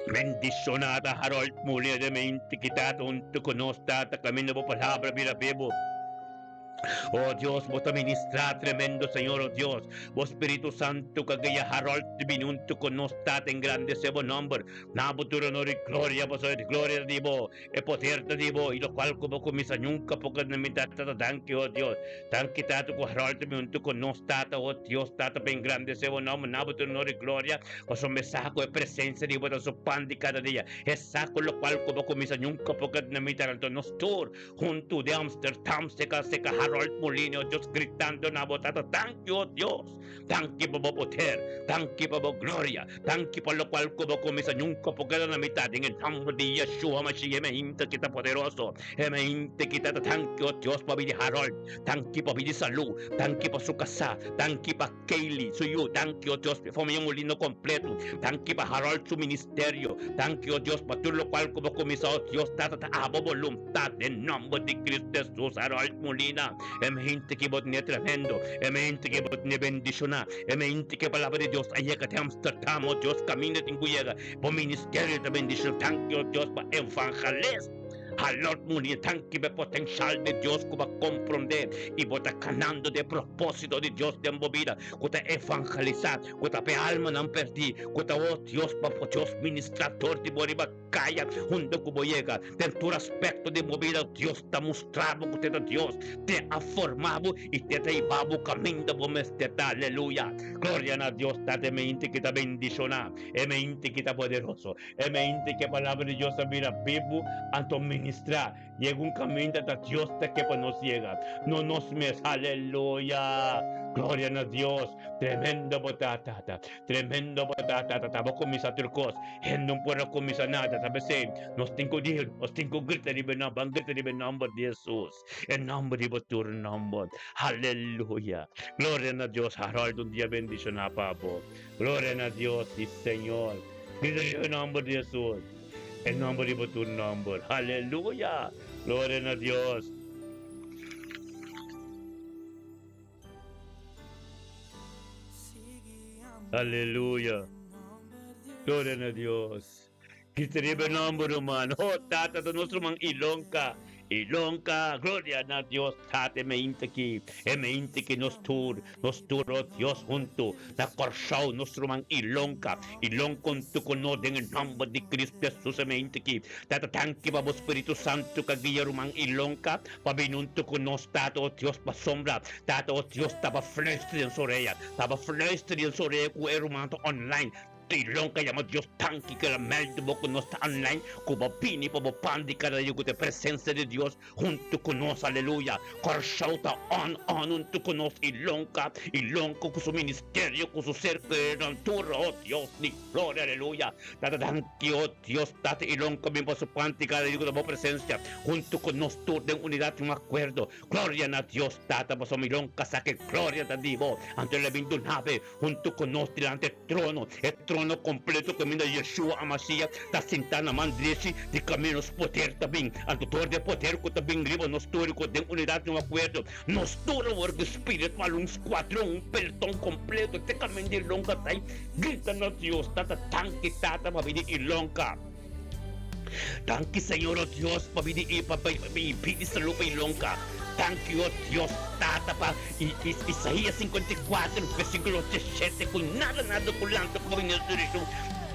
Bendiciona ta Harold Molina den mente ki tata hunto cu nos tata caminda bo palabra bira bebo. Oh Dios, bo ta ministrá tremendo, Señor, oh Dios. Bo Spiritu Santu ku a guia Harold di bini huntu ku nos, Tata, engrandesé bo nòmber. Na bo tur honor i gloria, pasobra e gloria ta di bo, e poder ta di bo, i lokual ku bo kuminsá nunka por keda na mitad. Tata, danki, oh Dios. Danki, Tata, ku Harold ta bini huntu ku nos, Tata, oh Dios, Tata, pa engrandesé bo nòmber. Na bo tur honor i gloria, pasobra mi sa ku e presensia di bo ta su pan di kada dia. E sa ku lokual ku bo kuminsá nunka por keda na mitad. Anto nos tur. Huntu di Amsterdam seka seka. Harold Molina, oh Dios, gritando na bo Tata, danki, oh Dios, danki pa bo poder, danki pa bo gloria, danki pa locual cu bo cuminsa, nunca por keda na mitad, den e nomber di Yeshua Mashiach, e mente ki ta poderoso, e mente ki ta, danki, oh Dios, pa bini Harold, danki pa bini salud, danki pa su casá, danki pa Kaylee, su yu, danki, oh Dios, pa e famia Molina completo, danki pa Harold su ministerio, danki, oh Dios, pa tur locual cu bo cuminsa, oh Dios, Tata, ta abo boluntad, den nomber di Cristo Jesus, Harold Molina, e mente ki bo tene tremendo, e mente ki bo tene bendiciona, e mente ki e palabra di Dios a yega te Amsterdam, oh Dios, caminda tin cu yega, bo ministerio ta bendiciona, danki, oh Dios, pa evangelist. Halot munia tanki pa e potenshal di Dios ku bo a komprondé i bo ta kanando den e propósito di Dios den bo bida, ku ta evangelisá, ku ta pa e almanan pèrdí, ku ta oh Dios pa Dios ministrá dor di bo riba kaya huntu ku bo yega. Den tur aspekto di bo bida Dios ta mustra bo ku te ta Dios, te a forma bo i te ta hiba bo kaminda bo mester ta. Aleluya! Gloria na Dios Tata e mente ki ta bendishoná, e mente ki ta poderoso. E mente ke palabra di Dios ta bira bibu, anto ministrá. Yega un kaminda ta Dios ta ke pa nos yega, no nos mes. Aleluya! Gloria na Dios! Tremendo bo ta, Tata. Tremendo bo ta, Tata. Ta bo kuminsá tur kos. Hende no por a kuminsá nada. Ta p'esei nos tin ku di, nos tin ku grita riba e nòmber. Ban grita riba e nòmber di Hesus. E nòmber riba tur nòmber. Aleluya! Gloria na Dios. Harold, un dia bendishoná pa bo. Gloria na Dios y Señor. Grita riba e nomber di Hesus. E nomber riba tur nomber. Aleluya! Gloria na Dios. Aleluya. Gloria na Dios. Grita riba e nomber, ruman. Oh, Tata, ta nos ruman Ilonka. Ilonka, gloria na Dios, Tata, e meinte aki, e meinte ki nos tur, nos tur, oh Dios, huntu na Kòrsou, nos ruman Ilonka, Ilonka huntu ku nos den e nomber di Cristo Jesus e meinte aki. Tata, danki pa bo Spiritu Santu ku a guia ruman Ilonka pa bini huntu ku nos, Tata, oh Dios, pasobra, Tata, oh Dios, taba fluister den su orea, taba fluister den su orea ku e ruman ta online, Tilon ka yama Dios tanki ku el a mèldu bo ku nos ta online ku bo bini pa bo pan di kada dia ku ta e presensia di Dios huntu ku nos aleluya Kòrsou ta on on huntu ku nos Ilonka Ilonka ku su ministerio ku su ser keridonan tur oh Dios di gloria aleluya Tata danki oh Dios Tata Ilonka bin pa su pan di kada dia ku ta bo presensia huntu ku nos tur den unidat i un akuerdo Gloria na Dios Tata pasobra mi lonka sa ke gloria ta di bo anto el a bin dunabe Huntu ku nos dilanti e trono, e trono kompleto kaminda Yeshua Amasias ta sintá na man drechi di kaminda nos poder ta bin. Anto dor di e poder ku ta bin riba nos tur i ku den unidat di un akuerdo, nos tur a wòrdu spiritual, un skuadron, un pelotòn kompleto te kaminda Ilonka ta i grita na Dios, Tata, danki Tata pa bini Ilonka. Danki Señor, o Dios, pa bini i pa i pidi salú pa Ilonka. Danki, o Dios Tata, pa Isaías 54, versíkulo 17, ku nada nada ku lanta ku bini destrukshon,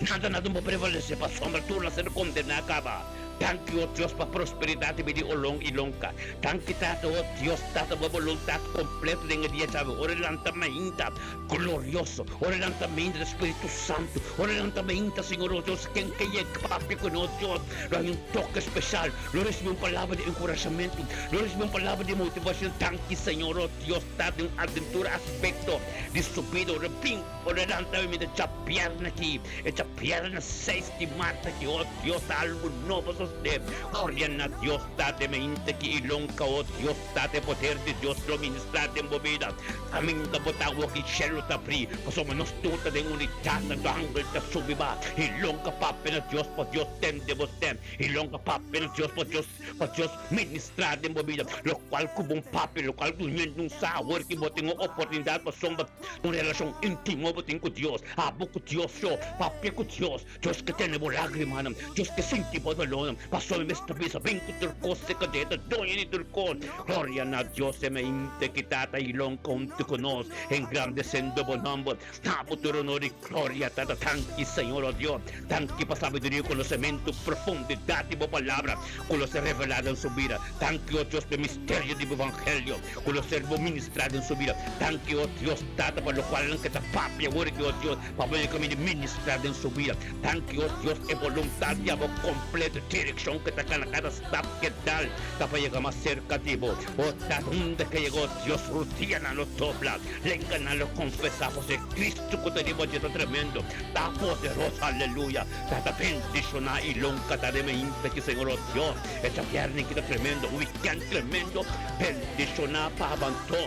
nada nada no por prevalesé, pasobra tur lo ser kondená kaba. Danki, o Dios, pa prosperidat di bini Olon Ilonka. Danki, Tata, o Dios Tata, bo boluntat kompleto den e dia djawe. Ora lanta mainta. Glorioso, ora nan ta meinta di Spiritu Santu, ora nan ta meinta, Señor, oh Dios, ken ke yega papia ku nos, Dios, lo hay un toke speshal, lo risibi un palabra di enkurashamentu, lo risibi un palabra di motivashon. Danki, Señor, oh Dios, ta den un aventura aspekto di su bida, ora bin, ora nan ta meinta djabièrnè aki, e djabièrnè seis di mart aki, oh Dios, ta algu nobo sosodé. Gloria na Dios, ta den meinta aki, i lonka, oh Dios, Tata e poder di Dios lo ministrá den bo bida. Kaminda bo ta awor ki shelu ta abrí, pasobra nos tur ta den unidat, tantu angel ta subi ba i longa papia na Dios pa Dios tende bo stèm, i longa papia na Dios pa Dios pa Dios ministrá den bo bida. Lokual ku bo papia, lokual ku hende no sa awor ki bo tin un oportunidat pasobra un relashon íntimo bo tin ku Dios. Abo ku Dios so, papia ku Dios. Dios ke tene bo lágrimanan, Dios ke sinti bo dolónan, pasobra mi mester bisa bin ku tur kos e kende ta doño di tur kos. Gloria na Dios e mente ki Tata i lonka huntu ku nos, engrandesendo bo nòmber. Na bo tur onor i gloria, Tata. Danki, Señor, o Dios. Danki pa sabiduria i konosementu, profundidat di bo Palabra ku lo ser revelá den su bida. Danki, o Dios, pa e misterio di bo evangelio ku lo ser bo ministrá den su bida. Danki, o Dios, Tata, pa lokualnan ke ta papia awor aki, o Dios. Pa bo e kaminda ministra den su bida. Danki, o Dios, e boluntat di abo kompleto. direkshon ku e ta kana, kada stap ku e dal ta pa yega mas serka di bo. O Tata, unda ku e yega, o Dios, rudianan lo dobla, lenganan lo konfesá pasobra e Kristu ku ta riba dje ta tremendo, ta poderoso. Aleluya! Tata, bendishoná i lonka ta den mainta ki, Señor, o Dios, e djabièrnè ki ta tremendo, un wikènt tremendo, bendishoná pa abantó.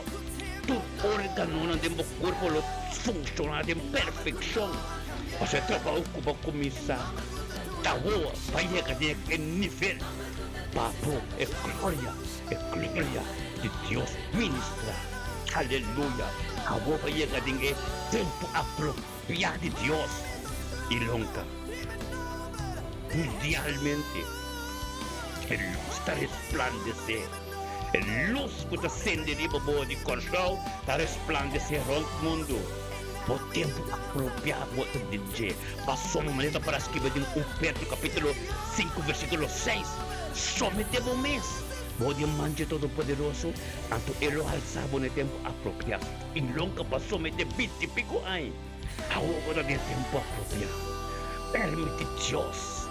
Tur órganonan den bo kurpo lo funshoná den perfekshon. Pasobra e trabou ku bo kuminsá ta awor pa yega den e nivel pa bo e gloria, e gloria di Dios ministrá. Aleluya! Awor pa yega den e tempu apropiá di Dios i lonka mundialmente e lus ta resplandesé. E lus ku ta sende riba bo di Kòrsou ta resplandesé rònt mundu. Bo tempu apropiá bo ta di dje. Pasobra manera ta para skibi den un Pedro kapítulo sinku versíkulo seis, Someté bo mes bou di e man dje Todopoderoso, anto e lo halsá bo na e tempu apropiá. I lonka bo a someté binti piku aña, awor bo ta den e tempu apropiá. Permití Dios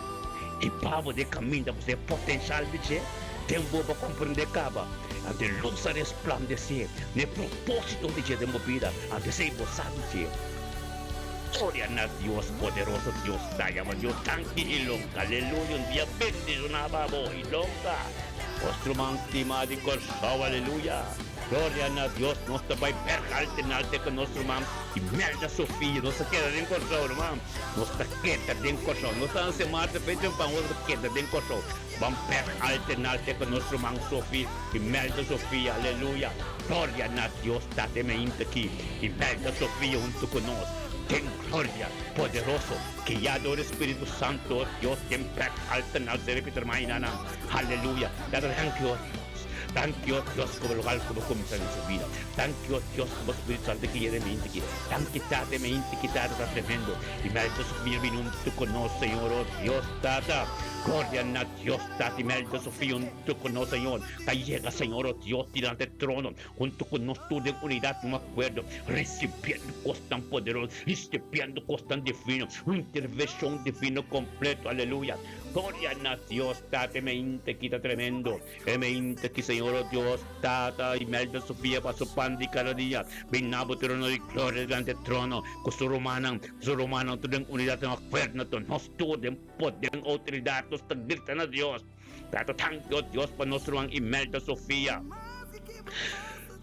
hiba bo den e kaminda pasobra e potenshal di dje den bo bo komprendé kaba. Anto e lus a resplandesé na e propósito di dje den bo bida. Anto esei bo sa di dje. Gloria na Dios poderoso Dios ta yama Dios danki Ilonka aleluya un dia bendishoná pa bo Ilonka nos ruman stimá di Kòrsou aleluya gloria na Dios nos ta bai berg alto en alto ku nos ruman Imelda Sofia nos ta keda den Kòrsou ruman nos ta keda den Kòrsou nos ta hasi marcha fecha pan nos ta keda den Kòrsou ban berg alto en alto ku nos ruman Sofia Imelda Sofia aleluya gloria na Dios Tata e mainta aki Imelda Sofia hunto ku nos den gloria poderoso guiá dor e Spiritu Santo Dios den berg alto en alto repito hermana aleluya Tata danki o Dios danki o Dios ku bo logal ku bo kuminsá den su bida danki o Dios ku bo Spiritu Santo guia den mainta aki danki Tata e mainta aki Tata ta tremendo Imelda Sofia bini hunto ku nos Señor o Dios Tata gloria na Dios Tata Imelda Sofia hunto ku nos Señor ta yega Señor o Dios dilanti e trono hunto ku nos tur den unidat un akuerdo risibiendo kosnan poderoso risibiendo kosnan divino un intervenshon divino kompleto aleluya gloria na Dios Tata e mente aki ta tremendo e mente aki Señor o Dios Tata Imelda Sofia pa su pan di kada dia bin na bo trono di gloria dilanti e trono ku su rumannan su rumannan tur den unidat un akuerdo nos tur den poder den outoridat nos ta grita na Dios. Tata tanki o Dios pa nos ruman Imelda Sofia.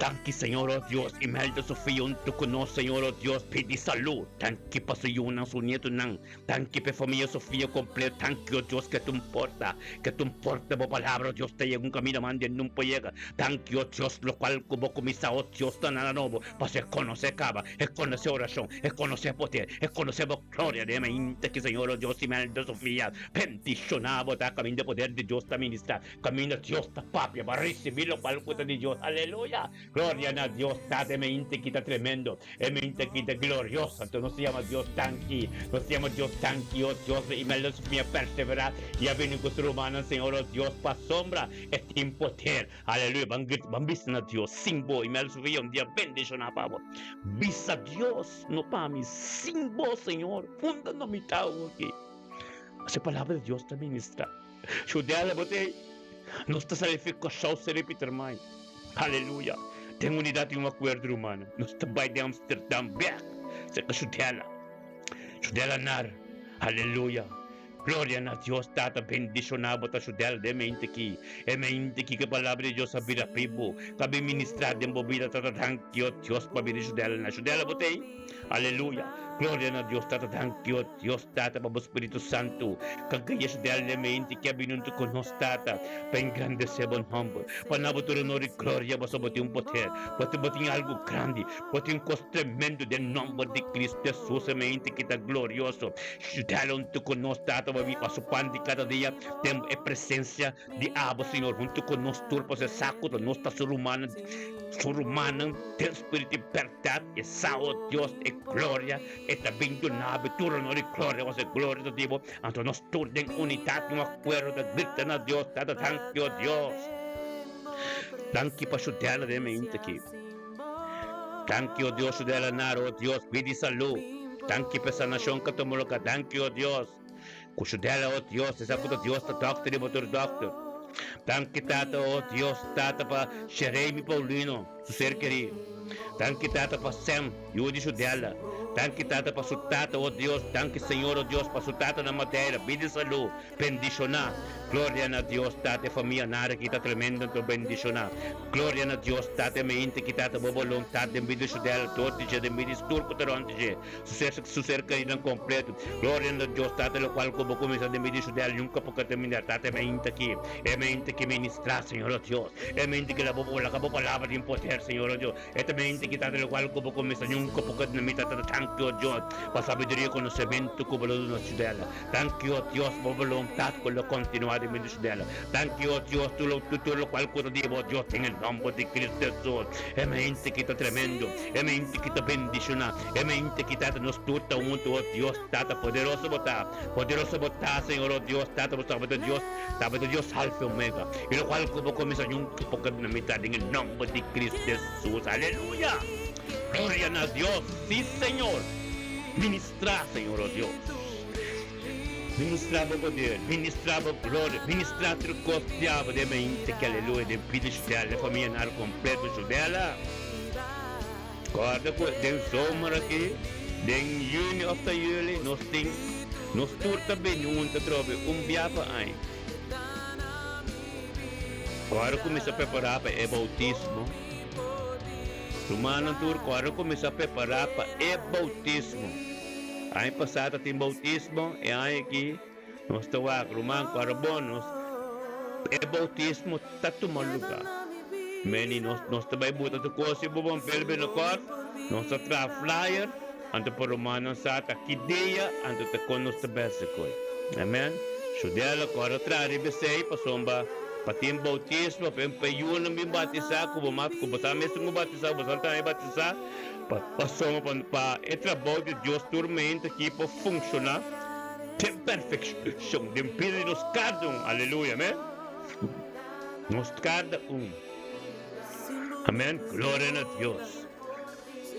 Tanki Señor o Dios Imelda Sofia hunto cu nos Señor o Dios pidi salud. Tanki pa su yunan su nietonan. Tanki pa e famia Sofia completo. Tanki o Dios ke ta un porta ke ta un porta bo palabra o Dios ta yega un caminda mande nun por yega. Tanki o Dios locual cu bo cuminsa o Dios ta nada nobo pasobra e conoce caba e conoce oracion e conoce poder e conoce bo gloria den e mainta ki Señor o Dios Imelda Sofia Bendishoná bo ta kaminda poder di Dios ta ministrá, kaminda Dios ta papia pa risibí lokual ku ta di Dios. Aleluya! Gloria na Dios Tata, e mente aki ta tremendo, e mente aki ta glorioso. Anto nos ta yama Dios danki, nos ta yama Dios danki, o Dios, i mel nos mia perseverá i a bini ku su rumannan, Señor, o Dios, pasobra e tin poder. Aleluya! Ban grita, ban bisa na Dios, sin bo, i mel nos mia un dia bendishoná pa bo. Bisa Dios, no pa mi, sin bo, Señor, unda no mi ta awo aki? Así palabra di Dios ta ministra. Judela bo t'ei. Nos ta sali fi Kòrsou seri Pietermaai. Aleluya. Den unidat i un akuerdo rumannan. Nos ta bai den Amsterdam bèk serka Judela. Judela nar. Aleluya. Gloria na Dios Tata bendishoná bo ta Judela den mente aki. E mente aki ku e palabra di Dios a bira bibu. Ku a bin ministrá den bo bida Tata danki o Dios pa bira Judela na. Judela bo t'ei. Aleluya! Gloria na Dios Tata Danki o Dios Tata pa bo Spiritu Santu ka guia fidelmente ki a bini huntu ku nos Tata pa engrandesé bo nomber pa na bo tur honor i gloria pasobra bo tin un poder bo tin bo tin algu grandi bo tin un kos tremendo den nomber di Cristo Jesus e mente ki ta glorioso fidel huntu ku nos Tata pa pa su pan di kada dia den e presensia di abo Señor huntu ku nos tur pasobra e sa ku ta nos ta su rumannan su rumannan den spiritu i bèrdat e sa o Dios e gloria e ta bin duna bo tur honor i gloria pasobra e gloria ta di bo anto nos tur den unidat un akuerdo ta grita na Dios Tata danki o Dios danki pa su dela den mente aki danki o Dios su dela nar o Dios pidi salú danki pa e sanashon ka tuma lugar danki o Dios. Ku Shudela, o Dios, esa ku ta Dios ta dòkter i bo tur dòkter. Danki Tata, o Dios, Tata pa Sheremy Paulino, su ser kerí. Danki Tata pa Sam, yu di Shudela. Danki Tata pa su tata, o Dios. Danki Señor, o Dios, pa su tata na Madeira. Bida i salú. Bendishoná. Gloria na Dios, Tata, e famia nara ki ta tremendo anto bendishoná. Gloria na Dios, Tata, e mente ki Tata bo boluntat den bida di Shudela, dor di dje, den bida di tur ku ta rònt di dje. Su ser keridonan kompleto. Gloria na Dios Tata lokual ku bo kuminsá den bida di Judea nunka por ka terminá. Tata e mente aki, e mente ki ministrá Señor o Dios, e mente ki laba bo laga bo palabra tin poder Señor o Dios, e ta mente ki Tata lokual ku bo kuminsá nunka por ka terminá. Tata tanki o Dios pa sabiduria i konosementu ku bo lo duna Judea. Danki o Dios bo boluntat ku lo kontinuá den bida di Judea. Danki o Dios tur tur lokual ku ta di bo Dios den e nòmber di Cristo Hesus. E mente ki ta tremendo. E mente ki ta bendishoná, e mente ki Tata nos tur ta huntu, o Dios Tata poderoso bo ta, poderoso bo ta Señor, o Dios Tata bo tabata Dios, tabata Dios Alfa y Omega, y lokual ku bo kuminsá nunka por keda na mitad den e nòmber di Cristo Hesus, aleluya! Gloria na Dios, sí Señor, ministrá Señor, o Dios. Ministrá bo poder, ministrá bo gloria, ministrá tur kos diabel den mente ki aleluya den pida Judela, den famia nar kompleto Judela. Kòrda ku den zomer aki, den yüni òf ta yüli, nos tin nos tur ta bini huntu atrobe un bia pa aña. Kòrda kuminsá prepará pa e boutismo. Rumannan tur kòrda kuminsá prepará pa e boutismo. Aña pasá ta tin boutismo, e aña aki nos ta wak ruman ku arabon nos e boutismo ta tuma lugá. Meni nos nos ta bai buta tur kos i bo bon pel bini kòrt, nos ta traha flyer anto pa rumannan sa ta ki dia anto ta kon nos ta bèstig koe. Amen. Shudela kòrda traha riba esei pasobra pa tin boutismo pa e yunan bin batisá ku bo mas ku bo sa mes ku batisá bo sa tambe batisá. Pasobra pa pa e trabou di Dios tur mente aki por funshoná den perfekshon den bida di nos kada un. Aleluya. Amen. Nos kada un. Amen. Gloria na Dios.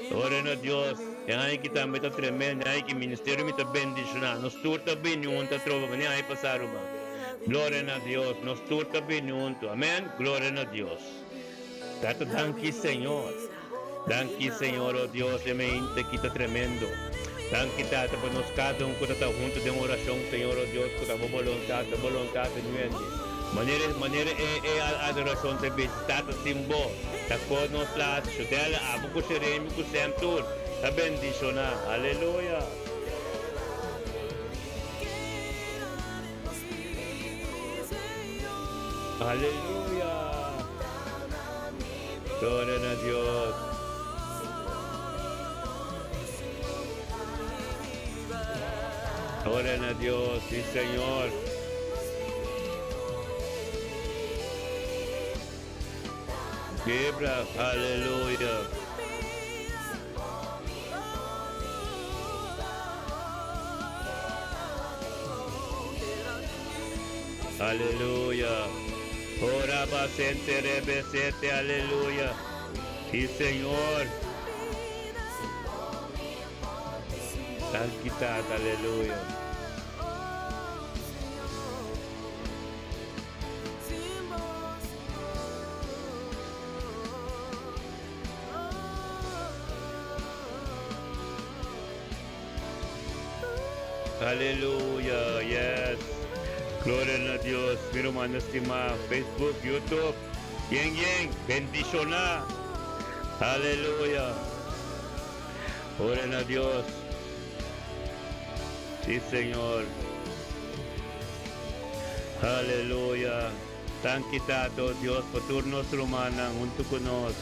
Gloria na Dios. E aña aki tambe ta tremendo. E aña aki ministerio mi ta bendishoná. Nos tur ta bini huntu atrobe manera aña pasá ruman. Gloria na Dios. Nos tur ta bini huntu. Amen. Gloria na Dios. Tata danki Señor. Danki Señor oh Dios e mente ki ta tremendo. Danki Tata pa nos kada un ku ta ta huntu den orashon Señor oh Dios ku ta bo boluntad ta boluntad ta ñuende. Manera manera e e adorashon ta bisa Tata sin bo ta ko nos la hasi Shudela abo ku Sheremi ku Sem tur ta bendishona. Aleluya. Aleluya! Gloria na Dios! Gloria na Dios, sí Señor. Kebra, aleluya. Aleluya. Ora basente rebesete, aleluya. Sí, Señor. Danki Tata, aleluya. Aleluya, yes. Gloria na Dios. Mi rumannan stimá, Facebook, YouTube, yen yen, bendishoná. Aleluya. Gloria na Dios. Sí, Señor. Aleluya. Danki Tata, oh Dios, pa tur nos rumannan huntu ku nos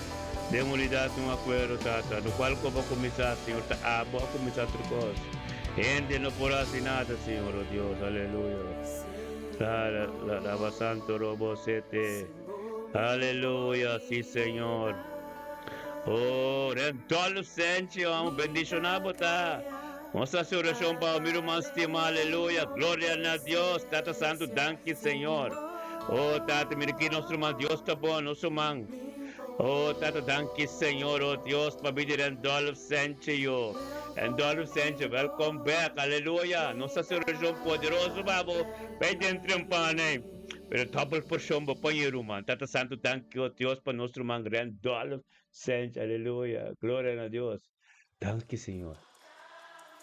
den unidat un akuerdo, Tata, lokual ku bo a kuminsá, Señor, ta abo a kuminsá tur kos. Hende no por hasi nada, Señor, oh Dios. Aleluya. La, la, la, santo robo sete. Aleluya, sí, Señor. Oh, Rendol Senchi, amo bendishoná bo ta. Nos ta hasi orashon pa bo, mi ruman stimá, aleluya, gloria na Dios, Tata Santu, danki Señor. Oh, Tata, mira ki nos ruman, Dios ta bon, nos ruman. Oh, Tata, danki Señor, oh Dios, pa bida di Randolph Sanchez, yo. Randolph Sanchez, welcome back, aleluya. Nos ta hasi orashon poderoso pa bo, bay den trempan, Pero double porshon bo pon ruman. Tata Santo, danki, oh Dios, pa nos ruman Randolph Sanchez, aleluya. Gloria na Dios. Danki, Señor.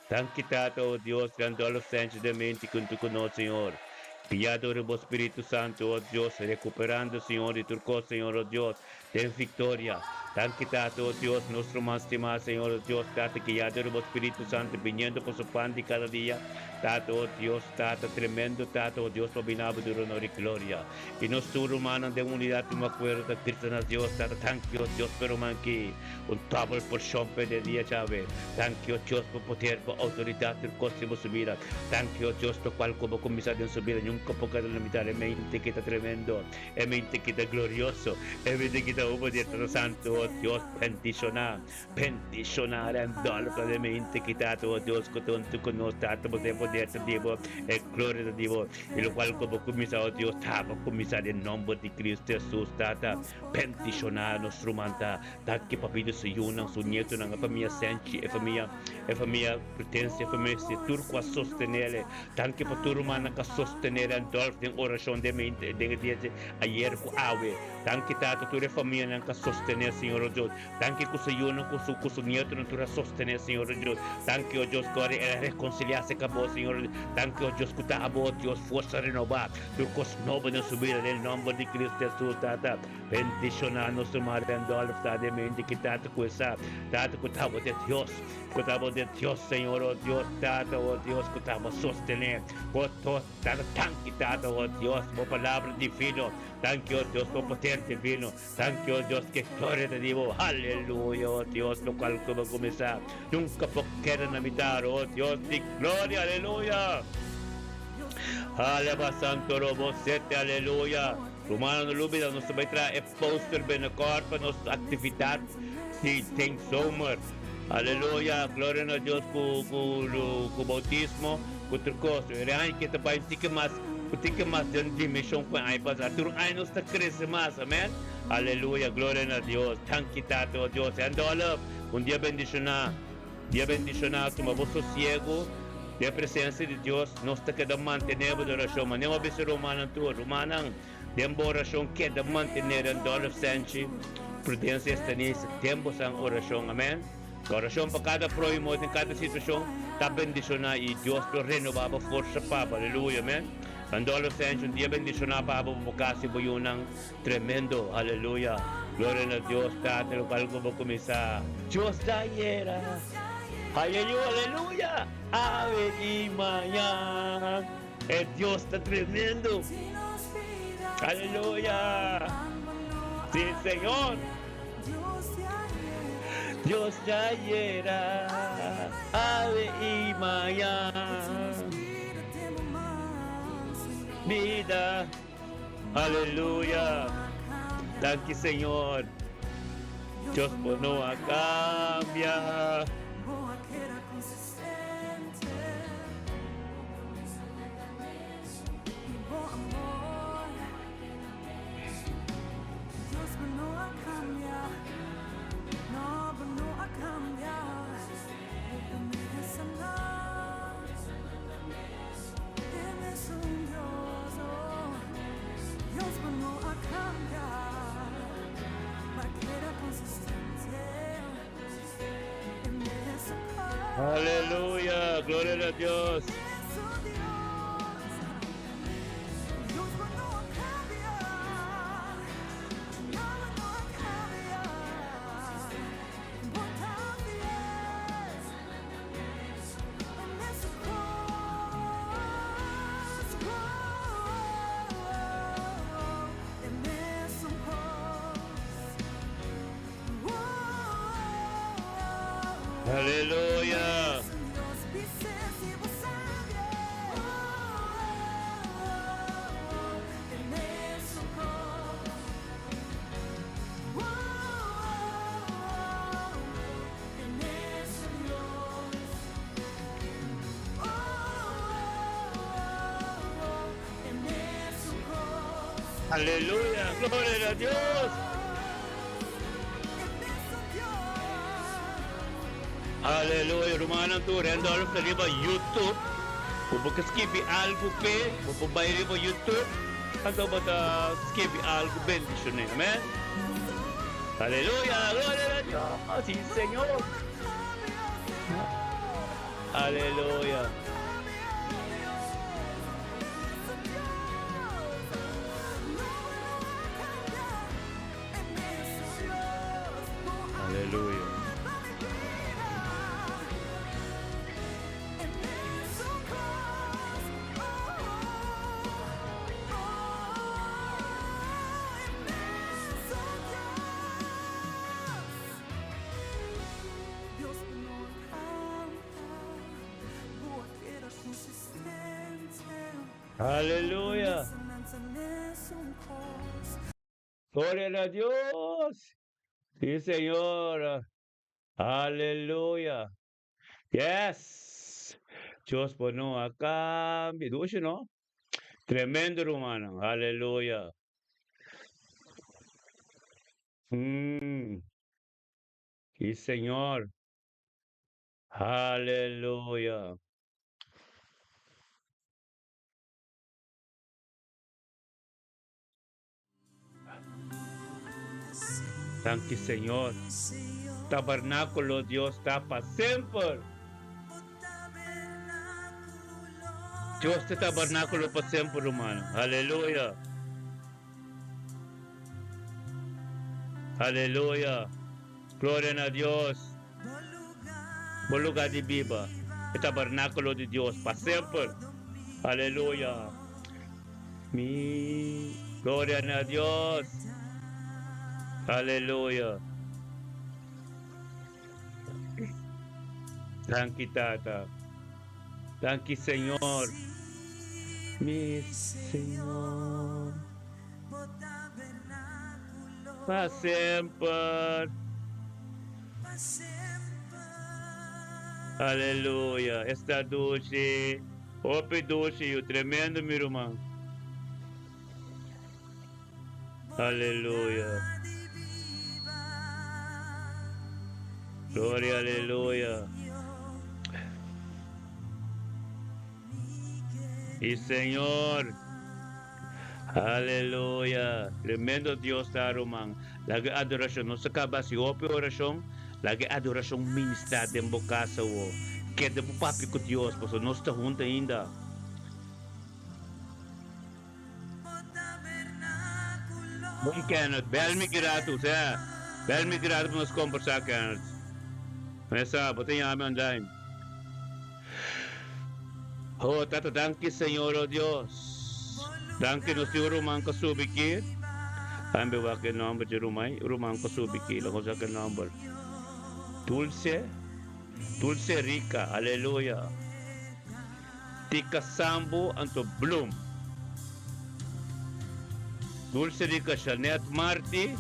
Danki, Tata, oh Dios, Randolph Sanchez de mente hunto cu nos, Señor. Guiado door bo Spirito Santo, oh Dios, recuperando, Señor, di tur cos, Señor, oh Dios, den victoria. Danki, Tata, oh Dios, nos ruman stima, Señor, oh Dios, Tata, guiado door bo Spirito Santo, biniendo pa su pan di cada dia. Tata, oh Dios, Tata, tremendo, Tata, oh Dios, pa bina bo duna honor y gloria. Y nos tur rumannan den unidad y un acuerdo ta grita na Dios, Tata, danki, oh Dios, pa e ruman aki. Un double porshon p'e de dia djawe. Danki o Dios pa poder, pa outoridat tur kos den bo su bida. Danki o Dios lokual ku bo kuminsá den su bida nunka por keda limitá. E mente ki ta tremendo, e mente ki ta glorioso, e mente ki ta un poder Tata Santu o Dios bendishoná, bendishoná Randolph ta den mente ki Tata o Dios ku ta huntu ku nos Tata bo den poder ta di bo, e gloria ta di bo. I lokual ku bo kuminsá o Dios ta bo kuminsá den nomber di Cristo Jesus Tata. Bendishoná nos ruman ta danki pa bida su yunan, su nietonan, e famia Senchi, e famia e famia Prudencia, e famia si tur ku a sostenele. Danki pa tur rumannan ku a sostene Randolph den orashon den mente den e dia di ayer ku awe. Danki Tata tur e famianan ku a sostene Señor o Dios. Danki ku su yunan ku su ku su nietonan tur a sostene Señor o Dios. Danki o Dios ku ora el a rekonsiliá serka bo Señor o Dios. Danki o Dios ku ta abo Dios forsa renobá. Tur kos nobo den su bida den nomber di Cristo Jesus Tata bendiciona nos ruman Randolph ta den mente ki Tata ku e sa Tata ku ta bo de Dios ku ta bo de Dios Señor oh Dios Tata oh Dios ku ta bo sostene bo to Tata danki Tata oh Dios bo palabra divino danki oh Dios bo poder divino danki oh Dios ke gloria ta di bo aleluya oh Dios lokual ku bo kumisa nunka por keda na mitar oh Dios di gloria aleluya. Alaba Santo Robo sete Aleluya. Rumannan no lubida nos ta bai traha e poster binnenkort pa nos actividad di den zomer. Aleluya gloria na Dios cu cu cu bautismo cu tur cos. E aña aki ta bai un tiki mas un tiki mas den dimension cu e aña pasa. Tur aña nos ta crece mas amen. Aleluya gloria na Dios. Danki Tata o Dios. Randolph un dia bendiciona. Dia bendishoná, tuma bo sosiegu den e presensia di Dios. Nos ta keda mantené bo den orashon. Manera bo a bisa rumannan tur, Rumannan, den bo orashon keda mantené Randolph Senchi, Prudencia Estanis den bosan orashon. Amèn. Orashon pa kada próhimo den kada situashon ta bendishoná i Dios lo renobá bo forsa pa bo. Aleluya. Amèn. Randolph Senchi, un dia bendishoná pa bo, bo kas i bo yunan. Tremendo, aleluya, gloria na Dios Tata locual cu bo cuminsa. Dios ta ayera, aleluya, aleluya, awe y mañan, e Dios ta tremendo, aleluya, si Señor. Dios ta ayera, awe y mañan, bida. Aleluya! Danki Señor. Dios bo no a cambia. Aleluya! Gloria na Dios! Aleluya! Aleluya! Gloria na Dios! Aleluya, rumannan tur Randolph ta riba YouTube. Bo por ke skibi algu p'e, bo por bai riba YouTube, anto bo ta skibi algu bendishoné. Amen. Aleluya, gloria na Dios, si Señor. Aleluya. Aleluya. Aleluya. Gloria na Dios. Sí, Señor. Aleluya. Yes. Dios por no a cambia. Dushi, no? Tremendo, hermano. Aleluya. Sí, Señor. Aleluya. Danki Señor. Tabernáculo Dios ta pa semper. Dios ta tabernáculo pa semper, hermano. Aleluya. Aleluya. Gloria na Dios. Bo lugar di biba. E tabernáculo di Dios pa semper. Aleluya. Mi gloria na Dios. Aleluya. Danki Tata. Danki Señor. Mi Señor. Pa semper. Aleluya. Esta dushi. Hopi dushi yu. Tremendo mi ruman. Aleluya. Gloria, aleluya. Y Señor. Aleluya. Tremendo Dios ta ruman. Laga adoracion no sa caba si hopi oracion. Laga adoracion ministra den bo casa wo. Keda bo papia cu Dios pasobra nos ta hunto ainda. Bon Kenneth, bel mi grato, sea. Bel mi grato pa nos combersa Kenneth. Mesa, bo ta yami online. Oh Tata danki Señor oh Dios. Danki nos tin un ruman ku a subi aki. Tambe wak e nomber dje ruman, ruman ku a subi aki. Lo nos wak e nomber. Dulce, Dulce Rica, aleluya. Tika Sambo anto Bloem. Dulce Rica Jeanette Marti.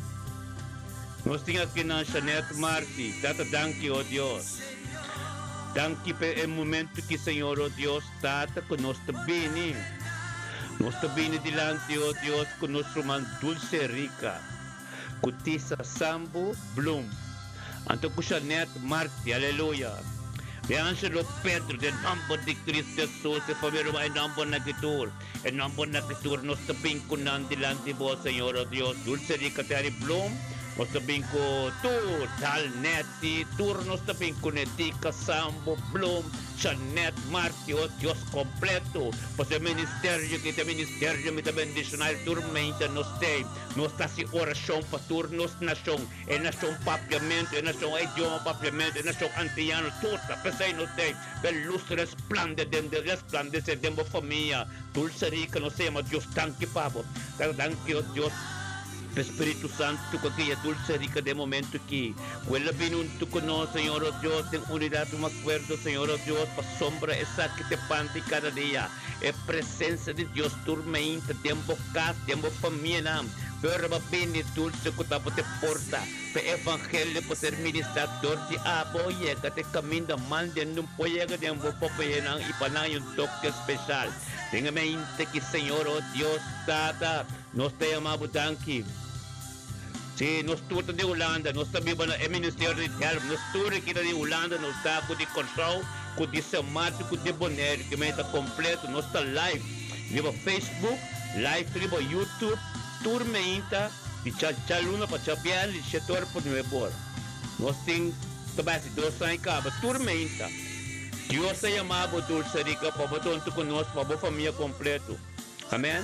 Nos tin akinan Jeanette Marti. Tata danki oh Dios. Danki pa e momento ki Señor oh Dios Tata ku nos ta bini. Nos ta bini dilanti oh Dios ku nos ruman Dulce Rica ku Tisa Sambo Bloem anto ku Jeanette Marti. Aleluya. Mi Angelo Pedro den nomber di Cristo Jesus e famia ruman e nomber na ki tur. E nomber na ki tur nos ta bin ku nan dilanti bo Señor oh Dios. Dulce Rica Terry Bloem nos ta bin ku tur Dal Netty tur nos ta bin ku Netica Sambo Bloem Jeanette Marti oh Dios completo pasobra e ministerio ki ta ministerio mi ta bendiciona el tur mente nos tey nos ta haci oracion pa tur nos nacion e nacion papiamento e nacion idioma papiamento e nacion antiyano tur ta pesey nos tey Pe lus resplande den den resplandece den bo famia. Dulce rica nos ta yama Dios danki pa bo. Tata danki o Dios pe Spiritu Santo cu a guia Dulce Rica den momento aki. Cu el a bini hunto cu nos Señor o Dios den unidad un acuerdo Señor o Dios pasobra esaki ta e pan di cada dia. E presencia di Dios tur meinta den bo cas den bo famianan. Pero bo bini Dulce cu ta bo te porta. Pe evangelio por ser ministrá dor di abo yega te kaminda mal den un por yega den bo papeyenan i pa nan hay un toke speshal. Den e mente ki Señor, o Dios Tata, nos ta yama bo danki. Sí, nos tur ta di Hulanda, nos ta biba na e ministerio di Delft, nos tur aki ta di Hulanda, nos ta ku di Kòrsou, ku di Sint Maarten, ku di Boneiru, ki mei ta kompleto, nos ta live riba Facebook, live riba YouTube, tur meinta di djaluna pa djabièrnè di shete ora pa nuebe ora. Nos tin ta bai hasi dos aña kaba tur meinta. Dios ta yama bo Dulce Rica pa bo ta huntu ku nos pa bo famia kompleto. Amen.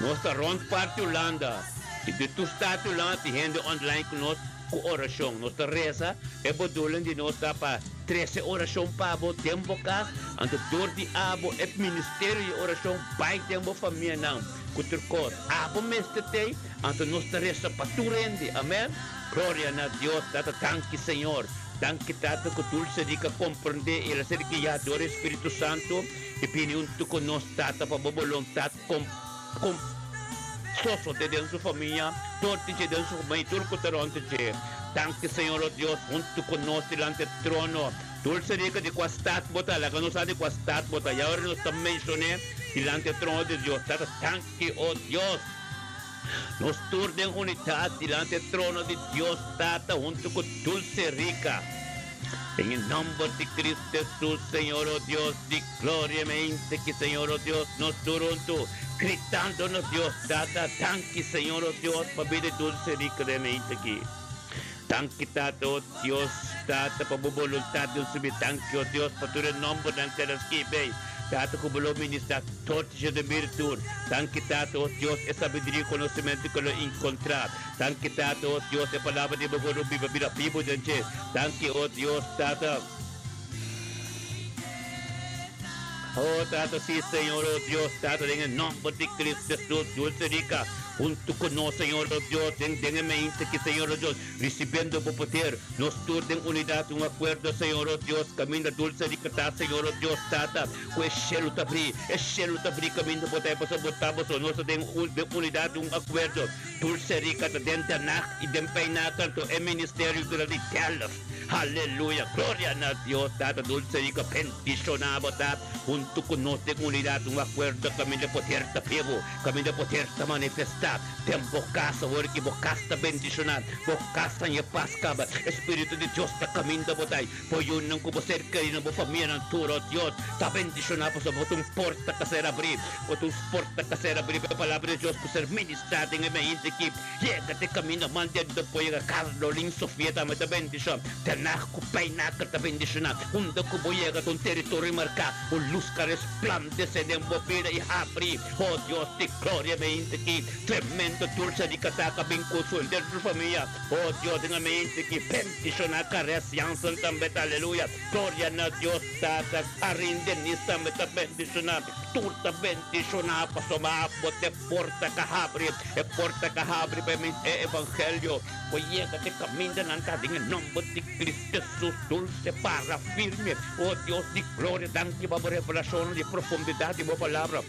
Nos ta rond parti Hulanda y di tur staat di Hulanda tin hende online cu nos cu oracion. Nos ta reza, e bedoeling di nos ta pa trece oracion pa bo den bo cas, anto door di abo e ministerio di oracion bay den bo famianan cu tur cos. Abo mester tey, anto nos ta reza pa tur hende. Amen. Gloria na Dios Tata. Danki Señor. Danki Tata cu Dulce Rica comprende y el a ser guia door e Spiritu Santo. I bini huntu ku nos Tata pa bo boluntat kom kom sosode den su famia, dor di dje den su famia i tur ku ta rònt dje. Danki Señor o Dios huntu ku nos dilanti e trono. Dulce rica di kua stat bo ta? Laga nos sa di kua stat bo ta. Ya ora nos ta menshoné dilanti e trono di Dios. Tata danki o Dios. Nos tur den unidat dilanti e trono di Dios Tata huntu ku Dulce Rica. Den e nomber di Cristo Jesus, Señor o Dios di gloria mente ki Señor o Dios nos tur huntu gritando nos Dios Tata danki Señor o Dios pa bida di Dulce Rica den mente ki. Danki Tata o Dios Tata pa bo boluntad den su bida danki o Dios pa tur e nombernan ku el a skibi Tata ku bo lo ministra tortje den bida tur danki Tata o Dios e sabiduria i konosementu ku el lo inkontra danki Tata o Dios e palabra di bo ku lo biba bira bibu den dje danki o Dios Tata o Tata si Señor o Dios Tata den e nomber di Cristo Jesus dulce rica Huntu ku nos, Señor o Dios, den den e mente ki, Señor o Dios, risibiendo Bo poder, nos tur den unidat, un akuerdo, Señor o Dios, kaminda dulce di kata, Señor o Dios, Tata, ku e shelu ta bri, e shelu ta bri kaminda Bo ta e pasobra Bo ta boso, nos ta den un den unidat, un akuerdo, dulce di kata den Den Haag i den Pijnacker to e ministerio ku ta di Delft. Aleluya! Gloria na Dios, Tata dulce di ku bendishoná Bo ta huntu ku nos den unidat, un akuerdo kaminda poder ta bibu. Kaminda poder ta manifestá den bo kas awor ki bo kas ta bendishoná, bo kas ta haña pas kaba. E Spiritu di Dios ta kaminda bo ta i bo yunan ku bo ser kerí, bo famianan tur, o Dios, ta bendishoná pasobra bo ta un porta ka ser abrí, bo ta un porta ka ser abrí pa e Palabra di Dios ku ser ministrá den e mente ki yega te kaminda mandendo por yega Carlolin Sofia tambe ta bendishoná, Tenag ku Pijnacker ta bendishoná. Unda ku bo yega ta un teritorio marká, un lus ka resplandesé den bo bida i habri. Oh Dios di gloria mente ki tremendo dulce di kataka bin ku su henter su famia oh Dios den a mente ki bendiciona Kares Jansen tambe ta aleluya gloria na Dios tata Karin Denise tambe ta bendiciona tur ta bendiciona pasobra abo te porta ka habri e porta ka habri pa e evangelio por yega te caminda nan ta den e nomber di Cristo Jesus dulce para firme oh Dios di gloria danki pa bo revelacionnan di profundidad di bo palabra.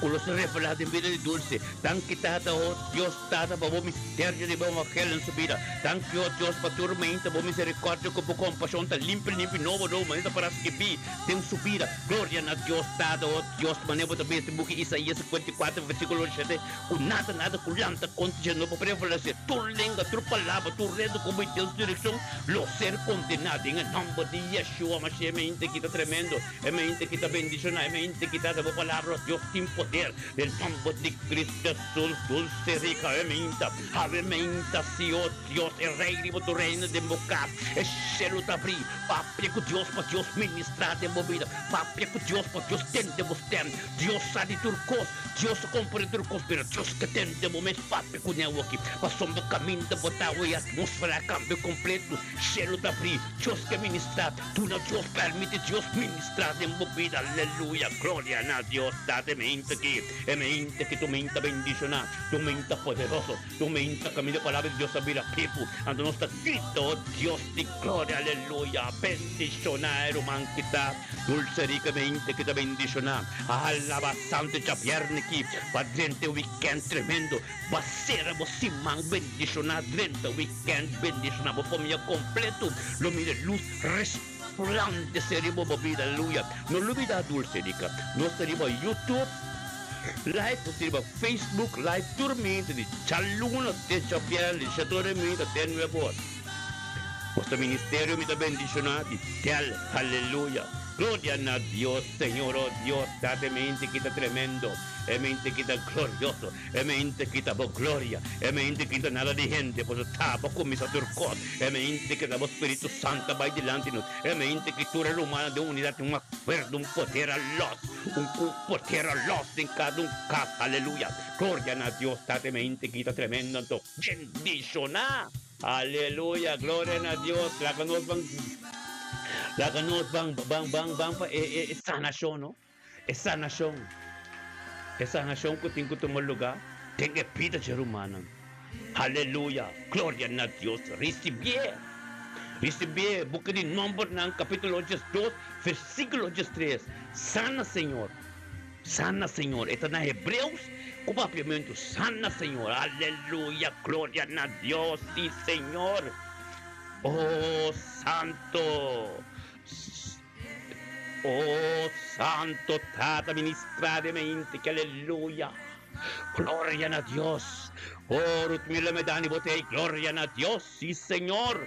Ku lo ser revelá den bida di Dulce. Danki Tata, o Dios Tata, pa bo misterio di bo evangelio den su bida. Danki, o Dios, pa tur meinta bo misericordia ku bo kompashon ta limpi limpi nobo nobo manera ta para skibí den su bida. Gloria na Dios Tata, o Dios, manera bo ta bisa den buki Isaías 54 versíkulo 7, ku nada nada ku lanta kontra dje no por prevalesé. Tur lenga, tur palabra, tur redu ku bai den su direkshon lo ser kondená den e nòmber di Yeshua Mashiach. Meinta ki ta tremendo. E mente ki ta bendishoná, e mente ki ta haci bo palabra, Dios tin poder. Den nomber di Cristo Jesus, dulce rica e meinta, hawe meinta, si, oh Dios, e Rey riba tur reino den bo cas, e shelu ta abrí. Papia cu Dios pa Dios ministrá den bo bida. Papia cu Dios pa Dios tende bo stem. Dios sa di tur cos, Dios ta comprende tur cos, pero Dios ke tende bo mes. Papia cu ne awoki, pasobra caminda bo ta awe, e atmosfera a cambia completo. Shelu ta abrí, Dios ke ministrá. Duna Dios permiti Dios ministra den bo bida aleluya gloria na Dios tata e mente aki e mente aki tu mente bendiciona tu mente poderoso tu mente caminda palabra di Dios a bira pipu anto nos ta grita oh Dios di gloria aleluya bendiciona e ruman ki ta dulce rica mente ki ta bendiciona alaba santo djabierne aki pa drenta e weekend tremendo ba cera bo siman bendiciona drenta weekend bendiciona bo famia completo lo mira luz resplandece riba bo bida aleluya no lubida dulce rica nos ta riba youtube. Live nos tin riba Facebook live tur minta di djaluna te djabièrnè di shete ora e minta te nuebe ora. Nos ta ministerio mi ta bendiciona di tel aleluya gloria na Dios Señor oh Dios tata e mente ki ta tremendo e mente ki ta glorioso e mente ki ta bo gloria e mente ki ta nada di hende pasobra ta bo cuminsa tur cos e mente ki ta bo Spiritu Santo ta bay dilanti nos e mente ki tur e rumannan den unidad tin un acuerdo un poder a los un poder a los den cada un cas aleluya gloria na Dios tata e mente ki ta tremendo anto bendiciona. Aleluya gloria na Dios laga nos ban laga nos ban ban ban ban pa e e sanashon no e sanashon e sanashon ku tin ku tuma luga den e bida dje rumannan aleluya gloria na Dios risibié risibié buki di nombernan kapitulo diesdos versikulo diestres sana señor. Sana Señor, e ta na Hebreus ku papiamentu, sana Señor, aleluya, gloria na Dios, si Señor, oh Santo, oh Santo Tata ministra den mente ki aleluya, gloria na Dios, oh Ruthmila Medani bo ta ei, gloria na Dios, si Señor.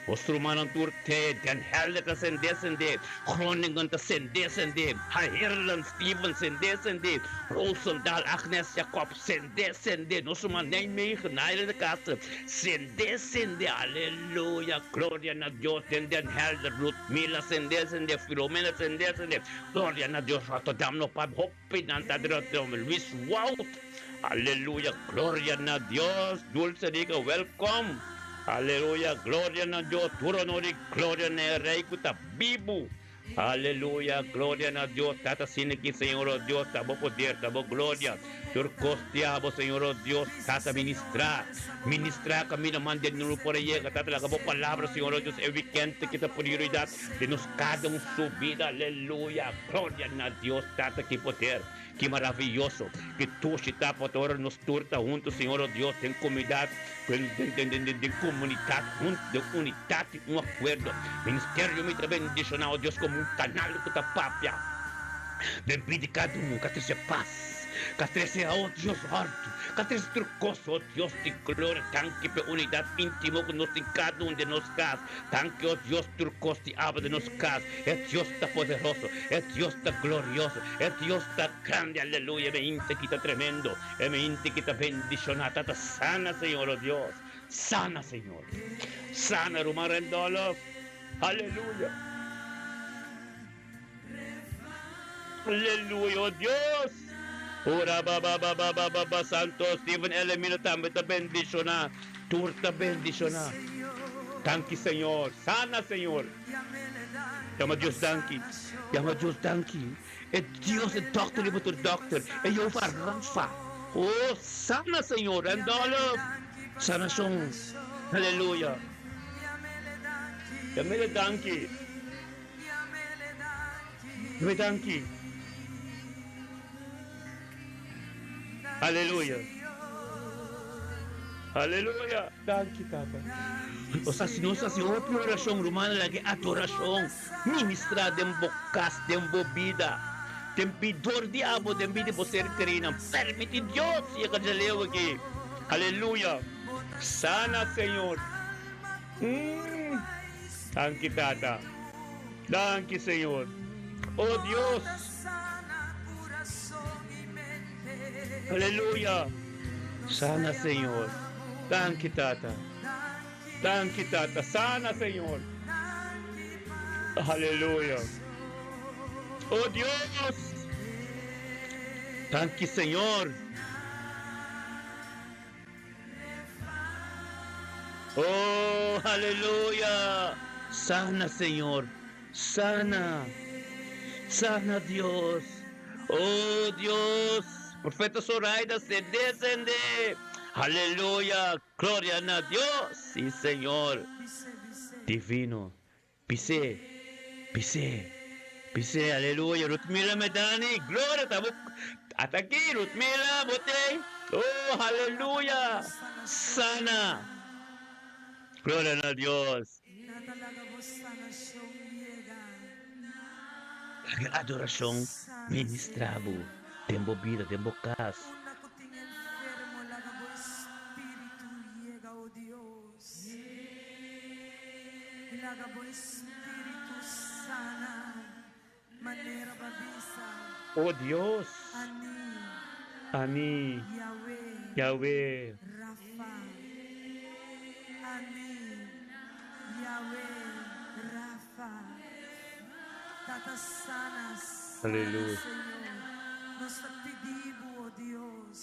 Nos rumannan tur te Den Helder ta sende sende, Groningen ta sende sende, Haerlen Steven sende sende, Roosendaal Agnes Jacob sende sende, nos ruman Nijmegen Naira de Castro sende sende, aleluya gloria na Dios den Den Helder Ludmila sende sende, Filomena sende sende, gloria na Dios Rotterdam no pa hopi nan ta den Rotterdam Luis Wout. Aleluya gloria na Dios dulce rica welcome aleluya gloria na Dios tur honor y gloria na e rey cu ta bibu aleluya gloria na Dios tata asina ki Señor oh Dios ta bo poder ta bo gloria tur cos di abo Señor oh Dios tata ministra ministra caminda mande no por a yega tata laga bo palabra Señor oh Dios e weekend ta kita prioridad den nos cada un su bida aleluya gloria na Dios tata ki poder. Ki maraviyoso ki tushi ta pa ora nos tur ta huntu, Señor o Dios, den comunidad, den comunidad huntu, den unidad y un acuerdo. Ministerio mi ta bendiciona, o Dios, como un canal cu ta papia den bida di cada un, ca trece paz, ca trece, o Dios, ordo, ca trece tur cos, o Dios di gloria. Danki p'e unidad intimo cu nos tin cada un den nos cas. Danki, o Dios, tur cos di aba den nos cas. E Dios ta poderoso, e Dios ta glorioso, e Dios ta grandi, aleluya, e mente ki ta tremendo, e mente ki ta bendiciona, Tata sana Señor, o Dios, sana Señor, sana ruman Rendolof, aleluya, aleluya, o Dios, ora ba ba ba ba ba ba ba Santo Steven Elemino tambe ta bendiciona, tur ta bendiciona, danki Señor, sana Señor. Yama Dios danki, yama Dios danki. E Dios e dokter riba tur dokter, e Jehová Rafa. Oh, sana Señor, Randolph. Sanacion. Aleluya. Yamele danki. Yamele danki. Aleluya. Aleluya. Danki Tata. Nos hasi nos hasi hopi orashon rumannan laga e adorashon ministra den bo kas den bo bida den bidor di abo den bida di bo ser kerinan permiti Dios yega djaleu aki aleluya sana Señor mm danki Tata danki Señor oh Dios Aleluya! Sana Señor. Danki Tata. Danki Tata. Sana Señor. Aleluya. Oh Dios. Danki Señor. Oh, aleluya. Sana Señor. Sana. Sana Dios. Oh Dios. Profeta Zoraida sende sende. Aleluya. Gloria na Dios. Sí Señor. Divino. Bis'é, bis'é, bis'é, aleluya, Ruthmila Medani, gloria ta bo, ata aki, Ruthmila, bo t'ei, oh, aleluya, sana, gloria na Dios. Laga adorashon ministra bo. Den bo bida, den bo kas. Unda ku tin enfermo laga bo espíritu yega, o Dios, i laga bo espíritu sana manera bo a bisa. O Dios. Ani. Ani. Yahweh. Yahweh. Rafa. Ani. Yahweh. Rafa. Tata sana, sana Aleluya. Señor. Nos ta pidi bo, oh Dios.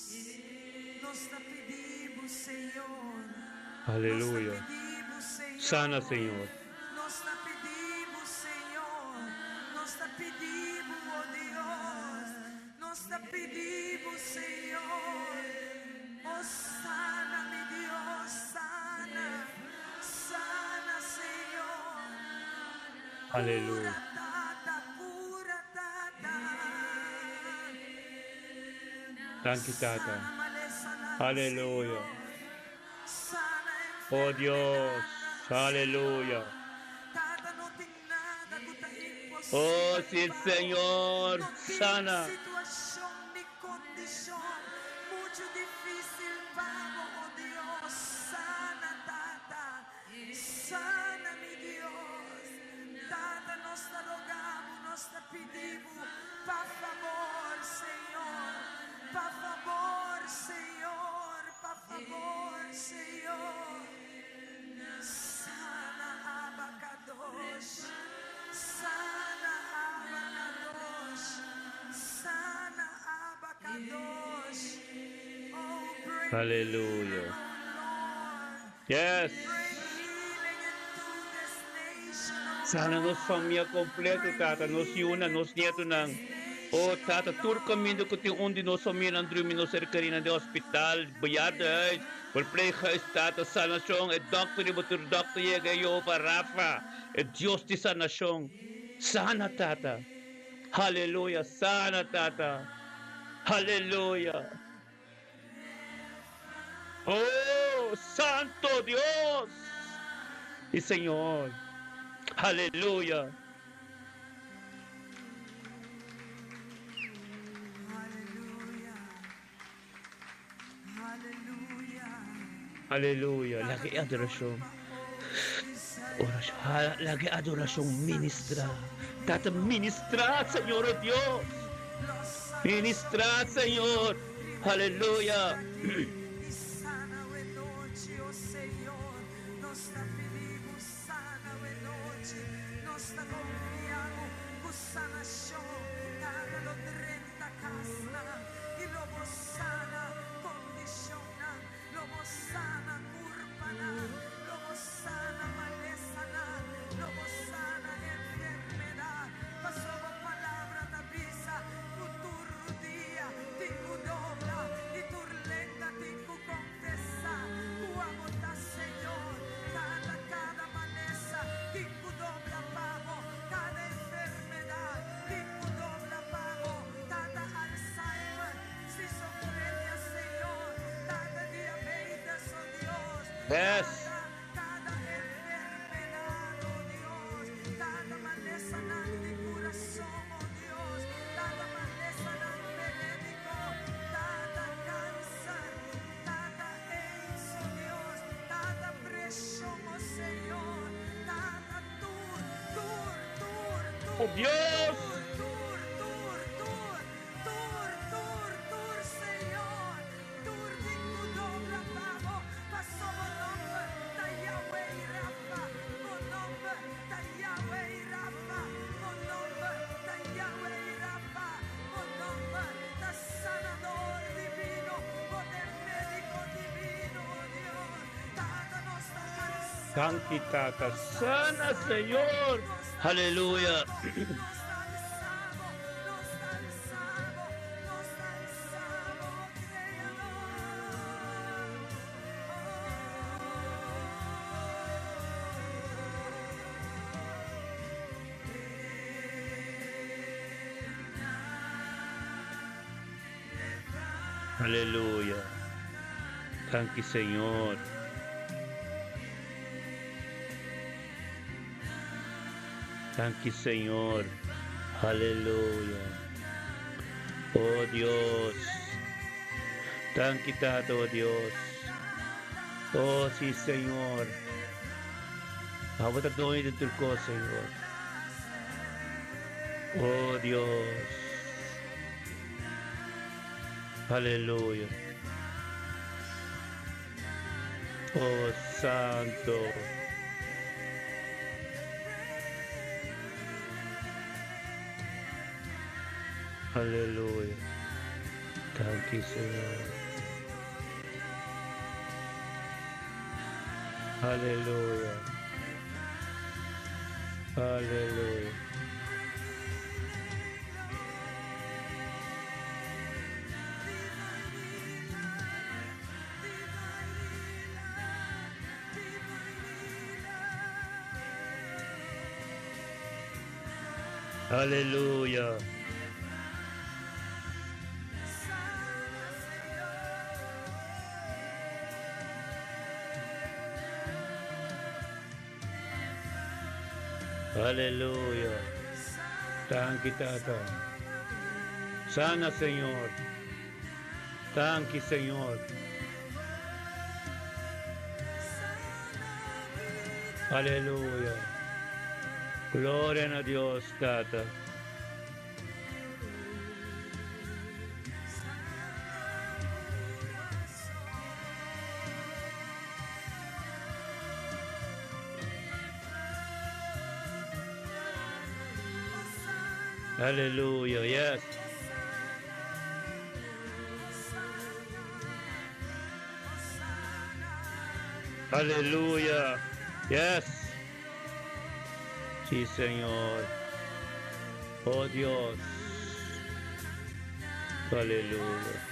Nos ta pidi bo, Señor. Aleluya. Nos ta pidi bo, Señor. Sana, Señor. Nos ta pidi bo, Señor. Nos ta pidi bo, oh Dios. Nos ta pidi bo, Señor. Oh sana, mi Dios, sana. Sana, Señor. Aleluya. Cura, Tata, cura, Tata. Danki, Tata. Sana malesanan, Aleluya. Señor. Sana Oh Dios. enfermedadnan, Aleluya. Señor. Tata, no tin nada ku ta imposibel Oh, sí, pa bo. Señor. No tin Sana. situashon ni kondishon muchu difísil pa bo, oh Dios. Sana, Tata. Sana, mi Dios. Tata, nos ta roga bo, nos ta pidi bo. Pa fabor, Señor. Pa fabor, Señor. Pa fabor, Señor. Sana Abacadosh. Sana Abacadosh. Sana Abacadosh. Oh, bring Aleluya. healing, oh Lord. Yes. Bring healing into this nation, oh Sana nos Lord. famia kompleto, Tata. Nos yunan, nos nietonan. Oh, Tata, tur kaminda ku tin un di nos famianan drumí, nos ser kerínan den hospital, bejaardenhuis, verpleeghuis, Tata, sanashon. E dòkter di bo tur dòkter yega, Jehová Rafa, e Dios di sanashon. Sana, Tata. Aleluya. Sana, Tata. Aleluya. Oh, Santo Dios i Señor. Aleluya. Aleluya. Aleluya. Aleluya. Laga e adorashon. Orashon. Laga e adorashon ministrá. Tata, ministrá, Señor, oh Dios. Ministrá, Señor. Aleluya. I sana awe nochi, oh Señor. Nos ta pidi bo sana awe nochi. Nos ta konfia ku sanashon. Tata lo drenta kasnan i lo bo sana kondishonnan, lo bo sana kurpanan, lo bo sana malesanan, lo bo sana enfermedat. Pasobra bo palabra ta bisa ku tur rudia tin ku dobla i tur lenga tin ku konfesá ku abo ta Señor. Tata, kada malesa tin ku dobla pa bo, kada enfermedat tin ku dobla pa bo. Tata, Alzheimer, schizofrenia, Señor, Tata, diabetes, oh Dios, Tata, kada enfermedat, oh Dios, Tata, malesanan di kurason, oh Dios, Tata, malesanan venédiko, Tata, kanser, Tata, AIDS, oh Dios, Tata, preshon, oh Señor, Tata, tur, tur, tur, Oh tur, Dios. tur, tur, tur, tur, tur, tur, tur, Señor, tur tin ku dobla pa bo, pasobra bo nòmber ta Yahweh Rafa, bo nòmber ta Yahweh Rafa, bo nòmber ta Yahweh Rafa, bo nòmber ta sanador divino, bo ta médiko divino, oh Dios, Tata nos ta alsabo, Danki, Tata. nos ta Sana, alsabo, Señor. nos ta Aleluya. alsabo, nos ta alsabo, nos ta alsabo, nos ta alsabo, Kreador. Aleluya. Danki, Señor. Danki, Señor. Aleluya. Oh Dios. Danki Tata, oh Dios. Oh sí, Señor. Abo ta doño di tur cos, Señor. Oh Dios. Aleluya. Oh Santo. Aleluya. Danki, Señor. Aleluya. Aleluya. Aleluya. Aleluya. Danki, Tata. Sana, Señor. Danki, Señor. Aleluya. Gloria na Dios, Tata. Aleluya, yes. Aleluya, yes. Sí, Señor. Oh Dios. Aleluya.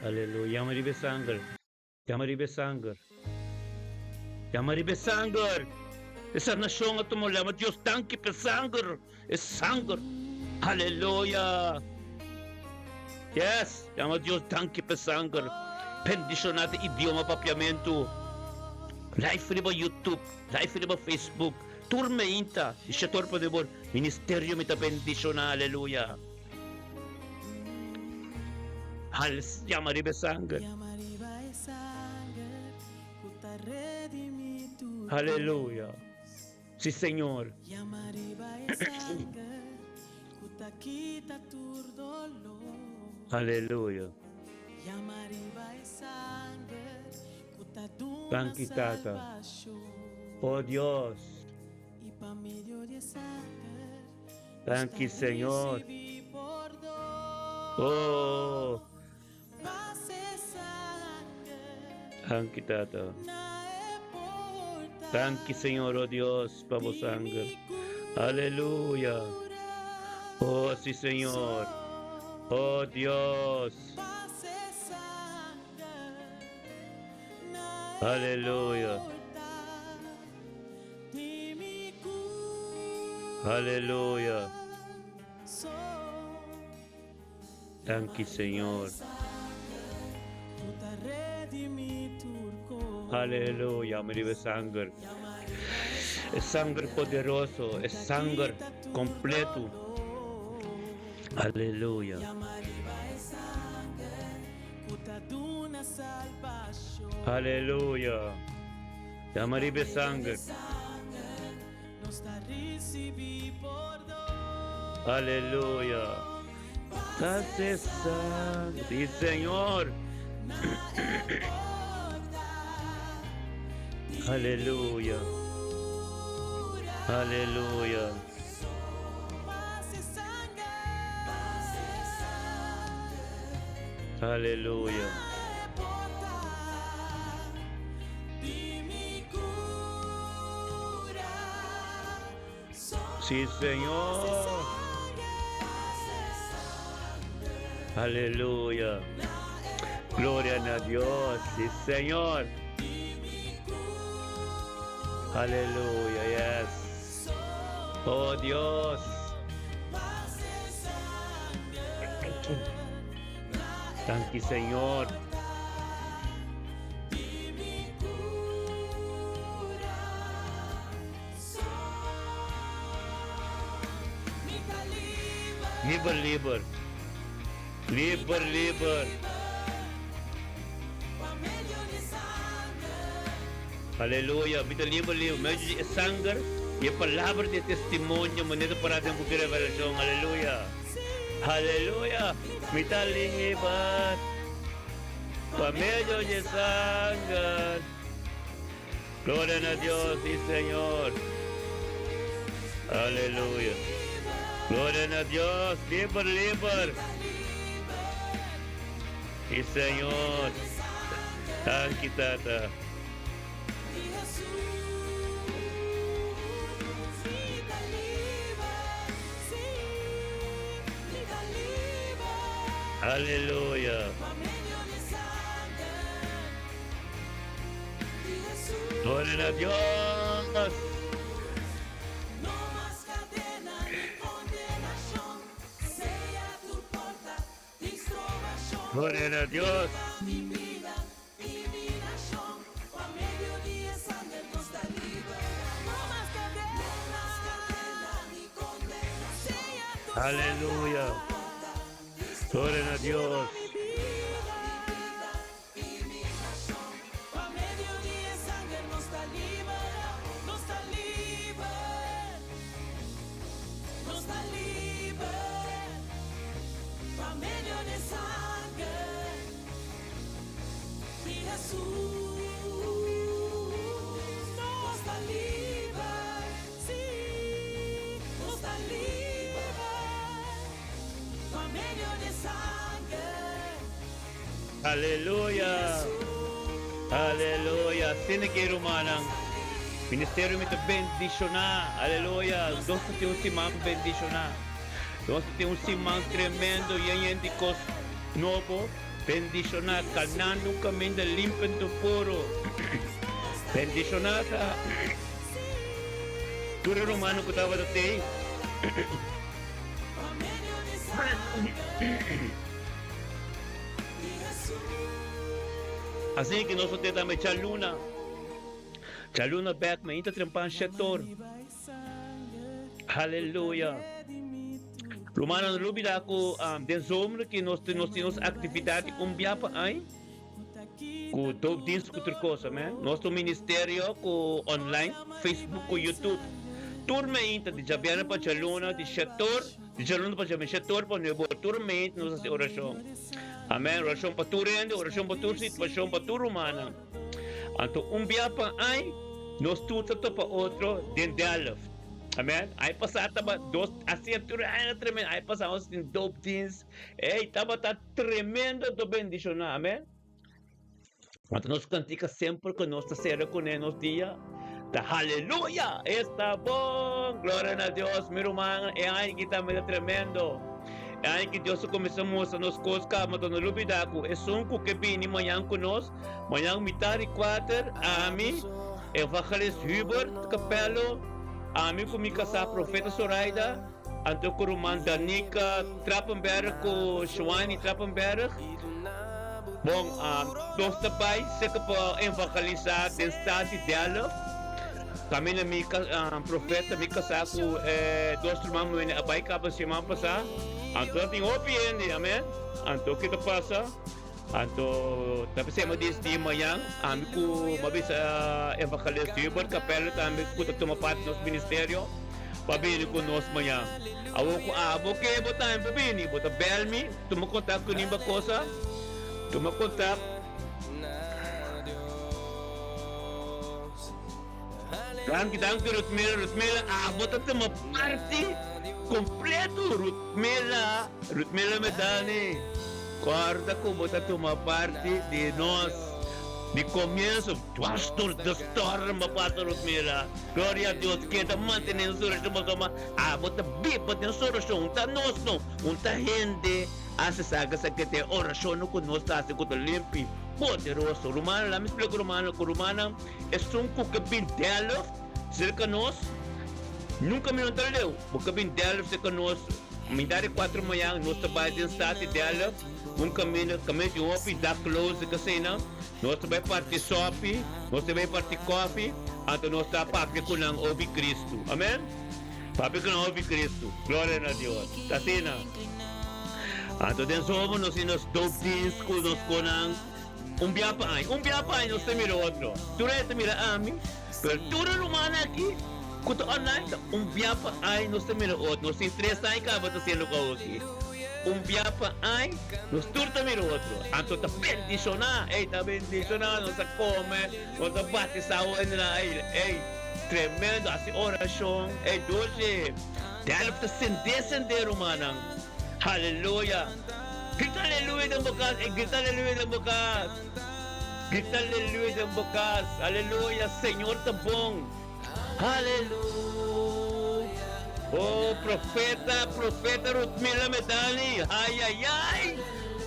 Aleluya. Yama riba e sanger. Yama riba e sanger. Yama riba e sanger. E sanashon a tuma lama. Dios danki pa e sanger. E sanger. Aleluya. Yes. Yama Dios danki pa e sanger. Bendishoná te idioma papiamentu. Live riba YouTube. Live riba Facebook. Tur meinta. Di Shetor pa debor. Ministerio mi ta bendishoná. Aleluya. Hals yama riba e sanger. Aleluya. Si Señor. Aleluya. Danki Tata. Oh Dios. Danki Señor. Oh. Danki Tata. Danki Señor, oh Dios, pa bo sanger. Aleluya. Oh, sí Señor. Oh Dios. Aleluya. Aleluya. Danki Señor. Aleluya, mi riba e sanger. E sanger poderoso, e sanger completo. Aleluya. Aleluya. Yama riba e sanger. Aleluya. Hace sangre. Sí, Señor. Aleluya. Aleluya. Aleluya. Sí, Señor. Aleluya. Gloria a Dios. Sí, Señor. Aleluya. Yes. Oh Dios. Danki Señor. Liber, liber. Liber, liber. Aleluya. Mi ta liber, liber. Medio di e sanger y e palabra di e testimonio, manera ta pará den buki Revelacion. Aleluya. Aleluya. Mi ta liber pa medio di e sanger. Gloria na Dios, sí Señor. Aleluya. Gloria na Dios, liber, liber. Sí Señor. Danki Tata. Aleluya. Gloria na Dios. Gloria na Dios. Aleluya. Gloria na Dios. Aleluya! Aleluya! Asina ke rumannan, ministerio mi ta bendishoná. Aleluya! Nos ta tin un siman bendishoná. Nos ta tin un siman tremendo yen yen di kos nobo. Bendishoná, kanando un kaminda limpio puro. Bendishoná ta tur e rumannan ku tabata tei. Asina ki nos a te tambe djaluna. Djaluna bek mainta trempan shetor. Aleluya. Rumannan, no lubida ku den zomer ki nos tin nos aktividat di un bia pa aña ku doopdienst ku tur kos, amen. Nos ta un ministerio ku online, Facebook ku YouTube. Tur mainta di djabièrnè pa djaluna di shetor. Di djaluna pa djamen shetor pa nuebe ora tur mente nos hasi orashon. Amen. Orashon pa tur hende, orashon pa tur situashon, pa tur rumannan. Anto un bia pa ai nos tur ta topa otro den Delft. Amen. Ai pasá taba dos asia tur aña tremendo. Ai pasá nos tin doopdienst. Ey tabata tremendo do bendishoná. Amen. Anto nos kantika semper ku nos ta sera kuné nos dia ta Haleluya! Esta bon! Gloria na Dios! Mi ruman, e aña aki tambe ta tremendo. E aña aki Dios a kuminsá mustra nos kos kaba, anto no lubidá ku esun ku ke bini mañan ku nos, mañan mitar di kuater, ami, Evangelist Hubert Capello, ami ku mi kasá Profeta Soraida, anto ku ruman Danica Trappenberg ku Shwani Trappenberg. Bon, nos ta bai serka pa evangelisá den stad di Delft. Kaminda mi profeta, mi kasá ku e dos ruman muhé a bai kaba siman pasá. Anto ta tin hopi hende, amen. Anto ke ta pasa? Anto ta p'esei mi a disidí mañan, ami ku mi a bisa evangelist Hubert Capello tambe ku ta tuma parti nos ministerio pa bini ku nos mañan. Awor ku abo ke bo tambe por bini, bo ta bel mi, tuma kontak ku nimba kosa, tuma kontak. Danki danki Ruthmila, Ruthmila abo ta tuma parti completo Ruthmila, Ruthmila Medani corda cu bo ta tuma parti di nos di comienzo dwars door de storm bo pasa Ruthmila, gloria a Dios keda mantene nos oracion pasobra abo ta biba den su oracion un ta nos no un ta hende haci saca sa kete oracionnan cu nos ta haci cu ta limpi poderoso rumannan lami splica rumannan cu rumannan. Esun ku ke bin Delft serka nos, Nunka mi no ta leu. Bo ka bin Delft serka nos. Mitad di kuater mañan nos ta bai den stad di Delft. Un kaminda, kaminda tin hopi daklozen kasina. Nos ta bai parti sopi, nos ta bai parti kofi, anto nos ta papia ku nan obi Kristu. Amen? Papia ku nan obi Kristu. Gloria na Dios. Ta asina. Anto den zomer nos tin nos doopdienst ku nos konan un bia pa aña. Un bia pa aña nos ta mira otro. Tur hende ta mira ami, pero tur e rumannan aki ku ta online ta un bia pa aña nos ta mira otro. Nos tin tres aña kaba ta hasiendo kos aki. Un bia pa aña nos tur ta mira otro. Anto ta bendishoná. Ey, ta bendishoná. Nos ta kome, nos ta batisá hendenan. Ey, ey, tremendo. Hasi orashon. Ey, dushi. Delft ta sendé, sendé, rumannan. Haleluya! Grita aleluya den bo kas, ey, grita aleluya den bo kas. Grita aleluya den bo kas. Aleluya, Señor ta bon. Aleluya. Oh, profeta, profeta Ruthmila Medani. Ay, ay, ay.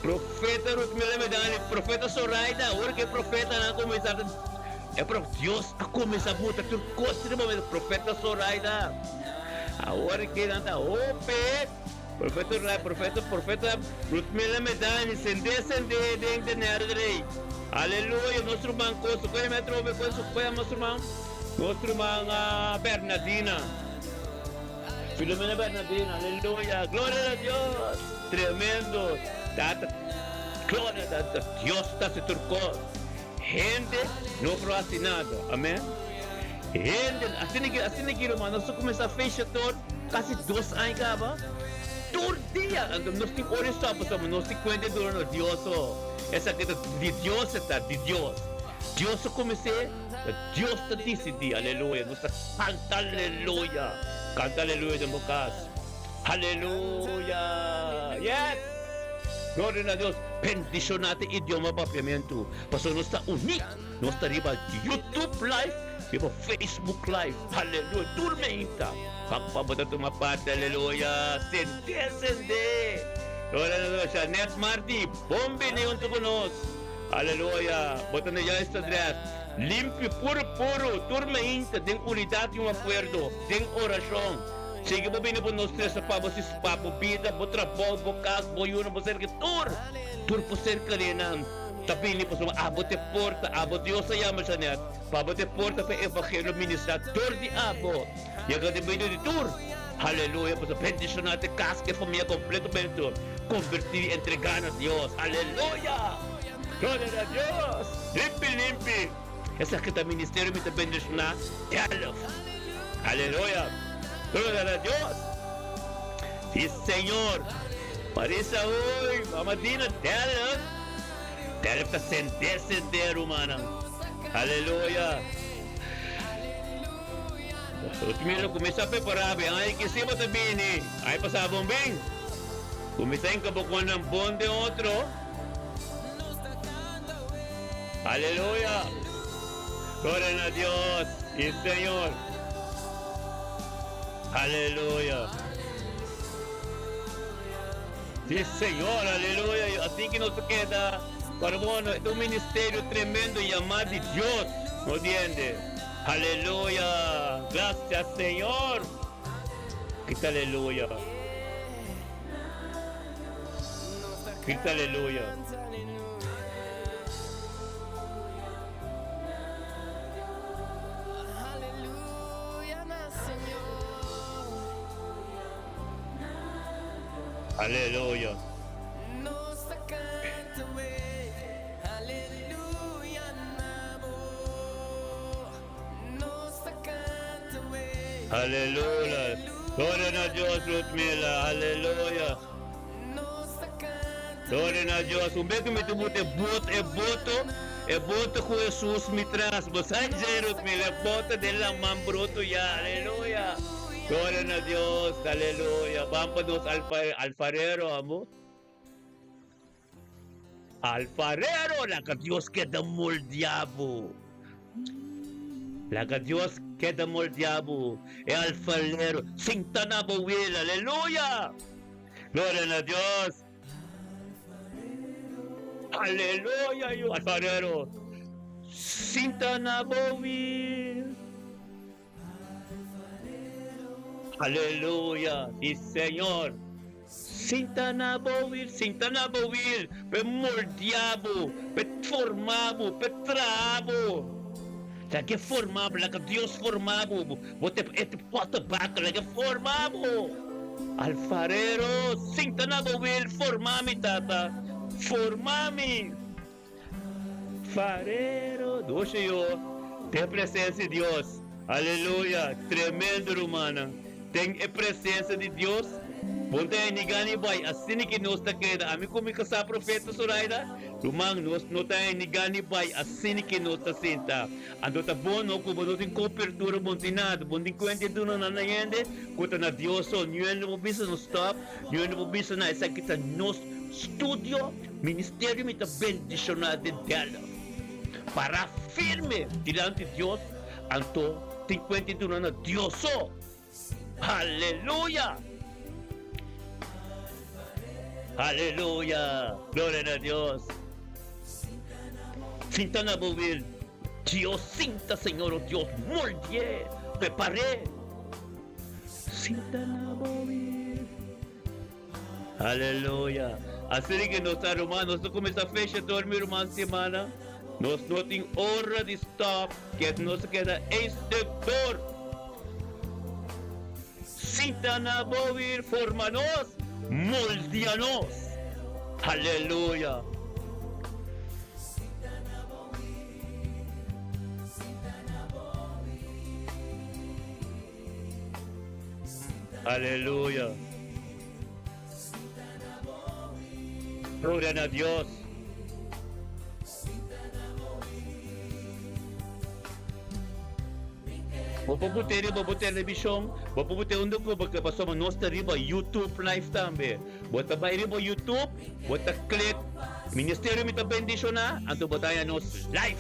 Profeta Ruthmila Medani, profeta Zoraida. Ora ku e profetanan a kuminsá ta, e pro, Dios a kuminsá buta tur kos riba mesa. Profeta Zoraida. Awor ke nan ta hopi. Profeta Rai, profeta, profeta Ruthmila Medani, sendé, sendé den de nerdrey. Aleluya, nos ruman koso, koe me atrobe koe su koe nos ruman, nos ruman Bernadina. Filomena Bernadina, aleluya, gloria na Dios. Tremendo. Tata, gloria na Dios ta hasi tur kos. Hende no por hasi nada. Amen. Hende, asina ki, asina ki ruman, nos a kuminsá fecha tur kasi dos aña kaba. Tur dia, anto nos tin ora di stòp pasobra nos tin kuenta di duna nos Dios so. Esaki ta di Dios e ta, di Dios. Dios a kumins'é, ta Dios ta disidí. Aleluya. Nos ta kanta aleluya. Kanta aleluya den bo kas. Aleluya! Yes! Gloria na Dios! Bendishoná te idioma papiamentu, pasobra nos ta uní. Nos ta riba YouTube live, riba Facebook live. Aleluya! Tur meinta. Pak pa bo ta tuma parti. Aleluya! Sendé, sendé! Gloria na Dios! Janet Marti, bon bini huntu ku nos. Aleluya! Bo ta na juiste adres. Limpio, puru, puru. Tur meinta, den unidat i un akuerdo, den orashon. Sigui bo bini pa nos trese pa bo pa bo bida, bo trabou, bo kas, bo yunan, bo serka, tur! Tur por ser karenan ta bini pasobra abo ta e porta, abo Dios a yama Janet, pa abo ta e porta pa e evangelio ministra dor di abo. Yega den medio di tur! Haleluya! Pasobra bendishoná ta e kas ku e famia kompletamente konvertí i entregá na Dios. Haleluya! Gloria na Dios! Limpi limpi! Esaki ta ministerio mi ta bendishoná Delft. Aleluya! Gloria na Dios! Si Señor! Marisa hoy, Mama Dina, Delft! Delft ta sende sende rumannan. Aleluya! Otmira kuminsá prepará be aña ki si bo ta bini. Aña pasá bon bin. Kuminsá hinka bo konnan bon den otro. Aleluya! Gloria na Dios y Señor. Aleluya. Sí, Señor, aleluya. Así que nos queda. Pero bueno, es un ministerio tremendo llamado de Dios. ¿No entiende? Aleluya. Gracias, Señor. Grita aleluya. Grita aleluya. Aleluya. Aleluya. Gloria na Dios, Ludmila. Aleluya. Gloria na Dios. Un bes ku mi ta buta e boto, e boto, e boto ku Hesus mi tras. Bo sa dje, Ludmila, e boto den laman brutu ya. Aleluya. Gloria na Dios. Aleluya. Ban pa nos alfa, alfarero, amo. Alfarero, laga Dios keda moldia bo. Laga Dios keda moldia bo. E alfarero, sinta na bo wiel. Aleluya! Gloria na Dios. Aleluya, yu alfarero. Sinta na bo wiel. Aleluya! Si Señor! Sinta na bo wil, sinta na bo wil, p'e moldia bo, p'e forma bo, p'e traha bo. Laga e forma bo, laga Dios forma bo. Bo ta e pottebakker, laga e forma bo. Alfarero, sinta na bo wil, forma mi, Tata, forma mi. Farero, dushi yo den presencia di Dios. Aleluya, tremendo rumannan. Den e presencia di Dios, bo no ta haya ni gana di bai. Asina ki nos ta keda. Ami ku mi kasá Profeta Zoraida, ruman, nos no ta haya ni gana di bai. Asina ki nos ta sinta. Anto ta bon no ku bo no tin kopertura, bo no tin nada. Bo no tin kuenta di duna nada na hende ku ta na Dios so. Niun no por bisa no stop, niun no por bisa na esaki ta nos studio. Ministerio mi ta bendiciona den dela. Para firme dilanti Dios, anto tin cuenta di duna na Dios so. Aleluya! Aleluya! Gloria na Dios! Sinta na bo wil. Dios sinta, Señor, oh Dios, moldié, preparé. Sinta na bo wil. Aleluya! Asina ke nos ta ruman, nos ta kuminsá fecha dormi ruman simana. Nos no tin ora di stòp, ket nos a keda één stuk dor. Sinta na bo wir, forma nos, moldia nos. Aleluya! Aleluya! Gloria na Dios! Bo por put'é riba bo televishon, bo por put'é unda ku bo ke pasobra nos ta riba YouTube live tambe. Bo ta bai riba YouTube, bo ta click Ministerio Mi Ta Bendishoná, anto bo ta haña nos live.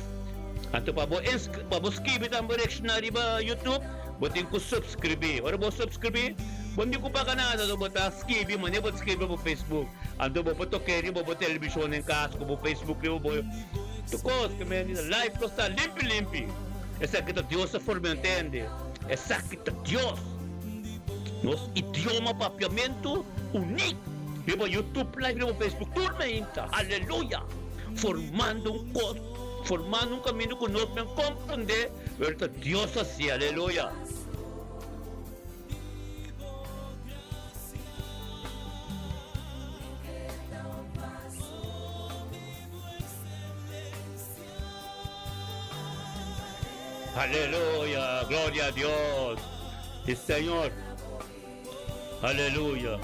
Anto pa bo pa bo skibi tambe reakshoná riba YouTube, Bo tin ku subskribí. Ora bo subskribí, bo no tin ku paga nada. Anto bo ta skibi manera bo ta skibi riba bo Facebook. Anto bo por tok'é riba bo televishon den kas ku bo Facebook riba bo tur kos. Ke men di life lo sta limpi limpi. Esaki ta Dios ta forma entende. Esaki ta Dios. Nos idioma papiamentu unik riba YouTube live riba Facebook tur meinta. Aleluya! Formando un kos, formando un kaminda ku nos men komprendé. Pero ta Dios haci, aleluya. Aleluya, gloria a Dios. Si Señor. Aleluya.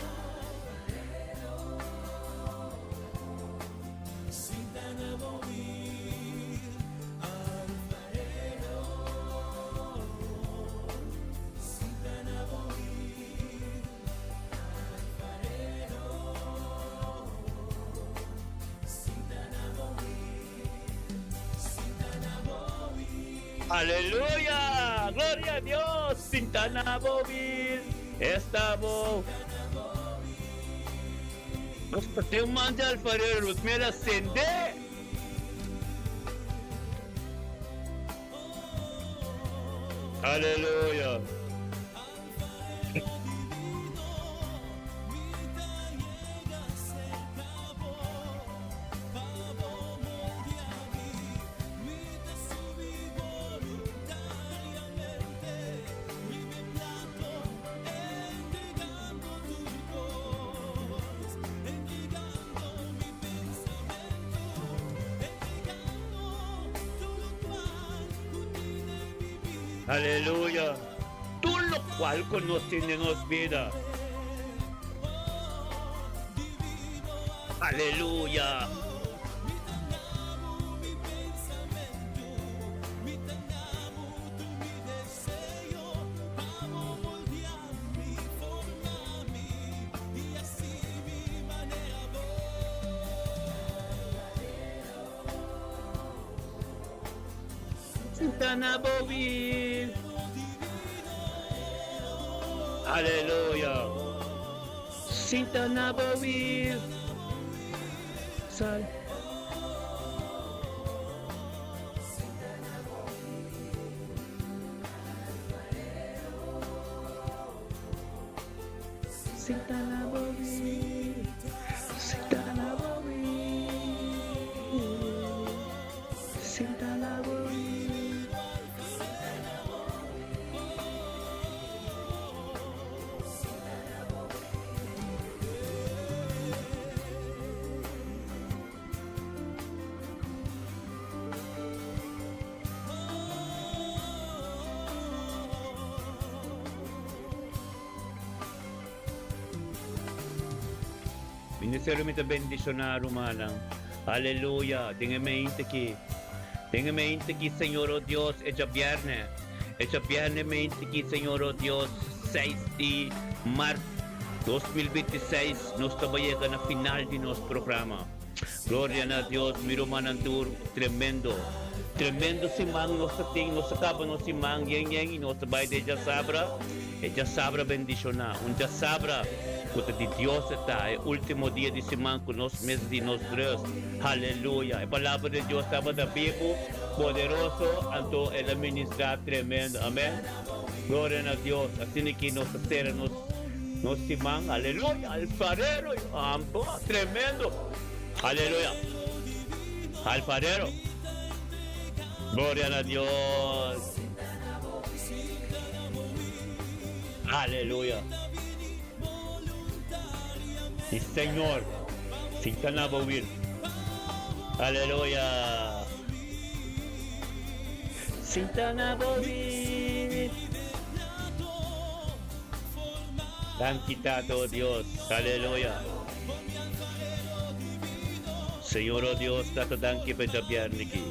Aleluya! Gloria a Dios! Sinta na bo bil, esta bo. Nos ta den man di alfarero, nos mester a sende. Aleluya! Aleluya! Tur lokual ku nos tin den nos bida. Aleluya! Sinta na bo wil. Aleluya. Sinta na bo wil. Sal. Sinta na bo wil, sinta na bo wil, sinta na bo wil. Ministerio mi ta bendiciona rumannan. Aleluya. Den e mente ki. Den e mente ki Señor o Dios e djabierne. E djabierne mente ki Señor o Dios 6 di mart 2026 nos ta bai yega na final di nos programa. Gloria na Dios mi rumannan tur tremendo tremendo siman nos ta tin nos a caba nos siman yen yen y nos ta bay den djasabra e djasabra bendiciona un djasabra cu ta di Dios e ta e ultimo dia di siman cu nos mes di nos rust haleluya e palabra di Dios tabata bibu poderoso anto el a ministra tremendo amen gloria na Dios asina ki nos ta cera nos Nos siman, aleluya, alfarero, ambo, tremendo, aleluya, alfarero, gloria na Dios, aleluya, y Señor, sinta na bo wil, aleluya, sinta na bo wil. Danki Tata o Dios. Aleluya. Señor o Dios, Tata danki pa e djabièrnè aki.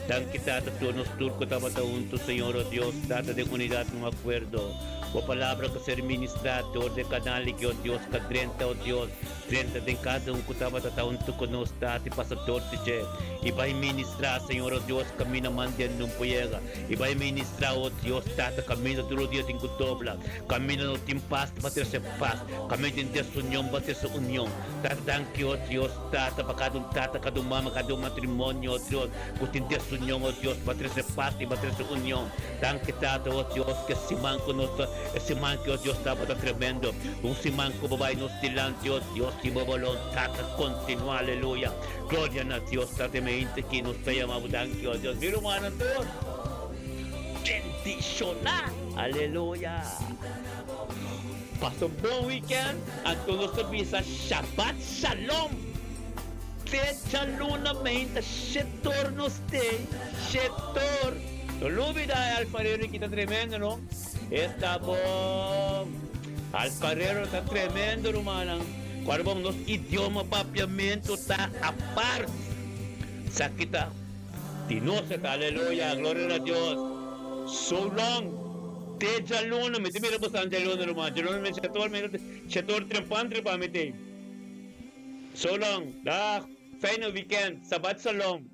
Danki Tata tur nos tur ku tabata huntu, Señor o Dios, Tata den unidat un akuerdo. Bo palabra ku ser ministrá dor di e kanal aki o Dios ka drenta o Dios, drenta den kada un ku tabata ta huntu ku nos, Tata, i pasa dor di dje i bai ministrá, Señor o Dios, kaminda man den nun por yega. I bai ministrá, o Dios, Tata, kaminda tur o dia tin ku dobla. Kaminda no tin pas, ta trese pas. Kaminda tin desunion, ba trese union. Tata, danki, o Dios, Tata, pa kada un tata, kada un mama, kada un matrimonio, o Dios, ku tin desunion, o Dios, ba trese pas i ba trese union. Danki, Tata, o Dios, ku e siman ku nos ta, e siman ki, o Dios, tabata tremendo. Un siman ku bo bai nos dilanti, o Dios, i bo boluntat ta kontinuá. Aleluya. Gloria na Dios, Tata, e mente ki nos ta yama bo danki, o Dios. Mi rumannan tur bendishoná. Aleluya! Pasa un bon weekend, anto nos ta bisa Shabbat Shalom! Te djaluna meinta shetor nos tei, shetor! No lubida e alfarero aki ta tremendo no, esta bon! Alfarero ta tremendo rumannan, cuando bon nos idioma papiamento ta apart, esaki ta di nos e ta, aleluya, gloria na Dios! So long! Te djaluna, mi ta mira bosan djaluna ruman, djaluna mi shetor, mi shetor trempan trepan mi tei. So long! Dag! Fijne weekend! Sabat shalom!